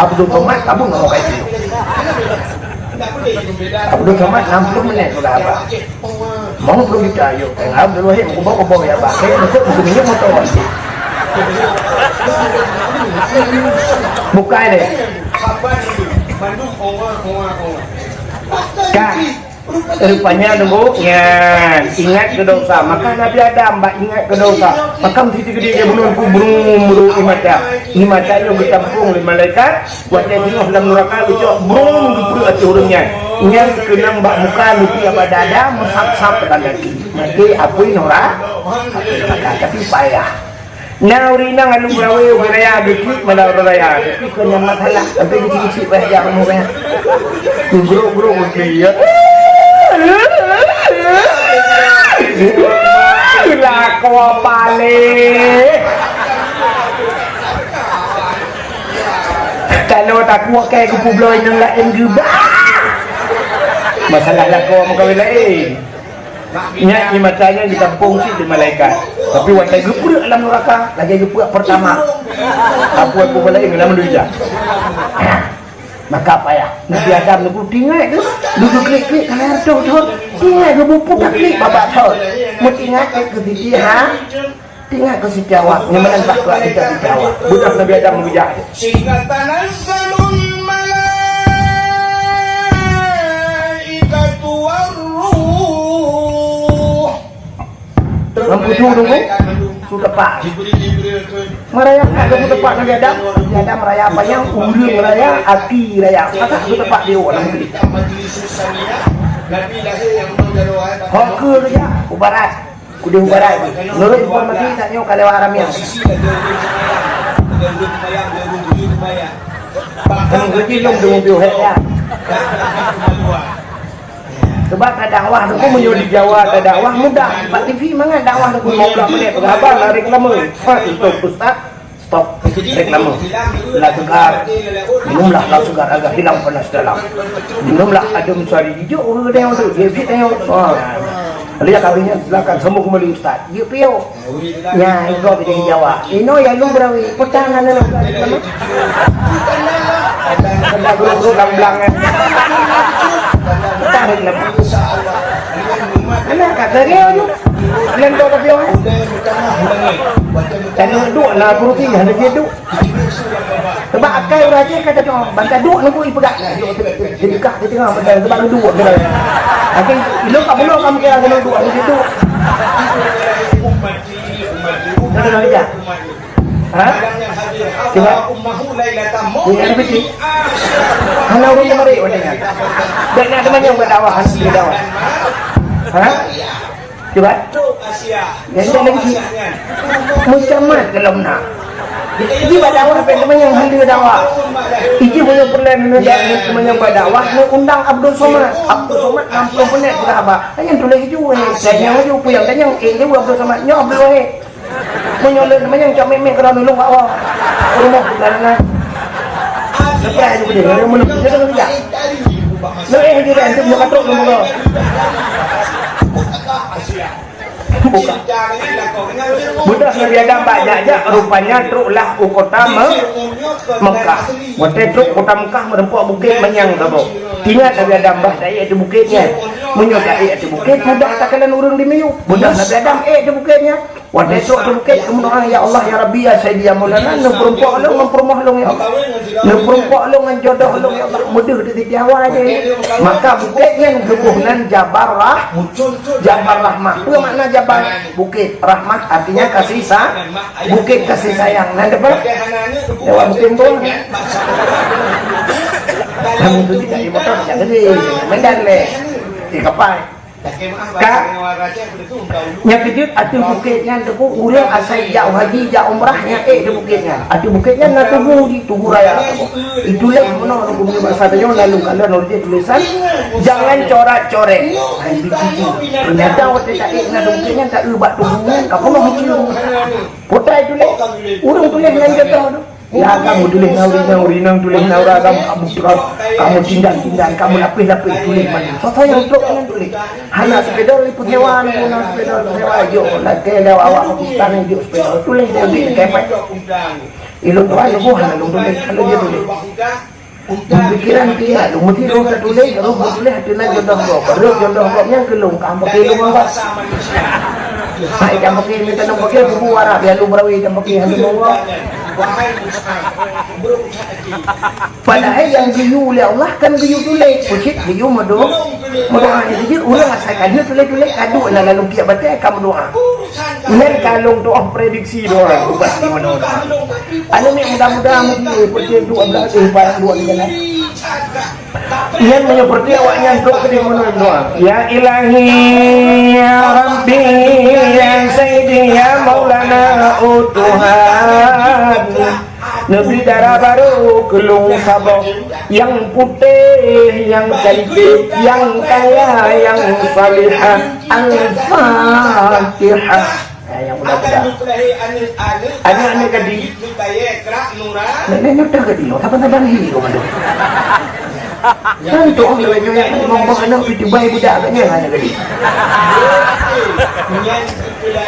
Abdul Somad, kamu nak pakai situ. Abdul Somad enam puluh menit sudah apa? Mau belum kita, yuk. Tengah Abdul Wahid, kubawa, kubawa ya, Pak. Saya masuk, masuk minyak motor. Bukan deh. Kak, rupanya nunggu nyan ingat keu dosa. Maka Nabi Adam bak ingat keu dosa. Maka meusitigedie dia bunoe ku brung, brung, ié mata. Ié mata nyoe geutampong lé malaikat. Watée teungoh lam nuraka geucok brung geupeureuek ateueh ureuëng nyan. Nyan keunong bak muka, luti bak dada, meusab-sab bak gaki. Maté apui nuraka. Tapi payah. Na ureuëng inong aneuk beurawe ubé raya geuklik mala ureuëng raya. Tapi kon nyang masalah, sampai keucik-keucik wéh jak rumoh nyan. Geugrok-grok geuklik ya. Lakoe paléh. Tanoh takue keu kupeubloe nyang laén geubah. Masalah lakoe meukawen laén. Nyan ié mata nyan geutampong cit lé malaikat. Tapi watée geupeureuek lam nuraka, lagée geupeureuek peurtama. Apui-apui laén lam dunia. Maka payah. Nabi Adam nunggu tinggai tu, dudu klik-klik kana toh-toh. Tinggai geubupuk klik babak toh. Meutinggai keu siti ha. Tinggai keu siti awak, nyang meunan bak tuak kita siti awak. Budak Nabi Adam meujak. Sehingga tanazzalul malaikatu warruh. Lam pucung tu, su tepak. Meraya kat su tepak Nabi Adam. Nabi Adam raya panyang, ureuëng raya, aki raya. Masa su tepak dia orang negeri. Hok keu kerja, u barat. Kudeh u barat. Menurut informasi, saat nyoe ka lewat Haramia. Kan gaji lom tu mobil hek ya. Sebab tadakwah tu pun meunyoe di Jawa tadakwah mudah. Bak T V mangat dakwah tu pun lima belas menit. Peugah haba lari ke lama. Stop, stop, stop. Reklame. Lah segar. Minumlah lah segar agar hilang panas dalam. Minumlah adem sari hijau, urut dia tu. Dia fit tengok. Ha. Lihat habisnya silakan sambung kembali ustaz. Dia piu. Nya, iko bidang Jawa. Ino ya lu berawi. Petang ana nak lama. Kena guru-guru gamblang kan. Petang lagi lama. Anak kata dia tu. Kalian tahu tapi orang. Tanya duk lah guru sini, ada dia duk. Sebab akai urang Aceh kata tu, bangka duk nunggu ipeugah. Duk sedekah di tengah macam sebab duk kena. Tapi ilok kat belum kamu kira kena duk, nunggu duk. Kena kena kerja. Ha? Cuba. Ini ada piti. Hana urang kemarin wadahnya. Dak nak teman yang berdakwah, hana berdakwah. Ha? Cuba. Yang tak lagi. Mucamat kalau nak. Jadi berdakwah apa teman yang hana dakwah. Iji punya perlahan teman yang berdakwah, nak undang Abdul Somad. Abdul Somad enam puluh menit sudah abah. Hanya tulis hijau ni. Saya yang hijau, puyang tanya, eh, jauh Abdul Somad. Nyo Abdul Wahid. Meunyoe lôn manyang cok mik-mik keudroe nulông awak. Rumoh bukan na. Lepas itu dia, dia meulukis dia dengan bijak. Leueh dia dah, dia buka trok, dia buka. Buka. Budak Nabi Adam bak jak-jak, rupanya trok lah u kota Me-, Mekah. Watèe trok kota Mekah, meureumpok bukét manyang saboh. Ingat Nabi Adam bah taék di bukét nyan. Meunyoe taék di bukét, mudah takalon ureueng di miyueb. Budak Nabi Adam ék di bukét nyan. Watèe trok di bukét, geumeudoa, "Ya Allah, ya Rabbi, ya Sayyidi, ya Maulana, neupeurumpok lôn ngon peurumoh lôn, ya Allah. Neupeurumpok lôn ngon jodoh lôn, ya Allah." Meudeuh di siti awai jih. Maka bukét nyan geuboh nan Jabal Rah-, Jabal Rahmah. Peue makna Jabal? Bukét. Rahmah artinya kasih sa-, bukét kasih sayang. Nan depan? Lewat bukét tu. Kamu tu tidak di motor, tidak gede. Medan leh. Di kapal. Ka, nyang keujeuet ateueh bukét nyan, teungku, ureueng asai jak haji, jak umrah, nyan ék di bukét nyan. Ateueh bukét nyan na tugu di, tugu raya. Itulah meunoe, teungku, meunyoe basa tanyoe lalu kalon ureueng tulisan, jangan coret-coret. Hai, biji. Ternyata watèe taék na di bukét nyan, taeu bak tugu nyan, ka peunoh biji. Potai tuléh, ureueng tuléh nyan jatuh tu. Ya, kamu tuléh nauri-nauri, nang tuléh naura, kamu, kamu, kamu tindan-tindan, kamu lapéh-lapéh tuléh mandum. Soe-soe nyang trok nyan tuléh. Hana sepeda liput hewan, hana sepeda liput hewan, jok, lakée lewat awak Pakistan, jok sepeda, tuléh dari kepet. Ilôn tuan, lôn hana lôn tuléh, hana lôn tuléh. Pikiran dia, lôn meuti lôn tatuléh, lôn meutuléh, hati na jodoh gob. Baru jodoh gob nyang keu lôn, kamoe keu lôn awak. Hai, kamoe keu minta nombor keu bubu Arab, ya lôn berawi, kamoe keu hana nombor. Padahai nyang geuyue lé Allah kan geuyue tuléh. Pucit geuyue meudoa. Meudoa nyan jeuet ureuëng asai ka lheueh tuléh-tuléh, ka duek na lam kitab batée ka meudoa. Nyan ka lôn tuoh prediksi doa, pasti meudoa. Anu ni mudah-mudahan mungkin seperti dua belas hari, barang dua ni kan. Nyan meunyoe seperti awaknyan trok keudeh meudoa. Ya Ilahi, ya Rabbi, ya Sayyidi, ya Maulana, oh Tuhan. Neubi dara barô keu lôn saboh, nyang putéh, nyang cantik, nyang kaya, nyang salihah. Al-Fatihah. Nah, nyang mudah-mudah. Aneuk-aneuk gadih. Nenek nyudah gadih, oh, saban-saban hi, oh, aduh. Kan tu orang lewat nyonya, ngomong aneuk, pi tubai budak agaknya, aneuk gadih.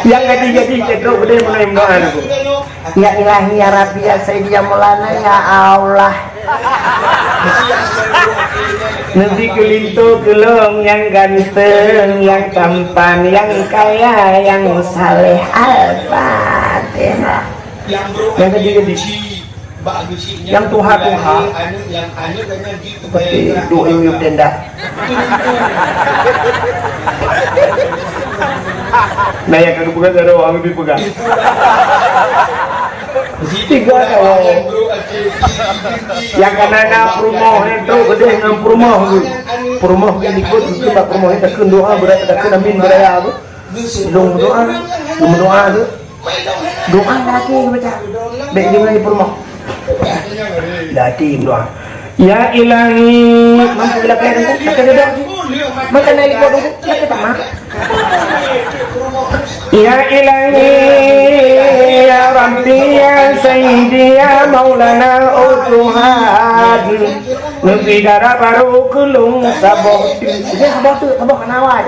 Nyang gadih-gadih, cedok gede, mulai meudoa tu. Ya Ilahi, ya Rabbi, ya Sayyidi, ya Maulana, ya Allah. Neubi keu linto keu lôn nyang ganteng, nyang tampan, nyang kaya, nyang saleh. Al-Fatihah. Nyang gadih-gadih. Nyang tuha-tuha. Seperti duek yum-yum tenda. Nah, nyang ka geupeugah sidroe, hana geupeugah. Tiga kawan. Nyang ka na peurumoh nyan trok keudeh ngon peurumoh tu. Peurumoh nyan ikot, ikot bak peurumoh nyan takheun doa, beurat takheun amin, beuraya tu. Lôn doa, lôn doa tu. Doa lagi baca. Bèk deungon di peurumoh. Lati doa. Ya Ilahi, mampu lakèe tu, lakèe duduk. Maka naik ikot tu, lakèe tamah. Ya Ilahi, ya Rabbi, ya Sayyidi, ya Maulana, oh Tuhan. Neubi dara barô keu lôn saboh teuk. Saboh teuk, saboh hana awai.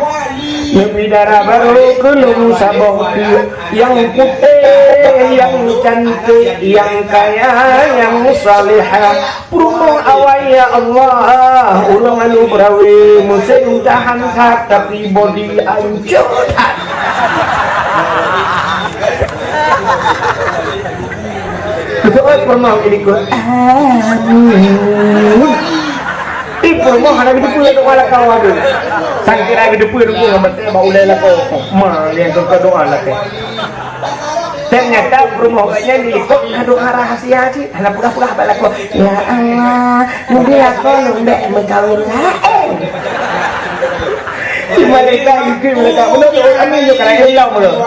Neubi dara barô keu lôn saboh teuk. Nyang putéh, nyang cantik, nyang kaya, nyang salihah. Peurumoh awai, ya Allah, ureueng anu beurawe, musém tahan that, tapi bodi ancô that. Beutôi, oi, peurumoh ngon likot. Amin. Ih, peurumoh hana geuteupeue doa lakoe tu. Sangkira geuteupeue tu, ngon batèe bak ulèe lakoe. Ma, nyang keu doa lakoe. Ternyata peurumoh gobnyan di likot na doa rahasia cit. Hana peugah-peugah bak lakoe, "Ya Allah, neubri lakoe lôn bèk meukawen laén." Di malaikat geukheun malaikat, "Meunoe keu kami nyoe ka laén lom meunoe."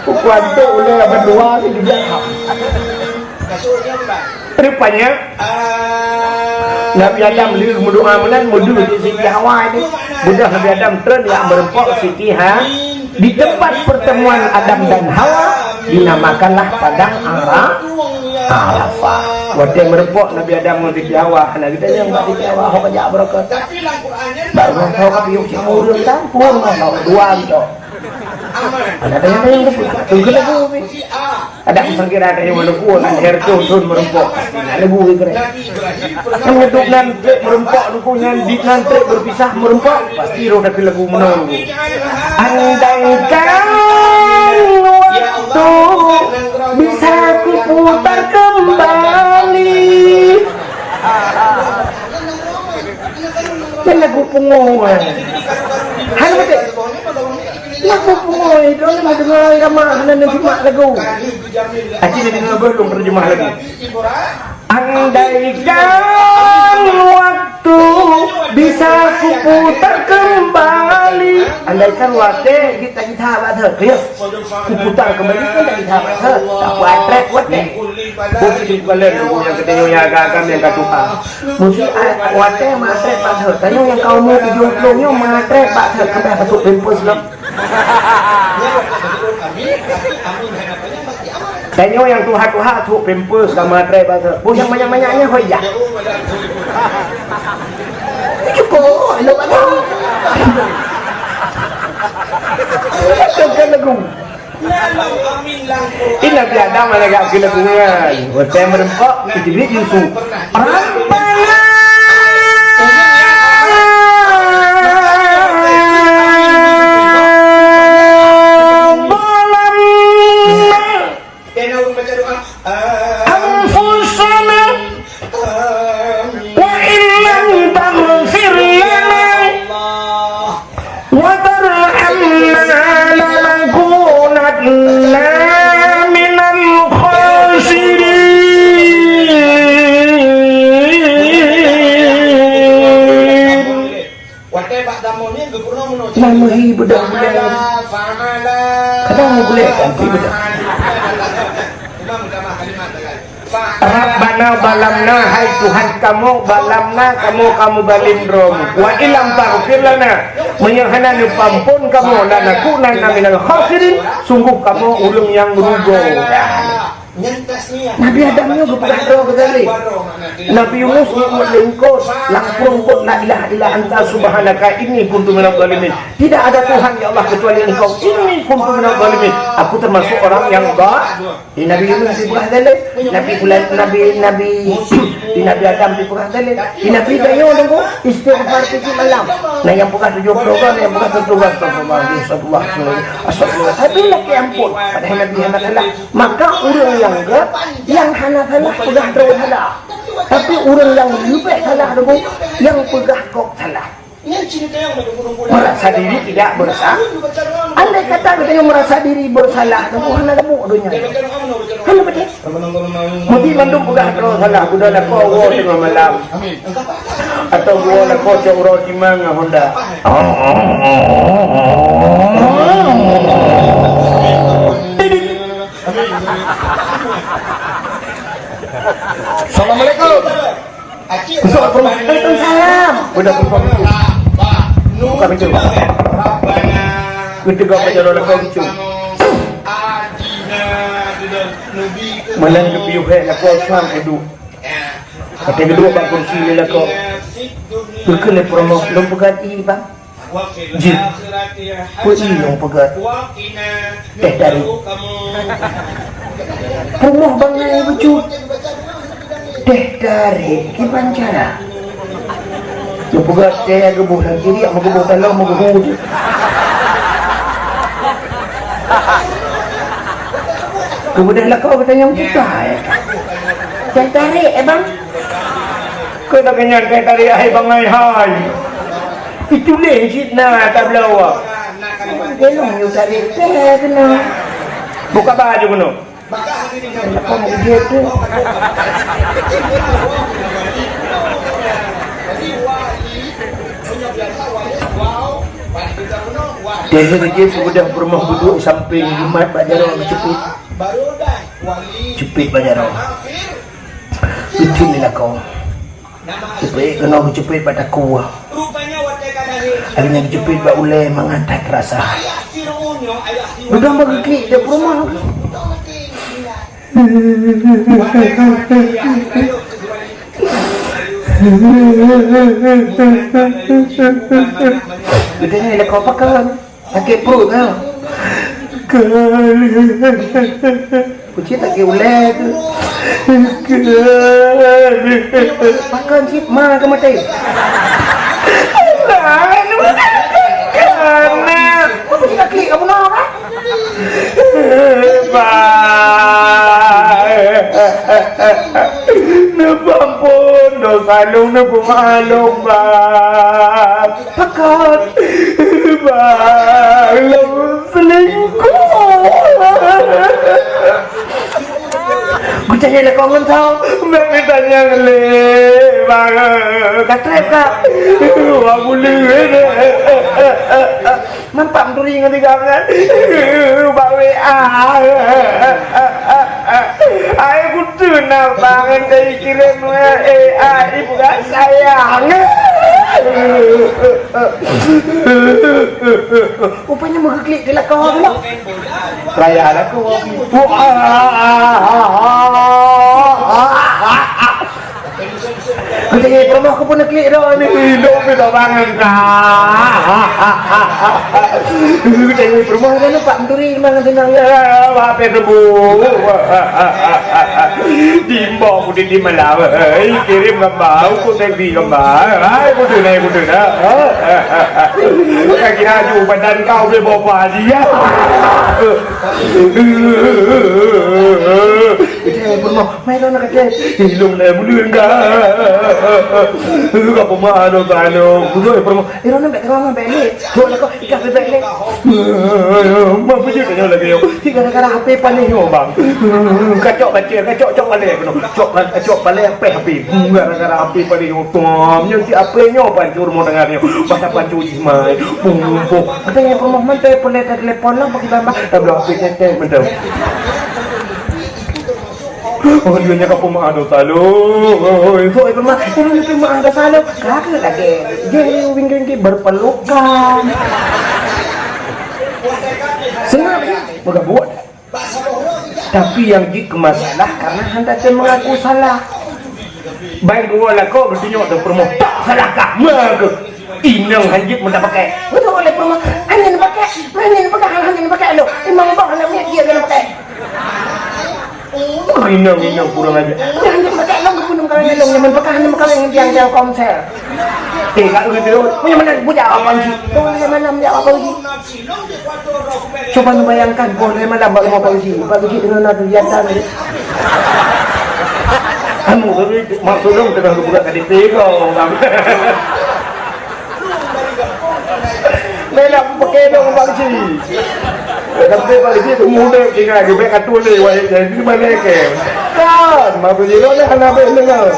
Kukuan tu ulèe bandua tu juga. Rupanya, Nabi Adam lheueh meudoa meunan, meudeuh di Siti Hawa nyan. Beudôh Nabi Adam treun jak meureumpok Siti Ha-, di tempat pertemuan Adam dan Hawa dinamakanlah Padang Ara-, Arafah. Watèe meureumpok Nabi Adam ngon Siti Hawa, hana geutanyong bak Siti Hawa, "Ho ka jak beurokot?" Bak rumoh tho ka piôh cit ureueng, tampung, dua gitu. Hana tanyong-tanyong teupeu, teuka lagu pih. Adak meusangkira tanyoe meuleuku ngon herto thon meureumpok. Pasti na lagu keu keren. Nyang meuduek nan trép meureumpok, duku nyan di nan trép beupisah meureumpok, pasti roh takheun lagu meunoe lagu. Andaikan waktu bisa kuputar kembali. Kan lagu pungo, eh. Hana beutôi. Lagu pungo, eh, droeneuh na deungoe agama, hana neusimak lagu. Aci na deungoe beuh lôn terjemah lagu. Andaikan waktu bisa kuputar kembali. Andaikan watèe gita-gita bak thot, ya. Kuputar kembali kan tak gita bak thot. Tak buat trek watèe. Bukti di Kuala Lumpur nyang keudeh nyang agam-agam nyang ka tuha. Musi a-, watèe matrek bak thot, tanyoe nyang ka umu tujoh ploh nyoe matrek bak thot, keubiasaan masôk pampers lom. Tanyoe nyang tuha-tuha sôk pampers ka matrei basa. Boh nyang manyak-manyak nyan hôi jak. Cukup, elok bangai. Itu kan lagu. Ini Nabi Adam ada gak kena bunga. Watèe meureumpok, Idris Yusuf. Rabbana zalamna anfusana wa illam taghfir lana wa tarhamna lanakunanna minal khasirin. Watèe bak damoe nyan geupeurunoe meunoe. Nah, meuhi beudôh gulèe. Fa'ala, fa'ala, Kadang gulèe ganti beudôh. Imam tamah kalimat lagèe, fa'ala. Rabbana zalamna, hai Tuhan kamoe, zalamna, kamoe ka meuzalim droe. Wa illam taghfir lana, meunyoe hana neupeuampôn kamoe, lanakunanna minal khasirin, sunggoh kamoe ureueng nyang rugoe. Nabi Adam nyoe geupeugah droe geuzalim. Nabi Yunus nyoe lé eungkôt, lam pruet eungkôt, "La ilaha illa anta subhanaka inni kuntu minadh dhalimin." Tidak ada Tuhan, ya Allah, kecuali Engkau. Inni kuntu minadh dhalimin. Aku termasuk orang yang ba-, di Nabi Yunus dipeugah zalim, Nabi Fulan, Nabi, Nabi, di Nabi Adam dipeugah zalim, di Nabi tanyoe tunggu istighfar tiep malam. Nah, nyang peugah tujoh ploh, nyang peugah satu, astagfirullah, astagfirullah, astagfirullah. Tapi lakèe ampôn, padahai Nabi hana salah. Maka ureueng nyang gèt, nyang hana salah peugah droe salah. Tapi ureueng nyang leubeh salah teuh, nyang peugah gob salah. Merasa diri tidak bersalah. Andai kata geutanyoe merasa diri bersalah, teuh hana leumoh donya. Hana beutôi. Meuti mandum peugah droe salah, geuda lakoe woe teungoh malam. Atau geuwoe lakoe cok uroe timang ngon honda. Assalamualaikum. Waalaikumsalam. Udah perform. Bukan itu. Ketika pacaran lakoe lucu. Malam kepiôh hek lakoe suang keuduk. Kata keuduk bak kursi lé lakoe. Keukeue lé promo, lôn peugah i, Bang. Jeuet. Peue i lôn peugah? Teh tarék. Rumoh bangai bacut. Teh tarék, kiban cara? Lôn peugah teh geuboh lam siriek, meuguboh taloe, meuguhu jeuet. Keumudian lakoe geutanyong, "Kiban, eh? Teh tarék, eh, Bang?" Keu lagèe nyan teh tarék hai bangai hai. Ituléh cit na tabloe awak. Gelong yue tarék teh keunoe. Buka baju keunoe. Apa mau dia tu? Teh tarék dia sudah peurumoh duduk samping jimat bak jaroe geuceupet. Ceupet bak jaroe. Lucu ni lakoe. Ceupet keunoe geuceupet bak takue. Akhirnya geuceupet bak ulèe mangat that rasa. Dudoe bak geuklik di peurumoh. Geutanyoe lakoe pakon. Sakét pruet, ha? Kucing sakét ulèe tu. Pakon cit ma ka maté. Anak. Kucing sakét kamu nak, ha? Bang. Neupeuampôn dosa lôn, neupeumaklum, Bang. Pakon? Bang, lôn selingkuh. Geutanyoe lakoe ngon soe? Bang, geutanyong lé, Bang. Ka trép ka? Wah, buleuen. Nampak meuturi ngon tiga belas. Bak W A. Ai kutu na bangen dari kirim W A ibu sayang. Rupanya meugeuklik di lakoe tu lah. Raya lakoe. Keuteungoh peurumoh keu peuneuklik droe ni, lôn pih tak bangang ka. Keuteungoh peurumoh nyan nampak meuturi mangat seunang. Wah, pih teubuk. Diimbong ku di malam. Hei, kirim gambar, aku seksi gambar. Hai, kutu na, kutu na. Kaki laju badan kau boleh bawa padi, ya. Keuteungoh peurumoh, mai lôn kacau. Ilong lai buleuen ka. Ka peumah adoe ka adoe. Keuteungoh peurumoh, eh, lôn bèk keurang, bèk lé. Buat lakoe, ikah bèk lé. Mak peujeuet nyoe lagèe nyoe. Gara-gara H P paléh nyoe, bang. Kacok bacil, kacok cok paléh keunoe. Cok, cok paléh pèh H P. Gara-gara H P paléh nyoe, tom. Nyoe si H P nyoe pancur mo dengar nyoe. Pada pancur jih mai. Pung, pung. Kata yang rumah mantai, boleh tak telepon lah, bagi bamba. Tak boleh H P tetek, betul. Oh, dia nyak apa mah ada salah. Oh, itu apa mah? Itu mah ada salah. Kagak lagi. Dia ni wingking berpelukan. Senang ya, moga buat. Tapi yang jeuet keu masalah karena hana teumengaku salah. Baik dua lakoe geutunyok teuh peurumoh, "Tak salah kah?" Meukeue. Inong hanjeuet meuta pakai. Beutôi lé peurumoh, "Hana pakai, hana pakai, hana pakai lo. Imang bah hana miet dia hana pakai." Inong, inong kurang ajar. Hana pakai lo, geupeunong kawin lo, nyaman pakai hana pakai yang tiang-tiang komsel. Eh, kak gitu. Punya mana bujak apa sih? Boleh malam ya apa sih? Cuba neubayangkan, boh lhèe malam bak rumoh Pak Uji. Pak Uji deungon na kegiatan. Anu, tapi maksud lôn teuka geupeugah K T P kau, Bang. Meunan peuke dong Pak Uji. Tapi Pak Uji tu muda tinggal di bek atu ni, wahai jadi mana ke? Kan, Pak Uji lo ni hana bek dengar.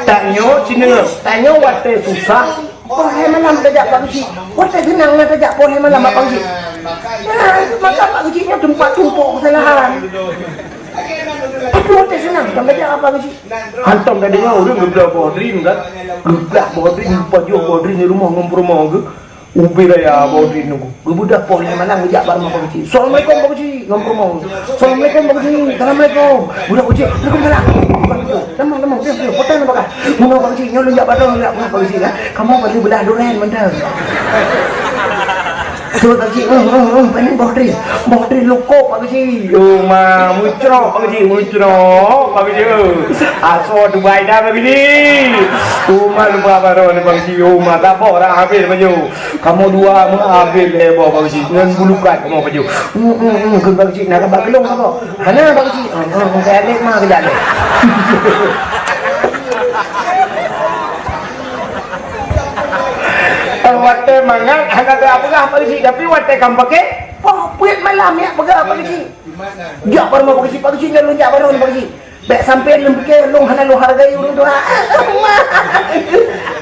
Tanyoe sini, tanyoe watèe susah, poh lhèe malam tajak Pak Geuchik. Watèe seunang na tajak poh lhèe malam bak Pak Geuchik. Nah, maka Pak Geuchik nyoe teumpat tumpôk keusalahan. Tapi watèe seunang, kon tajak bak Pak Geuchik. Hantom tadeungoe ureueng geublah boh drien kan? Geublah boh drien, geupajoh boh drien di rumoh ngon peurumoh geuh. Ubé raya boh drien nunggu. Geubeudôh poh lhèe malam geujak bak rumoh Pak Geuchik. "Assalamualaikum Pak Geuchik." Ngon peurumoh. "Assalamualaikum Pak Geuchik." "Assalamualaikum." Budak Pak Geuchik, "Waalaikumsalam." Tamong, tamong, piôh, piôh. Peue na bak kah? "Bunoe Pak Geuchik, nyoe lôn jak bak droe, jak bak Pak Geuchik, ya. Kamoe bak lheueh beulah duren mantong." Tuh Pak Geuchik, "Oh, oh, oh, pané boh drien. Boh drien lukôk Pak Geuchik." Oh, ma, mucrok Pak Geuchik, mucrok Pak Geuchik. Asoe Dubai dah Pak Geuchik. Oh, ma, lupa baroe ni Pak Geuchik. Oh, ma, saboh dah habéh baju. Kamoe dua meuhabéh lé boh Pak Geuchik ngon bulukat kamoe baju. Hmm, hmm, hmm, kheun Pak Geuchik, "Na kaba keulông kamoe?" "Hana Pak Geuchik." "Hmm, hmm, hmm, kaya lé ma kejak lé." Watèe mangat hana teupeugah Pak Geuchik, tapi watèe ka meupaké, poh peuet malam jak peugah Pak Geuchik. Jak bak rumoh Pak Geuchik, "Pak Geuchik, nyoe lôn jak bak droe Pak Geuchik." Bèk sampai lôn pike lôn hana lôn hargai ureueng tuha.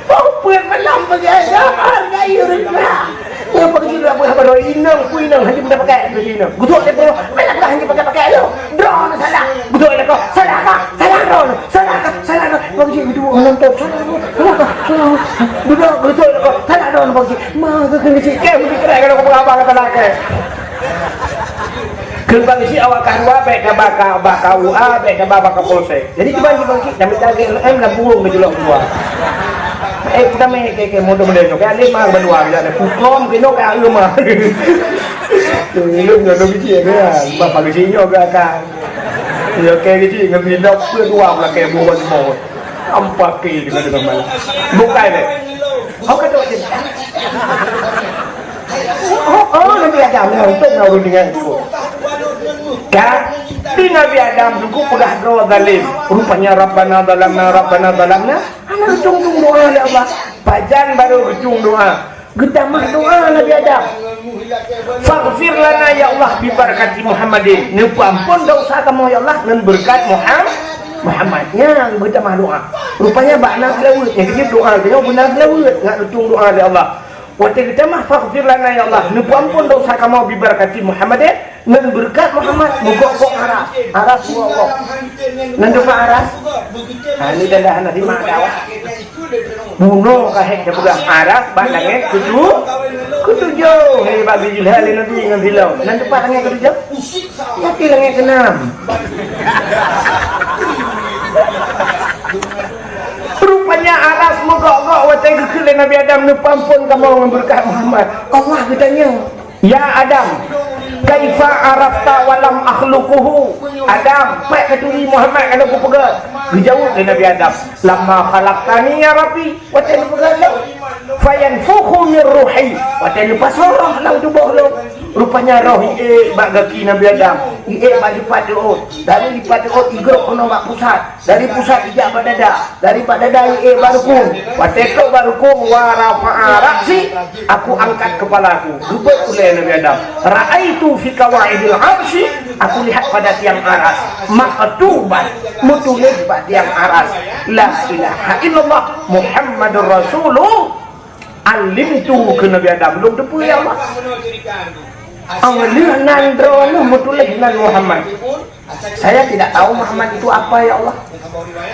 Poh peuet malam bagi hargai ureueng tuha. Nyoe Pak Geuchik lôn peugah bak droe, inong ku inong hana meupakai lagi inong. Geuduek lé bro, mana pernah hana pakai-pakai lo. Droeneuh salah. Geuduek lé ko, salah ka? Salah droeneuh. Salah ka? Salah droeneuh. Pak Geuchik geuduek nonton. Salah droeneuh. Salah ka? Salah droeneuh. Geuduek, geuduek lé ko, salah droeneuh Pak Geuchik. Ma keu Pak Geuchik. Keu meukeurah kalau peugah abang kata lakèe. Keu Pak Geuchik awak ka dua, bèk taba ka, ba ka U A, bèk taba ba ka polsek. Jadi kiban jih Pak Geuchik, jamé daging M lam burung geujulok keuluwa. Eh, kita main ke, ke model-model nyoe. Kayak lima bandua, kayak ada pukrom, kena kayak lima. Ilum nyoe Pak Geuchik kan. Bah Pak Geuchik nyoe gak kan. Nyoe kayak Geuchik ngambil dok kedua pula kayak buah semua. Ampak ke dengan dengan malam. Bukan deh. Kau kata Oh, oh, Nabi Adam, ya, untung na ureueng tinggai ikut. Kan? Di Nabi Adam teungku peugah droe zalim. Rupanya, "Rabbana zalamna, Rabbana zalamna." Hana ujong-ujong doa lé Allah. Pajan baru ujong doa. Geutamah doa Nabi Adam. "Faghfir lana, ya Allah, bi barakati Muhammadin." Neupeuampon dosa kamoe, ya Allah, ngon beureukat Muham-, Muhammad. Nyan geutamah doa. Rupanya bak na seulaweuet. Nyang keujeuet doa geutanyoe beuna seulaweuet. Ngat ujong doa lé Allah. Watèe geutamah, "Faghfir lana, ya Allah," neupeuampon dosa kamoe, "bi barakati Muhammadin," ngon beureukat Muhammad, meugok-gok aras, aras gok-gok. Ngon doa aras. Ha, ini tanda hana simak dakwah. Bunoe ka hék teupeugah aras bak langét ketu-, ketujoh. Hei, bak geujilhah lé Nabi ngon silom. Nan teumpat langét ketujoh? Nyan di langét keenam. Rupanya aras meugok-gok watée geukheun lé Nabi Adam, "Neupeuamphon kamoe ngon beureukat Muhammad." Allah geutanyong, "Ya Adam, kaifa arafta wa lam akhluquhu?" Adam, "Peue ka turi Muhammad ka lôn kupeugét?" Geujaweueb lé Nabi Adam, "Lamma khalaqtani ya Rabbi," watée neupeugét lôn, "fayanfukhu min ruhi," watée neupasoe roh lam tuboh lôn. Rupanya roh iék bak gaki Nabi Adam, iék bak dipat reuôt, dari dipat reuôt igrôp keunoe bak pusat. Dari pusat ijak bak dada, dari bak dada iék bak rukung. Watée trok bak rukung, wa rafa'a ra'si, aku angkat kepala aku. Geubeuet ulée Nabi Adam. Ra'aitu fi qawaidil arsy, aku lihat pada tiang aras. Maktuban, meutuléh bak tiang aras. La ilaha illallah Muhammadur Rasulullah. Alimtu keu Nabi Adam, lôn teupeue ya Allah. Awalnya nan droeneuh meutuléh nan Muhammad. Saya tidak tahu Muhammad itu apa, ya Allah.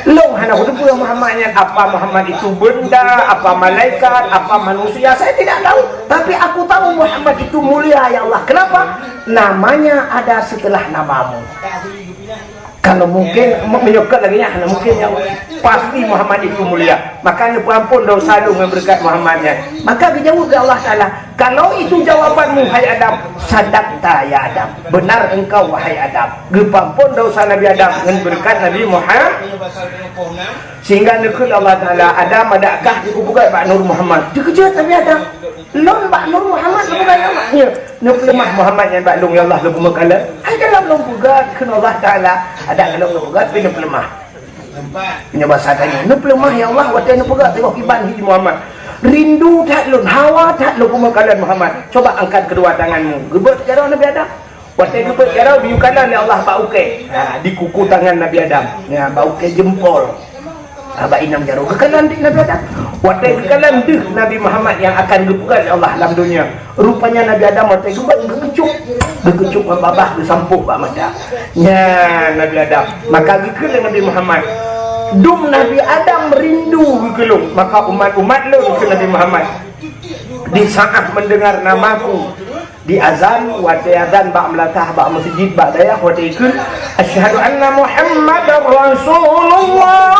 Lôn hana kuteupeue Muhammad nyan apa, Muhammad itu benda, apa malaikat, apa manusia, saya tidak tahu. Tapi aku tahu Muhammad itu mulia, ya Allah. Kenapa? Namanya ada setelah namamu. Kalau mungkin, menyokot lagi ya, hana mungkin, ya Allah. Pasti Muhammad itu mulia. Maka neupeuamphon dosa lôn ngon beureukat Muhammad nyan. Maka geujaweueb lé Allah Taala, "Kalau itu jawabanmu, hai Adam, sadaqta ya Adam. Benar engkau, wahai Adam." Geupeuamphon dosa Nabi Adam ngon beureukat Nabi Muhammad. Sehingga neukheun Allah Taala, "Adam, adakah kupeugét bak Nur Muhammad?" Teukeujot Nabi Adam. "Lôn bak Nur Muhammad neupeugét ya Allah?" Nyo, neupeuleumah Muhammad nyan bak lôn, ya Allah, lôn peumeukalan. Hai dalam lôn peugét, kheun Allah Taala, adak lôn neupeugét, pi neupeuleumah. Nyoe basa tanyoe, neupeuleumah ya Allah, watée neupeugah teungoh kiban hi Muhammad. Rindu that lôn, hawa that lôn peumeukalan Muhammad. Coba angkat kedua tanganmu. Geubeuet jaroe Nabi Adam. Watée geubeuet jaroe, geuyue kalon lé Allah bak ukée. Ha, di kuku tangan Nabi Adam. Ya, bak ukée jempol. Ha, bak inong jaroe. Geukalon di Nabi Adam. Watée geukalon deuh Nabi Muhammad nyang akan geupeugah lé Allah lam donya. Rupanya Nabi Adam watée geubat geukeucok, geukeucok ngon babah geusampôh bak mata. Nyan Nabi Adam. Maka geukheun lé Nabi Muhammad, "Dum Nabi Adam rindu geukeulong, maka umat-umat lôn," kheun Nabi Muhammad, "di saat mendengar namaku di azan, watée azan bak meulasah bak meuseujid bak dayah watée ikheun, 'Asyhadu anna Muhammadar Rasulullah.'"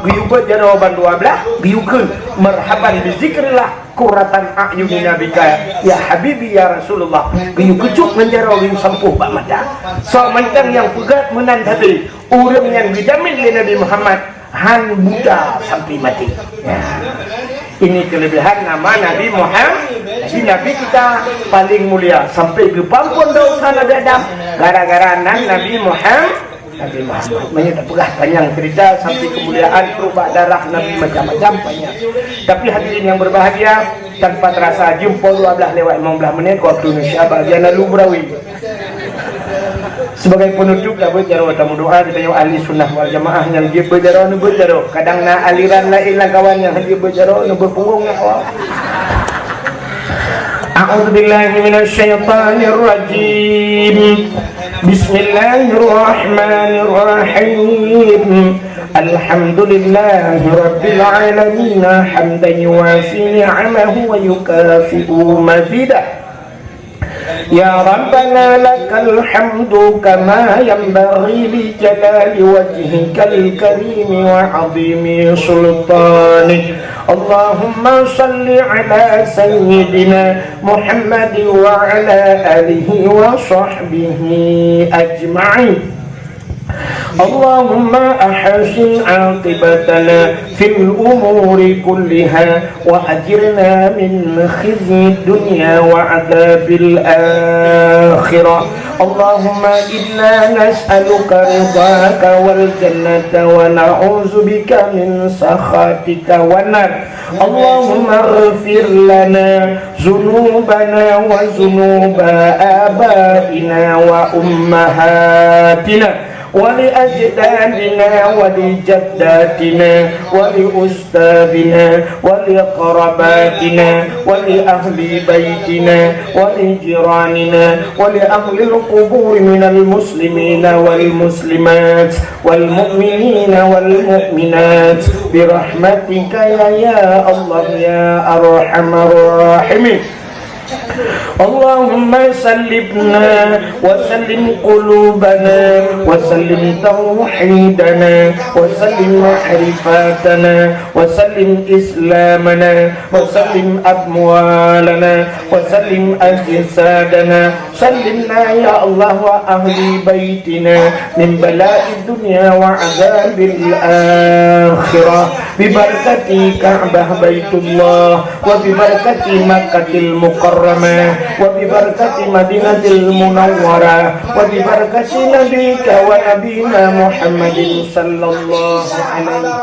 Geuyue beuet jaroe ban dua blaih, geuyue kheun, "Marhaban bi zikrillah." Qurratan a'yunina bika, ya habibi, ya Rasulullah. Geuyue keucok ngon jaroe geuyue sampôh bak mata. Soe mantong nyang peugah meunan sabe, ureuëng nyang geujamin lé Nabi Muhammad han buta sampai mati. Ya. Ini kelebihan nama Nabi Muhammad. Jadi Nabi kita paling mulia sampai geupampun dosa Nabi Adam gara-gara nan Nabi Muhammad. Nabi Muhammad. Meunyoe tapeugah panyang cerita sampai kemuliaan trok bak darah Nabi macam-macam panyang. Tapi hadirin yang berbahagia, tanpa terasa jeuem poh dua blaih lewat lima belas menit waktu Indonesia bagian lalu beurawi. Sebagai penutup, tabeuet jaroe tamu doa, kita yang ahli sunnah wal jamaah yang dia berjaroe, nu berjaroe. Kadang na aliran lain lah kawan yang dia berjaroe, nu berpunggung nak awak. A'udzubillahi minasyaitonirrajim. Bismillahirrahmanirrahim. Alhamdulillahirabbil alamin, hamdan yuwafi ni'amahu wa yukafi'u mazidah. Ya Rabbana lakal hamdu kama yanbaghi li jalali wajhikal karimi wa azimi sultanik. Allahumma salli ala sayyidina Muhammad wa ala alihi wa sahbihi ajma'in. Allahumma ahsin aqibatana fil umuri kulliha wa ajirna min khizyid dunya wa adzabil akhirah. Allahumma inna nas'aluka ridhaka wal jannata wa na'udzubika min sakhatika wan nar. Allahumma ighfir lana dzunubana wa dzunuba abaina wa ummahatina ولأجدادنا ولجداتنا ولأستاذنا ولقراباتنا ولأهل بيتنا ولجيراننا ولأهل القبور من المسلمين والمسلمات والمؤمنين والمؤمنات برحمتك يا، يا الله يا أرحم الراحمين. اللهم سلمنا وسلم قلوبنا وسلم توحيدنا وسلم معرفتنا وسلم إسلامنا وسلم أموالنا وسلم أجسادنا. سلمنا يا الله وأهل بيتنا من بلاء الدنيا وعذاب الآخرة ببركة كعبة بيت الله وببركة مكة المكرمة وببركة مدينة المنورة وببركة نبيك ونبينا محمد صلى الله عليه